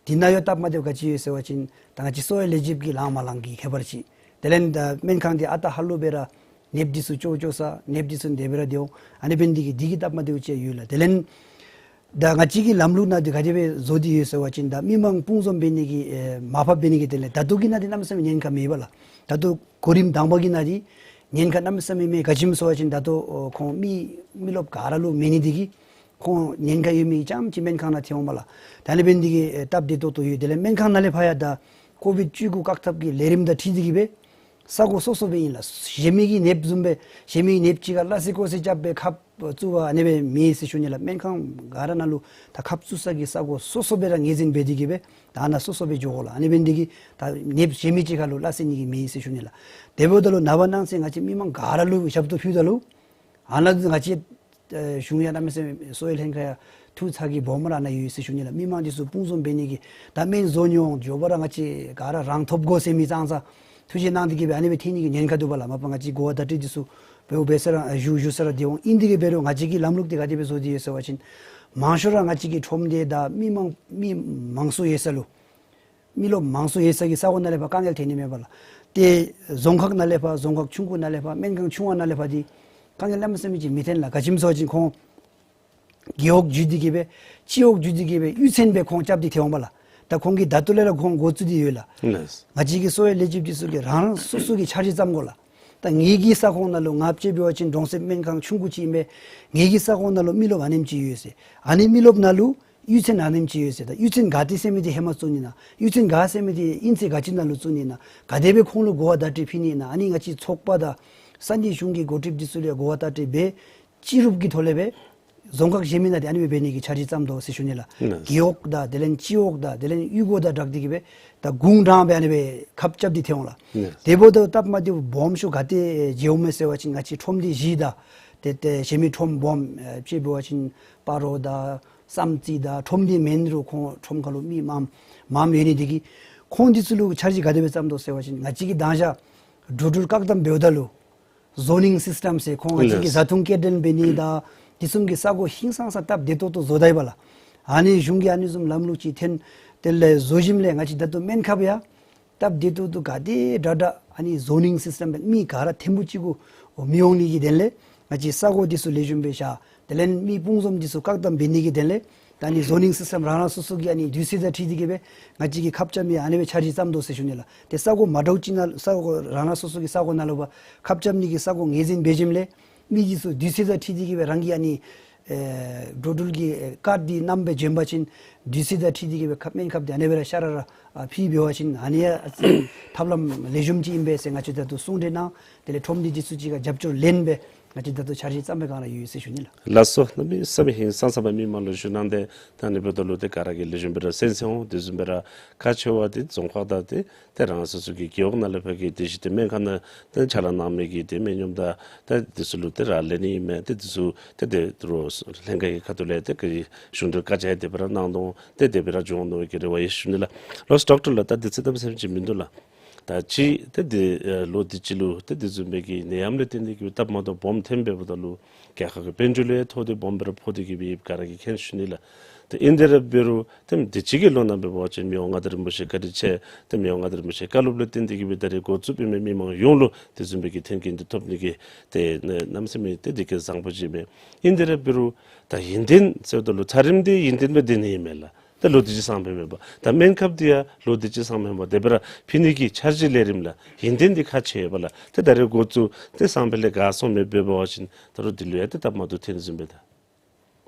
འདི་ནང་ཡང་སྟབས་མ་བདེཝ་ག་ཅི་ཡོད་ཟེར་བ་ཅིན་ད་ང་བཅས་གསོ་བའི་ལས་བྱེདཔ་གིས་ལངམ་མ་ལངམ་གྱི་ཁྱད་པར་ཅིག། དེ་ལས་ད་སྨན་ཁང་འདི་ཨ་རྟག་ཧ་ལུགས་སྦེ་ར་ནདཔ་འདི་ཚུ་བཅོ་བཅོ་ས་ནདཔ་འདི་ཚུ་དེ་སྦེ་ར་སྡོད་འོང་། ཨ་ནི་འབད་ནི་འདི་གིས་འདི་གི་སྟབས་མ་བདེཝ་ཅིག་ཡོད་ལགས། དེ་ལས་ད་ང་བཅས་ཀྱི་ལམ་ལུགས་ནང་འདི་ག་དེ་སྦེ་བཟོ་སྟེ་ཡོད་ཟེར་བ་ཅིན་ད་མི་མང་སྤུངས་འཛོམས་འབད་ནི་གི་ཨེ་མར་ཕབ་འབད་ནི་གི་དེ་ལས་ད་ལྟོ་གི་ནང་འདི་གནམ་མེད་ས་མེད་ཉེན་ཁ་མེད་པ་ལགས། ད་ལྟོ་གོ་རིམ་དང་པ་གི་ནང་འདི་ཉེན་ཁ་གནམ་མེད་ས་མེད་མེད། ག་ཅི་སྨོ་ཟེར་བ་ཅིན་ད་ལྟོ་ཨོ་ཁོང་མི་མི་རློབས་ག་ར་ལུ་མེད་ནི་འདི་གིས་ ཁོང་ཉེན་ཁ་ཡོད་མི་ཙམ་ཅིག་སྨན་ཁང་ནང་ཐོན་འོང་པ་ལགས། ད་ཨ་ནི་འབད་ནི་འདི་གིས་ཨེ་སྟབས་བདེ་ཏོག་ཏོ་ཡོད། དེ་ལས་སྨན་ཁང་ནང་ལས་ཕར་ཡང་ད་ཀོ་བིཌ་བཅུ་དགུ་བཀག་ཐབས་ཀྱི་ལས་རིམ་དང་འཁྲིལ་ཏེ་གིས་སྦེ་ས་གོ་སོ་སོ་སྦེ་ཨིན་ལགས། གཞན་མི་གིས་ནདཔ་བཟུམ་སྦེ་གཞན་མི་གིས་ནདཔ་ཅིག་ཁར་སླ་བསྲེ་ཀོ་བསྲེ་རྐྱབ་སྦེ་ཁབ་བཙུགས་པ་ཨ་ནི་སྦེ་མེད་ཟེར་ཞུ་ནི་ལགས། སྨན་ཁང་ག་ར་ནང་ལུ་ད་ཁབ་བཙུགས་ས་གི་ས་གོ་སོ་སོ་སྦེ་ར་ངོས་འཛིན་འབད་དེ་གིས་སྦེ་ད་ཨ་ནཱ་སོ་སོ་སྦེ་འགྱོ་དགོ་ལགས། ཨ་ནི་འབད་ནི་འདི་གིས་ད་ནདཔ་གཞན་མི་ཅིག་ཁར་ལུ་སླ་བསྲེ་ནི་གི་མེད་ཟེར་ཞུ་ནི་ལགས། དེ་འབདཝ་ད་ལུ་ནངས་པ་གནངས་ཚེ་ང་བཅས་མི་མང་ག་ར་ལུ་ཞབས་ཏོག་ཕུལཝ་ད་ལུ་ཨ་ནཱ་ང་བཅས་ཨེ་གཞུང་ཡང་གནམ་མེད་ས་མེད་གསོ་བའི་ལྷན་ཁག་ཡང་ཐུགས་ཚ་གྱང་སྦོམ་ར་ཨ་ནཱ་ཡོད་ཟེར་ཞུ་ནི་ལགས། མི་མང་འདི་ཚུ་དཔུང་འཛོམས་འབད་ནི་གི་ད་སྨན་བཟོ་ནི་འོང་མགྱོགས་པ་ར་ང་བཅས་ག་ར་རང་ཐོབ་དགོ་ཟེར་མི་ཙང་ཙང་ཐུགས་བཞེད་གནང་སྟེ་གིས་སྦེ་ཨ་ནི་སྦེ་ཐོན་ནི་གི་ཉེན་ཁ་འདུག་པ་ལགས། མ་པ་ང་བཅས་གོ་བ་བརྡ་སྤྲོད་འདི་ཚུ་འབད་འབད་ས་ར་ཨ་ཞུ་ཞུ་ས་ར་འདི་འོང་། ཨིན་ཏེ་གིས་འབད་རུང་ང་བཅས་ཀྱིས་ལམ་ལུགས་འདི་ག་དེ་སྦེ་བཟོ་སྟེ་ཡོད་ཟེར་བ་ཅིན་མང་ཤོས་ར་ང་བཅས་ཀྱི་ཁྲོམ་སྡེ་དང་མི་མང་མི་མང་སུ་ཡོད་ས་ལུ་མི་རློབས་མང་སུ་ཡོད་ས་གི་ས་གོ་ནང་ལས་ཕར་དཀའ་ངལ་ཐོན་ནི་མས་པ་ལགས། ཏེ་རྫོང་ཁག་ནང་ལས་ཕར་རྫོང་ཁག་ཆུང་ཀུ་ནང་ལས་ཕར་སྨན་ཁང་ཆུང་བ་ནང་ལས་ཕར་འདི་དཀའ་ངལ་གནམ་མེད་ས་མེད་ཅིག་མི་ཐོན་ལགས། ག་ཅི་སྨོ་ཟེར་བ་ཅིན་ཁོང་རྒེད་འོག་བརྒྱུད་དེ་གིས་སྦེ་སྤྱི་འོག་བརྒྱུད་དེ་གིས་སྦེ་གཡུས་ཚན་སྦེ་ཁོང་རྐྱབ་སྟེ་ཐོན་འོང་པ་ལགས། ད་ཁོང་གིས་ད་ལྟོ་ལས་ར་ཁོང་འགོ་བཙུགས་ཏེ་ཡོད་ལགས། ལགས། ང་བཅས་ཀྱི་གསོ་བའི་ལས་བྱེདཔ་འདི་ཚུ་གིས་རང་རང་སོ་སོ་གི་འཆར་གཞི་བརྩམ་དགོ་ལགས། ད་ངེ་གི་ས་ཁོངས་ནང་ལུ་ང་བཅས་འབད་བ་ཅིན་གྲོང་གསེབ་སྨན་ཁང་ཆུང་ཀུ་ཅིག་ཨིན་པས། ངེ་གི་ས་ཁོངས་ནང་ལུ་མི་རློབས་ཨ་ནེམ་ཅིག་ཡོད་ཟེར། ཨ་ནི་མི་རློབས་ནང་ལུ་གཡུས་ཚན་ཨ་ནེམ་ཅིག་ཡོད་ཟེར། ད་གཡུས་ཚན་ག་ཏེ་ཟེར་མི་འདི་ཧེ་མ་བཙུགས་ནི་ཨིན་ན། གཡུས་ཚན་ག་ཟེར་མི་འདི་ཨིན་ཚད་ག་ཅི་ནང་ལུ་བཙུགས་ནི་ཨིན་ན། ག་དེ་སྦེ་ཁོང་ལུ་གོ་བ་བརྡ་སྤྲོད་ཕུལ་ནི་ཨིན་ན། ཨ་ནི་ང་བཅས་ཚོགས་པ་དང་ས་གནས་གཞུང་གི་འགོ་ཁྲིདཔ་འདི་ཚུ་ལུ་ཡང་གོ་བ་བརྡ་སྤྲོད་འབད་སྤྱི་རུབ་ཀྱི་ཐོག་ལས་སྦེ་རྫོང་ཁག་གཞན་མི་ནང་འདི་ཨ་ནི་སྦེ་འབད་ནི་གི་འཆར་གཞི་བརྩམ་དོ་ཟེར་ཞུ་ནི་ལགས། ལགས། རྒེད་འོག་དང་དེ་ལས་སྤྱི་འོག་དང་དེ་ལས་གཡུས་སྒོ་དང་སྦྲགས་ཏེ་གིས་སྦེ་ད་གུང་གྲངས་སྦེ་ཨ་ནི་སྦེ་ཁབ་རྐྱབ་སྟེ་ཐོན་འོང་ལགས། ལགས། དེ་འབདཝ་ད་སྟབས་མ་བདེཝ་སྦོམ་ཤོས་ག་ཏེ་མཇལཝ་མས་ཟེར་བ་ཅིན་ང་བཅས་ཁྲོམ་སྡེ་བཞི་དང་ཏེ་ཏེ་གཞན་མི་ཁྲོམ་སྦོམ་ཨེ་ཅིག་འབད་བ་ཅིན་སྤ་རོ་དང་བསམ་རྩེ་དང་ཁྲོམ་སྡེ་མེན་རུང་ཁོང་ཁྲོམ་ཁ་ལུ་མི་མངམ་མངམ་ཡོད་ནི་འདི་གིས་ཁོང་འདི་ཚུ་ལུ་འཆར་གཞི་ག་དེ་སྦེ་བརྩམ་དོ་ཟེར་བ་ཅིན་ང་བཅས་ཀྱིས་དང་ཞག་འགྲོ་འགྲུལ་བཀག་དམ་འབདཝ་ད་ལུ་ཟོ་ནིང་སིསི་ཊམ་ཟེར་ཁོང་ང་བཅས་ཀྱི་ལགས། བཟའ་འཐུང་སྐྱེལ་འདྲེན་འབད་ནི་དང་འདི་བཟུམ་གྱི་ས་གོ་ཧིང་སངས་ས་སྟབས་བདེ་ཏོག་ཏོ་བཟོ་ད་ཡི་པ་ལགས། ཨ་ནི་གཞུང་གིས་ཨ་ནི་བཟུམ་ལམ་ལུགས་ཅིག་འཐེན་ཏེ་ལས་བཟོ་ཞིནམ་ལས་ང་བཅས་ད་ལྟོ་སྨན་ཁབ་ཡང་སྟབས་བདེ་ཏོག་ཏོ་ག་དེ་དྲག་དྲག་ཨ་ནི་ཟོ་ནིང་སིསི་ཊམ་སྦེ་མི་ག་ར་ཐེམ་པོ་ཅིག་གུ་མི་འོང་ནི་གི་དོན་ལས་ང་བཅས་ས་གོ་འདི་ཚུ་ལེགས་ཤོམ་སྦེ་བཞག། དེ་ལས་མི་སྤུངས་འཛོམས་འདི་ཚུ་བཀག་དམ་འབད་ནི་གི་དོན་ལས་ད་ཨ་ནི་ཟོ་ནིང་སིསི་ཊམ་རང་རང་སོ་སོ་གི་ཨ་ནི་དུས་ཚོད་དང་འཁྲིལ་ཏེ་གིས་སྦེ་ང་བཅས་ཀྱིས་ཁབ་རྐྱབ་མི་ཨ་ནི་སྦེ་འཆར་གཞི་བརྩམ་དོ་ཟེར་ཞུ་ནི་ལགས། ཏེ་ས་གོ་མ་འདྲཝ་ཅིག་ནང་ས་གོ་རང་རང་སོ་སོ་གི་ས་གོ་ནང་ལུ་ཕར་ཁབ་རྐྱབ་ནི་གི་ས་གོ་ངོས་འཛིན་འབད་ཞིནམ་ལས་མི་འདི་ཚུ་དུས་ཚོད་དང་འཁྲིལ་ཏེ་གིས་སྦེ་རང་གི་ཨ་ནི་ཨེ་འགྲོ་འགྲུལ་གྱི་ཨེ་ཀཱཌ་འདི་བསྣམས་སྦེ་འབྱོན་པ་ཅིན་དུས་ཚོད་དང་འཁྲིལ་ཏེ་གིས་སྦེ་ཁབ་སྨན་ཁབ་འདི་ཨ་ནི་སྦེ་ར་ཤ་ར་ར་ཨ་ཕུལ་འབད་བ་ཅིན་ཨ་ནི་ཡང་ཨ་ཙི་ཐབས་ལམ་ལེགས་ཤོམ་ཅིག་ཨིན་པས་ཟེར་ང་བཅས་ད་ལྟོ་གསུང་གྲོས་གནང་། དེ་ལས་ཁྲོམ་སྡེ་འདི་ཚུ་ཅིག་ཁར་རྒྱབ་སྐྱོར་ལེན་སྦེ་ང་བཅས་ད་ལྟོ་འཆར་གཞི་བརྩམ་པའི་སྒང་ར་ཡོད་ཟེར་ཞུ་ནི་ལགས། ལགས་སོ། གནམ་མེད་ས་མེད་ཧིང་སངས་ས་སྦེ་མི་མང་ལུ་ཞུ་གནང་སྟེ་ད་ཨ་ནི་འབདཝ་ད་ལུ་ཏེ་ག་ར་གིས་ལེགས་ཤོམ་སྦེ་ར་གསན་གསན་འོང་། དེ་བཟུམ་སྦེ་ར་ཁག་ཆེ་བ་འདི་རྫོང་ཁག་དང་ཏེ་ཏེ་རང་སོ་སོ་གི་རྒེད་འོག་ནང་ལས་ཕར་གྱི་དེ་བཞིན་ཏེ་སྨན་ཁང་ནང་ཏེ་ཕྱག་ལཱ་གནང་མི་གི་ཏེ་སྨན་གཡོགམོ་དང་ཏེ་འདི་ཚུ་ལུ་ཏེ་ར་ལེན་ནི་ཨིན་མས། ཏེ་འདི་ཚུ་ཏེ་ཏེ་རོགས་ལྷན་ཁག་གི་ཁ་ཐུག་ལས་ཏེ་ག་ར་གཞུང་འབྲེལ་བཀའ་རྒྱ་དེ་སྦེ་ར་གནང་དོ་ཏེ་དེ་སྦེ་ར་འགྱོ་འོང་མནོ་བའི་གི་རེ་བ་ཡོད་ཞུ་ནི་ལགས། ལགས་སོ་ཌོག་ཊར་ལགས། ད་དུས་ཚོད་ད་ཟེར་མི་ཅིག་མིན་འདུག་ལགས། ད་ཅི་ཏེ་འདི་ལོ་འདི་ཅིག་ལུ་ཏེ་འདི་བཟུམ་མའི་གི་ནད་ཡམས་ལས་བརྟེན་ཏེ་གིས་སྟབས་མ་བདེཝ་སྦོམ་ཐོན་འབདཝ་ད་ལུ་རྒྱལ་ཁབ་ཀྱི་དཔལ་འབྱོར་ལུ་ཡང་ཐོ་འདི་སྦོམ་སྦེ་ར་ཕོག་སྟེ་གིས་སྦེ་ག་ར་གིས་མཁྱེན་ཞུ་ནི་ལགས། ཏེ་ཨིན་དེ་ར་འབད་རུང་ཏེ་འདི་ཅིག་གི་ལོ་ནང་འབད་བ་ཅིན་མི་དབང་མངའ་བདག་རིན་པོ་ཆེ་བཀའ་དྲིན་ཆེ་ཏེ་མི་དབང་མངའ་བདག་རིན་པོ་ཆེ་བཀའ་སློབ་ལུ་བརྟེན་ཏེ་གིས་སྦེ་ད་རེས་འགོ་བཙུགས་འབད་མི་མི་མང་ཡོངས་ལུ་དེ་བཟུམ་མའི་གི་མཐུན་རྐྱེན་འདི་ཐོབ་ནི་གི་ཏེ་གནམ་མེད་ས་མེད་ཏེ་འདི་གི་བཟང་པོ་ཅིག་མས། ཨིན་དེ་ར་འབད་རུང་ད་ཡུན་བརྟན་ཟེརཝ་ད་ལུ་ཚད་རིམས་འདི་ཡུན་བརྟན་སྦེ་སྡོད་ནི་ཨིན་མས་ལགས། ཏེ་ལོ་འདི་ཅིག་ཚང་འབད་མེན་པར་ད་སྨན་ཁབ་འདི་ཡང་ལོ་འདི་ཅིག་ཚང་མེན་པར་དེ་སྦེ་ར་ཕུལ་ནི་གི་འཆར་གཞི་ལས་རིམ་ལགས་ཡུན་བརྟན་འདི་ཁག་ཆེ་བས་ལགས། ཏེ་ད་རེས་འགོ་བཙུགས་ཏེ་སང་ཕོད་ལས་ག་སོང་མེད་པར་འབད་བ་ཅིན་ད་རུང་འདི་ལུ་ཡང་ཏེ་སྟབས་མ་བདེཝ་ཐོན་ནི་བཟུམ་སྦེ་ད།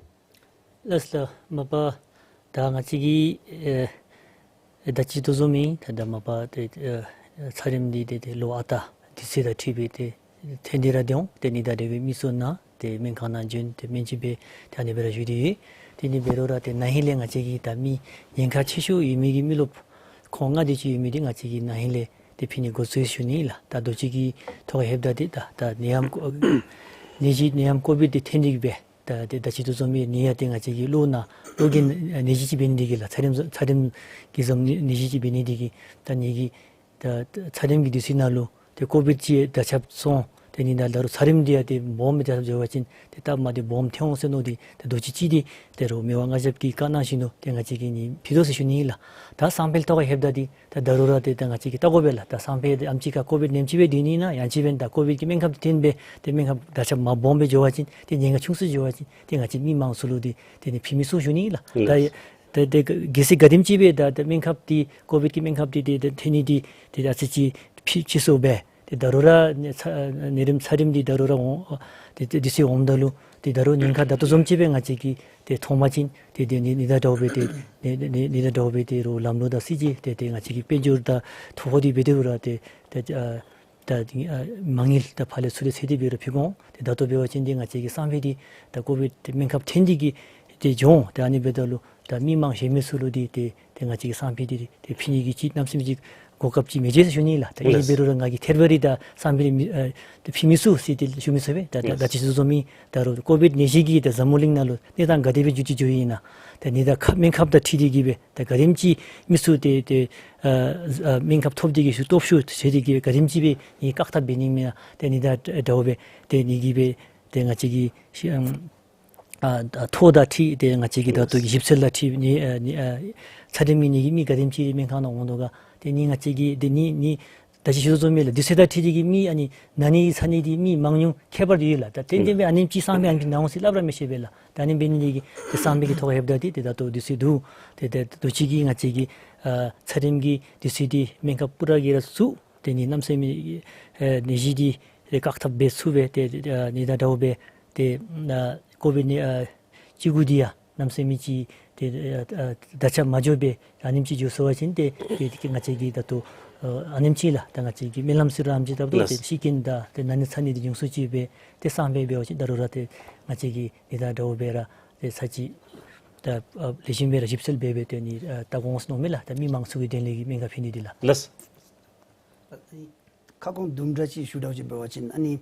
ལགས་སོ་ལགས། མ་པ་ད་ང་བཅས་ཀྱི་ཨེ་ཨེ་ད་ཅི་ལྟོ་བཟུམ་མའི་ད་ད་མ་པ་ཏེ་ཨེ་ཚད་རིམས་འདི་ཏེ་ཏེ་ལོ་ཨ་རྟག་དུས་ཚོད་དང་འཁྲིལ་སྦེ་ཏེ་ཐོན་ཏེ་ར་སྡོད་འོང་། ཏེ་ཨ་ནི་དང་འབྲེལ་བའི་མི་ཚུ་ནཱ་ཏེ་སྨན་ཁང་ནང་བྱོན་ཏེ་སྨན་བཅོས་འབད་ཏེ་ཨ་ནི་སྦེ་ར་བཞུགས་ཏེ་ཡོད། ཏེ་ཨ་ནི་འབད་རུང་ར་ཏེ་ན་ཧིང་ལས་ང་བཅས་ཀྱི་ད་མི་ཉེན་ཁ་ཆེ་ཤོས་ཡོད་མི་གི་མི་རློབས་ཁོང་ལྔ་དེ་ཅིག་ཡོད་མི་འདི་ང་བཅས་ཀྱིས་ན་ཧིང་ལས་ཏེ་ཕུལ་ནི་འགོ་བཙུགས་ཞུ་ནི་ལགས། ད་ལོ་གཅིག་གི་ཐོག་ལྷོདཔ་ད་འདི་ད་ད་ནད་ཡམས་ཀོ་ནད་གཞི་ནད་ཡམས་ཀོ་བིཌ་འདི་ཐོན་ཏེ་གིས་སྦེ་ད་ཏེ་ད་ཅི་ལྟོ་བཟུམ་མའི་ནད་ཡམས་འདི་ང་བཅས་ཀྱི་གློ་ནད་གློ་གི་ནད་གཞི་ཅིག་འབད་ནི་འདི་གིས་ལགས། ཚད་རིམས་ཚད་རིམས་ཀྱི་བཟུམ་ནད་གཞི་ཅིག་འབད་ནི་འདི་གིས་ད་ནད་ཀྱི་ད་ཚད་རིམས་ཀྱི་དུས་ཚོད་ནང་ལུ་ཏེ་ཀོ་བིཌ་ཅིག་དར་ཁྱབ་སོང་། ཏེ་ཨ་ནི་ད་ད་རུང་ཚད་རིམས་འདི་ཡང་ཏེ་སྦོམ་སྦེ་དར་ཁྱབ་འགྱོ་བ་ཅིན་ཏེ་སྟབས་མ་བདེཝ་སྦོམ་ཐོན་འོང་ཟེར་མནོ་སྟེ་ཏེ་དུས་ཅི་ཅིག་འདི་ཏེ་རོགས་མི་དབང་མངའ་ཞབས་ཀྱིས་བཀའ་གནང་ཞིནམ་ལས་ཏེ་ང་བཅས་ཀྱིས་ཨ་ནི་ཕུལ་དོ་ཟེར་ཞུ་ནི་ཨིན་ལགས། ད་སང་ཕོད་ཐོག་ལྷོདཔ་ད་འདི་ད་ད་རུང་ར་ཏེ་ད་ང་བཅས་ཀྱིས་བལྟ་དགོ་པས་ལགས། ད་སང་ཕོད་འདི་ཨེམ་ཅིག་ཁར་ཀོ་བིཌ་ནདཔ་ཅིག་སྦེ་སྡོད་ནི་ཨིན་ན་ཡང་ཅིན་འབདན་ད་ཀོ་བིཌ་ཀྱི་སྨན་ཁབ་ཐོན་སྦེ་ཏེ་སྨན་ཁབ་དར་ཁྱབ་མ་སྦོམ་སྦེ་འགྱོ་བ་ཅིན་ཏེ་ཉེན་ཁ་ཆུང་སུ་འགྱོ་བ་ཅིན་ཏེ་ང་བཅས་མི་མང་ཚུ་ལུ་འདི་ཏེ་ཨ་ནི་ཕུལ་མི་ཚུགས་ཞུ་ནི་ཨིན་ལགས། ད་ལགས། ད་ད་གལ་སྲིད་ག་དེམ་ཅིག་སྦེ་ད་ད་སྨན་ཁབ་འདི་ཀོ་བིཌ་ཀྱི་སྨན་ཁབ་འདི་ཏེ་ད་ཐོན་ནི་འདི་ཏེ་ད་ཨ་ཙི་ཅིག་ཕྱི་ཕྱིས་སུ་སྦེ་ ཏེ་ད་རུང་ར་ནད་ཚ་ནད་རིམས་ཚ་རིམས་འདི་ད་རུང་ར་འོང་ཏེ་ཏེ་དུས་ཚོད་འོངམ་ད་ལུ་ཏེ་ད་རུང་ཉེན་ཁ་ད་ལྟོ་བཟུམ་ཅིག་སྦེ་ང་བཅས་ཀྱིས་ཏེ་མཐོང་པ་ཅིན་ཏེ་ཏེ་ནི་ནི་ད་འདྲཝ་སྦེ་ཏེ་ནི་ནི་ནི་ད་འདྲཝ་སྦེ་ཏེ་རོགས་ལམ་ལུགས་དང་སྲིད་བྱུས་ཏེ་ཏེ་ང་བཅས་ཀྱིས་དཔལ་འབྱོར་དང་ཐོ་ཕོག་འདི་འབད་དེ་རུང་ར་ཏེ་ཏེ་ཨ་ད་ཨ་མ་དངུལ་དང་ཕར་ལས་ཚུར་ལས་ཚད་འདི་འབད་རུང་ཕུལ་དགོ་འོང་། ཏེ་ད་ལྟོ་འབད་བ་ཅིན་ཏེ་ང་བཅས་ཀྱི་སང་ཕོད་འདི་ད་ཀོ་བིཌ་ཏེ་སྨན་ཁབ་ཐོན་ཏེ་གིས་ཏེ་འགྱོ་འོང་། ཏེ་ཨ་ནི་འབདཝ་ད་ལུ་ད་མི་མང་གཞན་མི་ཚུ་ལུ་འདི་ཏེ་ཏེ་ང་བཅས་ཀྱི་སང་ཕོད་འདི་ཏེ་ཕུལ་ནི་གི་ཅིག་གནམ་མེད་ས་མེད་ཅིག་གོ་སྐབས་ཅིག་མེད་ཅི་ཟེར་ཞུ་ནི་ལགས། ད་ཨིན་ལགས། འབད་རུང་ར་ང་གིས་ཐད་རི་བ་རི་ད་སང་ཕོད་འདི་མི་ཨ་ཏེ་ཕུལ་མི་ཚུགས་ཟེར་ཏེ་ཞུ་མི་ཚུགས་པས། ད་ད་ལགས། ད་ཅི་ཞུ་དོ་བཟུམ་སྦེ་ད་རུང་ཀོ་བིཌ་ནད་གཞི་གིས་ད་འཛམ་བུ་གླིང་ནང་ལུ་གནས་སྟངས་ག་དེ་སྦེ་འགྱུར་ཅི་འགྱུར་ཨིན་ན། ད་ནི་ད་ཁབ་སྨན་ཁབ་དང་འཁྲིལ་ཏེ་གིས་སྦེ་ད་ག་དེམ་ཅིག་མི་ཚུ་ཏེ་ཏེ་ཨ་ཨ་སྨན་ཁབ་ཐོབ་སྟེ་གིས་ཤུགས་སྟོབས་ཤུགས་ཆེ་སྟེ་གིས་སྦེ་ག་དེམ་ཅིག་སྦེ་ནི་བཀག་ཐབས་འབད་ནི་མེན་ན། ཏེ་ནི་ད་འདྲཝ་སྦེ་ཏེ་ནི་གིས་སྦེ་ཏེ་ང་བཅས་ཀྱི་ཤི་ཨམ་ཨ་ཨ་ཐོག་དང་འཁྲིལ་ཏེ་ང་བཅས་ཀྱི་ད་ལྟོ་གི་ཞིབ་འཚོལ་དང་འཁྲིལ་ནི་ཨ་ནི་ཨ་ཚ་རིམས་ཀྱི་ནད་ཀྱི་མི་ག་དེམ་ཅིག་སྨན་ཁང་ནང་འོང་དོ་ག། ཏེ་ནི་ང་བཅས་ཀྱི་ཏེ་ནི་ནི་ད་ཅི་ཞུ་དོ་བཟུམ་སྦེ་ལགས། དུས་ཚོད་དང་འཁྲིལ་ཏེ་གིས་མི་ཨ་ནི་ན་ནི་ཚ་ནི་འདི་མི་མང་ཉུང་ཁྱད་པར་ཡོད་ལགས། ད་ཏན་ཏན་སྦེ་ཨ་ནེམ་ཅིག་སང་ཕོད་ཨ་ནེམ་ཅིག་ན་འོང་ཟེར་སླབ་ར་མི་ཤེས་པས་ལགས། ད་ཨ་ནི་འབད་ནི་འདི་གིས་ཏེ་སང་ཕོད་ཀྱི་ཐོག་ཁར་ལྷོདཔ་ད་འདི་ཏེ་ད་ལྟོ་དུས་ཚོད་འདུག། ཏེ་ཏེ་དུས་ཅི་གིས་ང་བཅས་ཀྱི་ཨ་ཚ་རིམས་ཀྱི་དུས་ཚོད་འདི་སྨན་ཁབ་པུ་ར་གིས་ར་ཚུགས། ཏེ་ནི་གནམ་མེད་ས་མེད་ཨེ་ནད་གཞི་འདི་ཏེ་བཀག་ཐབས་འབད་ཚུགས་པས། ཏེ་ཨ་ནི་ད་འདྲཝ་སྦེ་ཏེ་ཨ་ཀོ་བིཌ་ནི་ཨ་བཅུ་དགུ་འདི་ཡང་གནམ་མེད་ས་མེད་ཅིག་ཏེ་ཨ་ཨ་ད་ཆ་མ་འགྱོ་བར་ཨ་ནེམ་ཅིག་འགྱོ་སོང་པ་ཅིན་ཏེ་ཏེ་ཏེ་ང་བཅས་ཀྱིས་ད་ལྟོ་ཨ་ཨ་ནེམ་ཅིག་ལགས། ད་ང་བཅས་ཀྱི་སྨོན་ལམ་ཟེར་རུང་ཨ་ནེམ་ཅིག་བཏབ་དོ། ལགས། ཏེ་ཤི་རྐྱེན་དང་ཏེ་ན་ནི་ཚ་ནི་འདི་ཉུང་སུ་ཅིག་སྦེ་ཏེ་སང་ཕོད་འབད་བ་ཅིན་ད་རུང་ར་ཏེ་ང་བཅས་ཀྱིས་ནི་ད་འདྲཝ་སྦེ་ར་ཏེ་ཚར་གཅིག་ད་ཨ་ལེགས་ཤོམ་སྦེ་ར་ཞིབ་འཚོལ་འབད་སྦེ་ཏེ་ནི་ཨ་བལྟ་དགོ་འོང་ཟེར་མནོཝ་མས་ལགས། ད་མི་མང་ཚུ་གི་དོན་ལས་ཀྱི་སྨན་ཁབ་ཕུལ་ནི་འདི་ལགས། ལགས། ཁ་སྐོང་དུམ་གྲ་ཅིག་ཞུ་དགོཔ་ཅིག་འབད་བ་ཅིན་ཨ་ནི་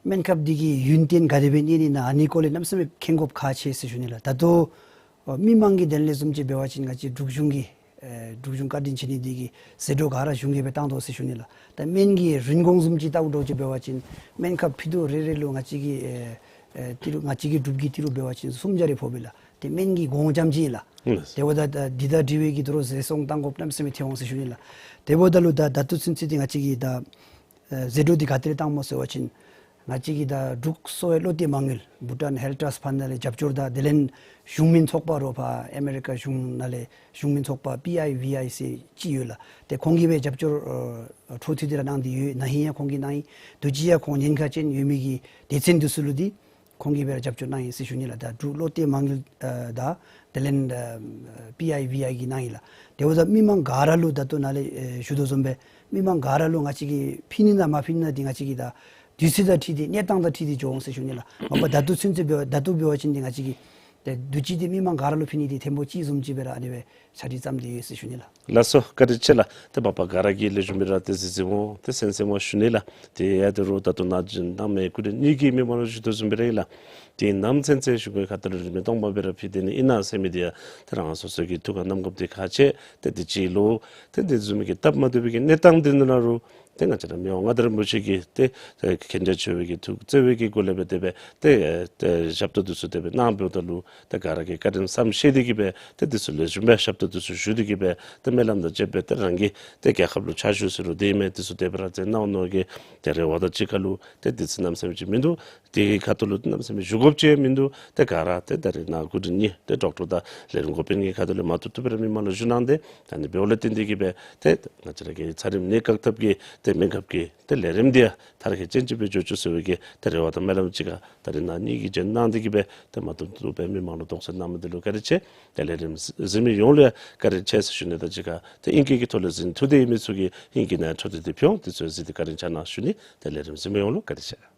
སྨན་ཁབ་འདི་གི་ཡུན་བརྟན་ག་དེ་སྦེ་གནས་ནི་ཨིན་ན་ཨ་ནི་སྐོར་ལས་གནམ་མེད་ས་མེད་མཁྱེན་དགོཔ་ཁག་ཆེ་ཟེར་ཞུ་ནི་ལགས། ད་ལྟོ་ཨ་མི་མང་གི་དོན་ལས་བཟུམ་ཅིག་འབད་བ་ཅིན་ང་བཅས་འབྲུག་གཞུང་གིས་ཨེ་འབྲུག་གཞུང་བཀའ་དྲིན་ཆེ་ནི་འདི་གིས་ཟད་འགྲོ་ག་ར་གཞུང་གིས་སྦེ་བཏང་དོ་ཟེར་ཞུ་ནི་ལགས། ད་སྨན་གྱི་རིན་གོང་བཟུམ་ཅིག་བལྟ་དགོཔ་ཅིག་འབད་བ་ཅིན་སྨན་ཁབ་ཕུད་རྡོག་རེ་རེ་ལུ་ང་བཅས་ཀྱི་ཨེ་ཨེ་ཏི་རུ་ང་བཅས་ཀྱི་འབྲུག་གི་ཏི་རུ་འབད་བ་ཅིན་སུམ་བརྒྱ་རེ་ཕོག་པས་ལགས། ཏེ་སྨན་གྱི་གོང་རྐྱངམ་ཅིག་ཨིན་ལགས། ལགས། དེ་འབདཝ་ད་ད་འདི་དང་འབྲེལ་བའི་གི་ད་རུང་ཟད་སོང་བཏང་དགོཔ་གནམ་མེད་ས་མེད་ཐོན་འོང་ཟེར་ཞུ་ནི་ལགས། དེ་འབདཝ་ད་ལུ་ད་ད་ལྟོ་ཚུན་ཚོད་འདི་ང་བཅས་ཀྱིས་ད་ཨེ་ཟད་འགྲོ་འདི་ག་ཏེ་ལས་བཏངམ་སྨོ་ཟེར་བ་ཅིན་ང་བཅས་ཀྱི་ད་འབྲུག་གསོ་བའི་བློ་གཏད་མ་དངུལ་བྷུ་ཊཱན་ཧེལཐ་ཊརསཊ་ཕཱནཌ་ནང་ལས་རྒྱབ་སྐྱོར་དང་དེ་ལས་གཞུང་མིན་ཚོགས་པ་རོགས་ཕར་ཨ་མེ་རི་ཀ་གཞུང་ནང་ལས་གཞུང་མིན་ཚོགས་པ་པི་ཨའི་ཝི་ཨའི་ཟེར་ཅིག་ཡོད་ལགས། ཏེ་ཁོང་གིས་སྦེ་རྒྱབ་སྐྱོར་ཨ་འཕྲོ་མཐུད་དེ་ར་གནང་སྟེ་ཡོད། ན་ཧིང་ཡང་ཁོང་གིས་གནང་ཡི། དུས་ཅི་ཡང་ཁོང་ཉེན་ཁ་ཅན་ཡོད་མི་གི་སྡེ་ཚན་འདི་ཚུ་ལུ་འདི་ཁོང་གིས་སྦེ་ར་རྒྱབ་སྐྱོར་གནང་ཡི་ཟེར་ཞུ་ནི་ལགས། ད་འབྲུག་བློ་གཏད་མ་དངུལ་ཨ་དང་དེ་ལས་ཨ་པི་ཨའི་ཝི་ཨའི་གིས་གནང་ཡི་ལགས། དེ་འབདཝ་ད་མི་མང་ག་ར་ལུ་ད་ལྟོ་ནཱ་ལས་ཨེ་ཞུ་དོ་བཟུམ་སྦེ་མི་མང་ག་ར་ལུ་ང་བཅས་ཀྱིས་ཕུལ་ནི་ན་མ་ཕུལ་ནི་ན་འདི་ང་བཅས་ཀྱིས་ད་དུས་ཚོད་དང་འཁྲིལ་ཏེ་གནས་སྟངས་དང་འཁྲིལ་ཏེ་འགྱོ་འོང་ཟེར་ཞུ་ནི་ལགས། མ་པ་ད་ལྟོ་ཚུན་ཚོད་འབད་བ་ད་ལྟོ་འབད་བ་ཅིན་འདི་ང་བཅས་ཀྱིས་ཏེ་དུས་ཅི་འདི་མི་མང་ག་ར་ལུ་ཕུལ་ནི་འདི་ཐེངས་པོ་གཅིག་བཟུམ་ཅིག་སྦེ་ར་ཨ་ནི་སྦེ་ཆ་སྒྲིག་བརྩམས་ཏེ་ཡོད་ཟེར་ཞུ་ནི་ལགས། ལགས་སོ། བཀའ་དྲིན་ཆེ་ལགས། ཏེ་མ་པ་ག་ར་གིས་ལེགས་ཤོམ་སྦེ་ར་ཏེ་གཟིགས་གཟིགསམ་འོང་ཏེ་གསན་གསནམ་འོང་ཞུ་ནི་ལགས། ཏེ་ཡང་ད་རུང་ད་ལྟོ་ནཱ་བྱོན་གནང་མི་སྐུ་མགྲོན་གཉིས་ཀྱིས་མི་མང་ལུ་ཞུ་དོ་བཟུམ་སྦེ་ར་ཨིན་ལགས། ཏེ་ནམ་ཚུན་ཚོད་གཞུང་གི་ཁ་ཐུག་ལས་རིན་མེད་སྟོང་པ་སྦེ་ར་ཕུལ་སྡོད་ནི་ཨིན་ན་ཟེར་མི་འདི་ཡང་ཏེ་རང་སོ་སོ་གི་ཐུགས་ཁར་བསྣམ་དགོཔ་འདི་ཁག་ཆེ། ཏེ་དུས་ཅི་ལུ་ཏེ་དེ་བཟུམ་མའི་གི་སྟབས་མ་བདེ་བའི་གི་གནས་སྟངས་འདི་ནང་ལུ་ཏེ་ང་བཅས་ར་མི་དབང་མངའ་བདག་རིན་པོ་ཆེ་གིས་ཏེ་ཨེ་མཁྱེན་རབ་ཆེ་བའི་གི་ཐུགས་བརྩེ་བའི་གི་སྒོ་ལས་སྦེ་དེ་སྦེ་ཏེ་ཨེ་ཏེ་ཞབས་ཏོག་འདི་ཚུ་དེ་སྦེ་གནང་འབདཝ་ད་ལུ་ཏེ་ག་ར་གིས་བཀའ་དྲིན་བསམ་ཤེས་ཏེ་གིས་སྦེ་ཏེ་འདི་ཚུ་ལེགས་ཤོམ་སྦེ་ཞབས་ཏོག་འདི་ཚུ་ཞུ་སྟེ་གིས་སྦེ་ཏེ་སྨོན་ལམ་དང་བཅས་པའི་ཏེ་རང་གི་ཏེ་རྒྱལ་ཁབ་ལུ་ཕྱག་ཞུ་ཟེར་རུང་འདི་མས། འདི་ཚུ་དེ་སྦེ་ར་མཛད་གནང་ནི་གི་ཏེ་རེ་བ་དང་གཅིག་ཁར་ལུ་ཏེ་དུས་ཚོད་གནམ་མེད་ས་མེད་ཅིག་མིན་འདུག། དེ་གི་ཁ་ཐུག་ལུ་གནམ་མེད་ས་མེད་ཞུ་དགོཔ་ཅིག་མིན་འདུག། ཏེ་ག་ར་ཏེ་ད་རིས་ནཱ་སྐུ་མགྲོན་གཉིས་ཏེ་ཌོག་ཊར་དང་ལས་རིམ་འགོ་དཔོན་གྱི་ཁ་ཐུག་ལས་མ་བཏུབ་བཏུབ་སྦེ་ར་མི་མང་ལུ་ཞུ་གནང་སྟེ་ད་ནི་འབདཝ་ལས་བརྟེན་ཏེ་གིས་སྦེ་ཏེ་ང་བཅས་ར་གི་ཚ་རིམས་ནད་བཀག་ཐབས་ཀྱི་ཏེ་སྨན་ཁབ་ཀྱི་ཏེ་ལས་རིམ་འདི་ཡང་མཐར་འཁྱོལ་ཅན་ཅིག་སྦེ་འགྱོ་བཅུག་ཟེར་བའི་གི་ཏེ་རེ་བ་དང་སྨོན་ལམ་གཅིག་ཁར་ད་རིས་ནཱ་གཉིས་ཀྱིས་བྱོན་གནང་སྟེ་གིས་སྦེ་ཏེ་མ་བཏུབ་བཏུབ་སྦེ་མི་མང་ལུ་དོགས་སེལ་གནང་མི་འདི་ལུ་བཀའ་དྲིན་ཆེ། ཏེ་ལས་རིམ་གཟིགས་མི་ཡོངས་ལུ་ཡང་བཀའ་དྲིན་ཆེ་ཟེར་ཞུ་ནི་དང་གཅིག་ཁར་ཏེ་ཨིང་སྐད་ཀྱི་ཐོག་ལས་གཟིགས་ནི་ཐུབ་སྟེ་ཡོད་མི་ཚུ་གིས་ཨིང་སྐད་ནང་འཕྲོ་མཐུད་དེ་ཕུལ་འོང་། དེ་ཚུ་གཟིགས་ཏེ་བཀའ་དྲིན་ཆེ་གནང་ཞུ་ནི། ཏེ་ལས་རིམ་གཟིགས་མི་ཡོངས་ལུ་བཀའ་དྲིན་ཆེ།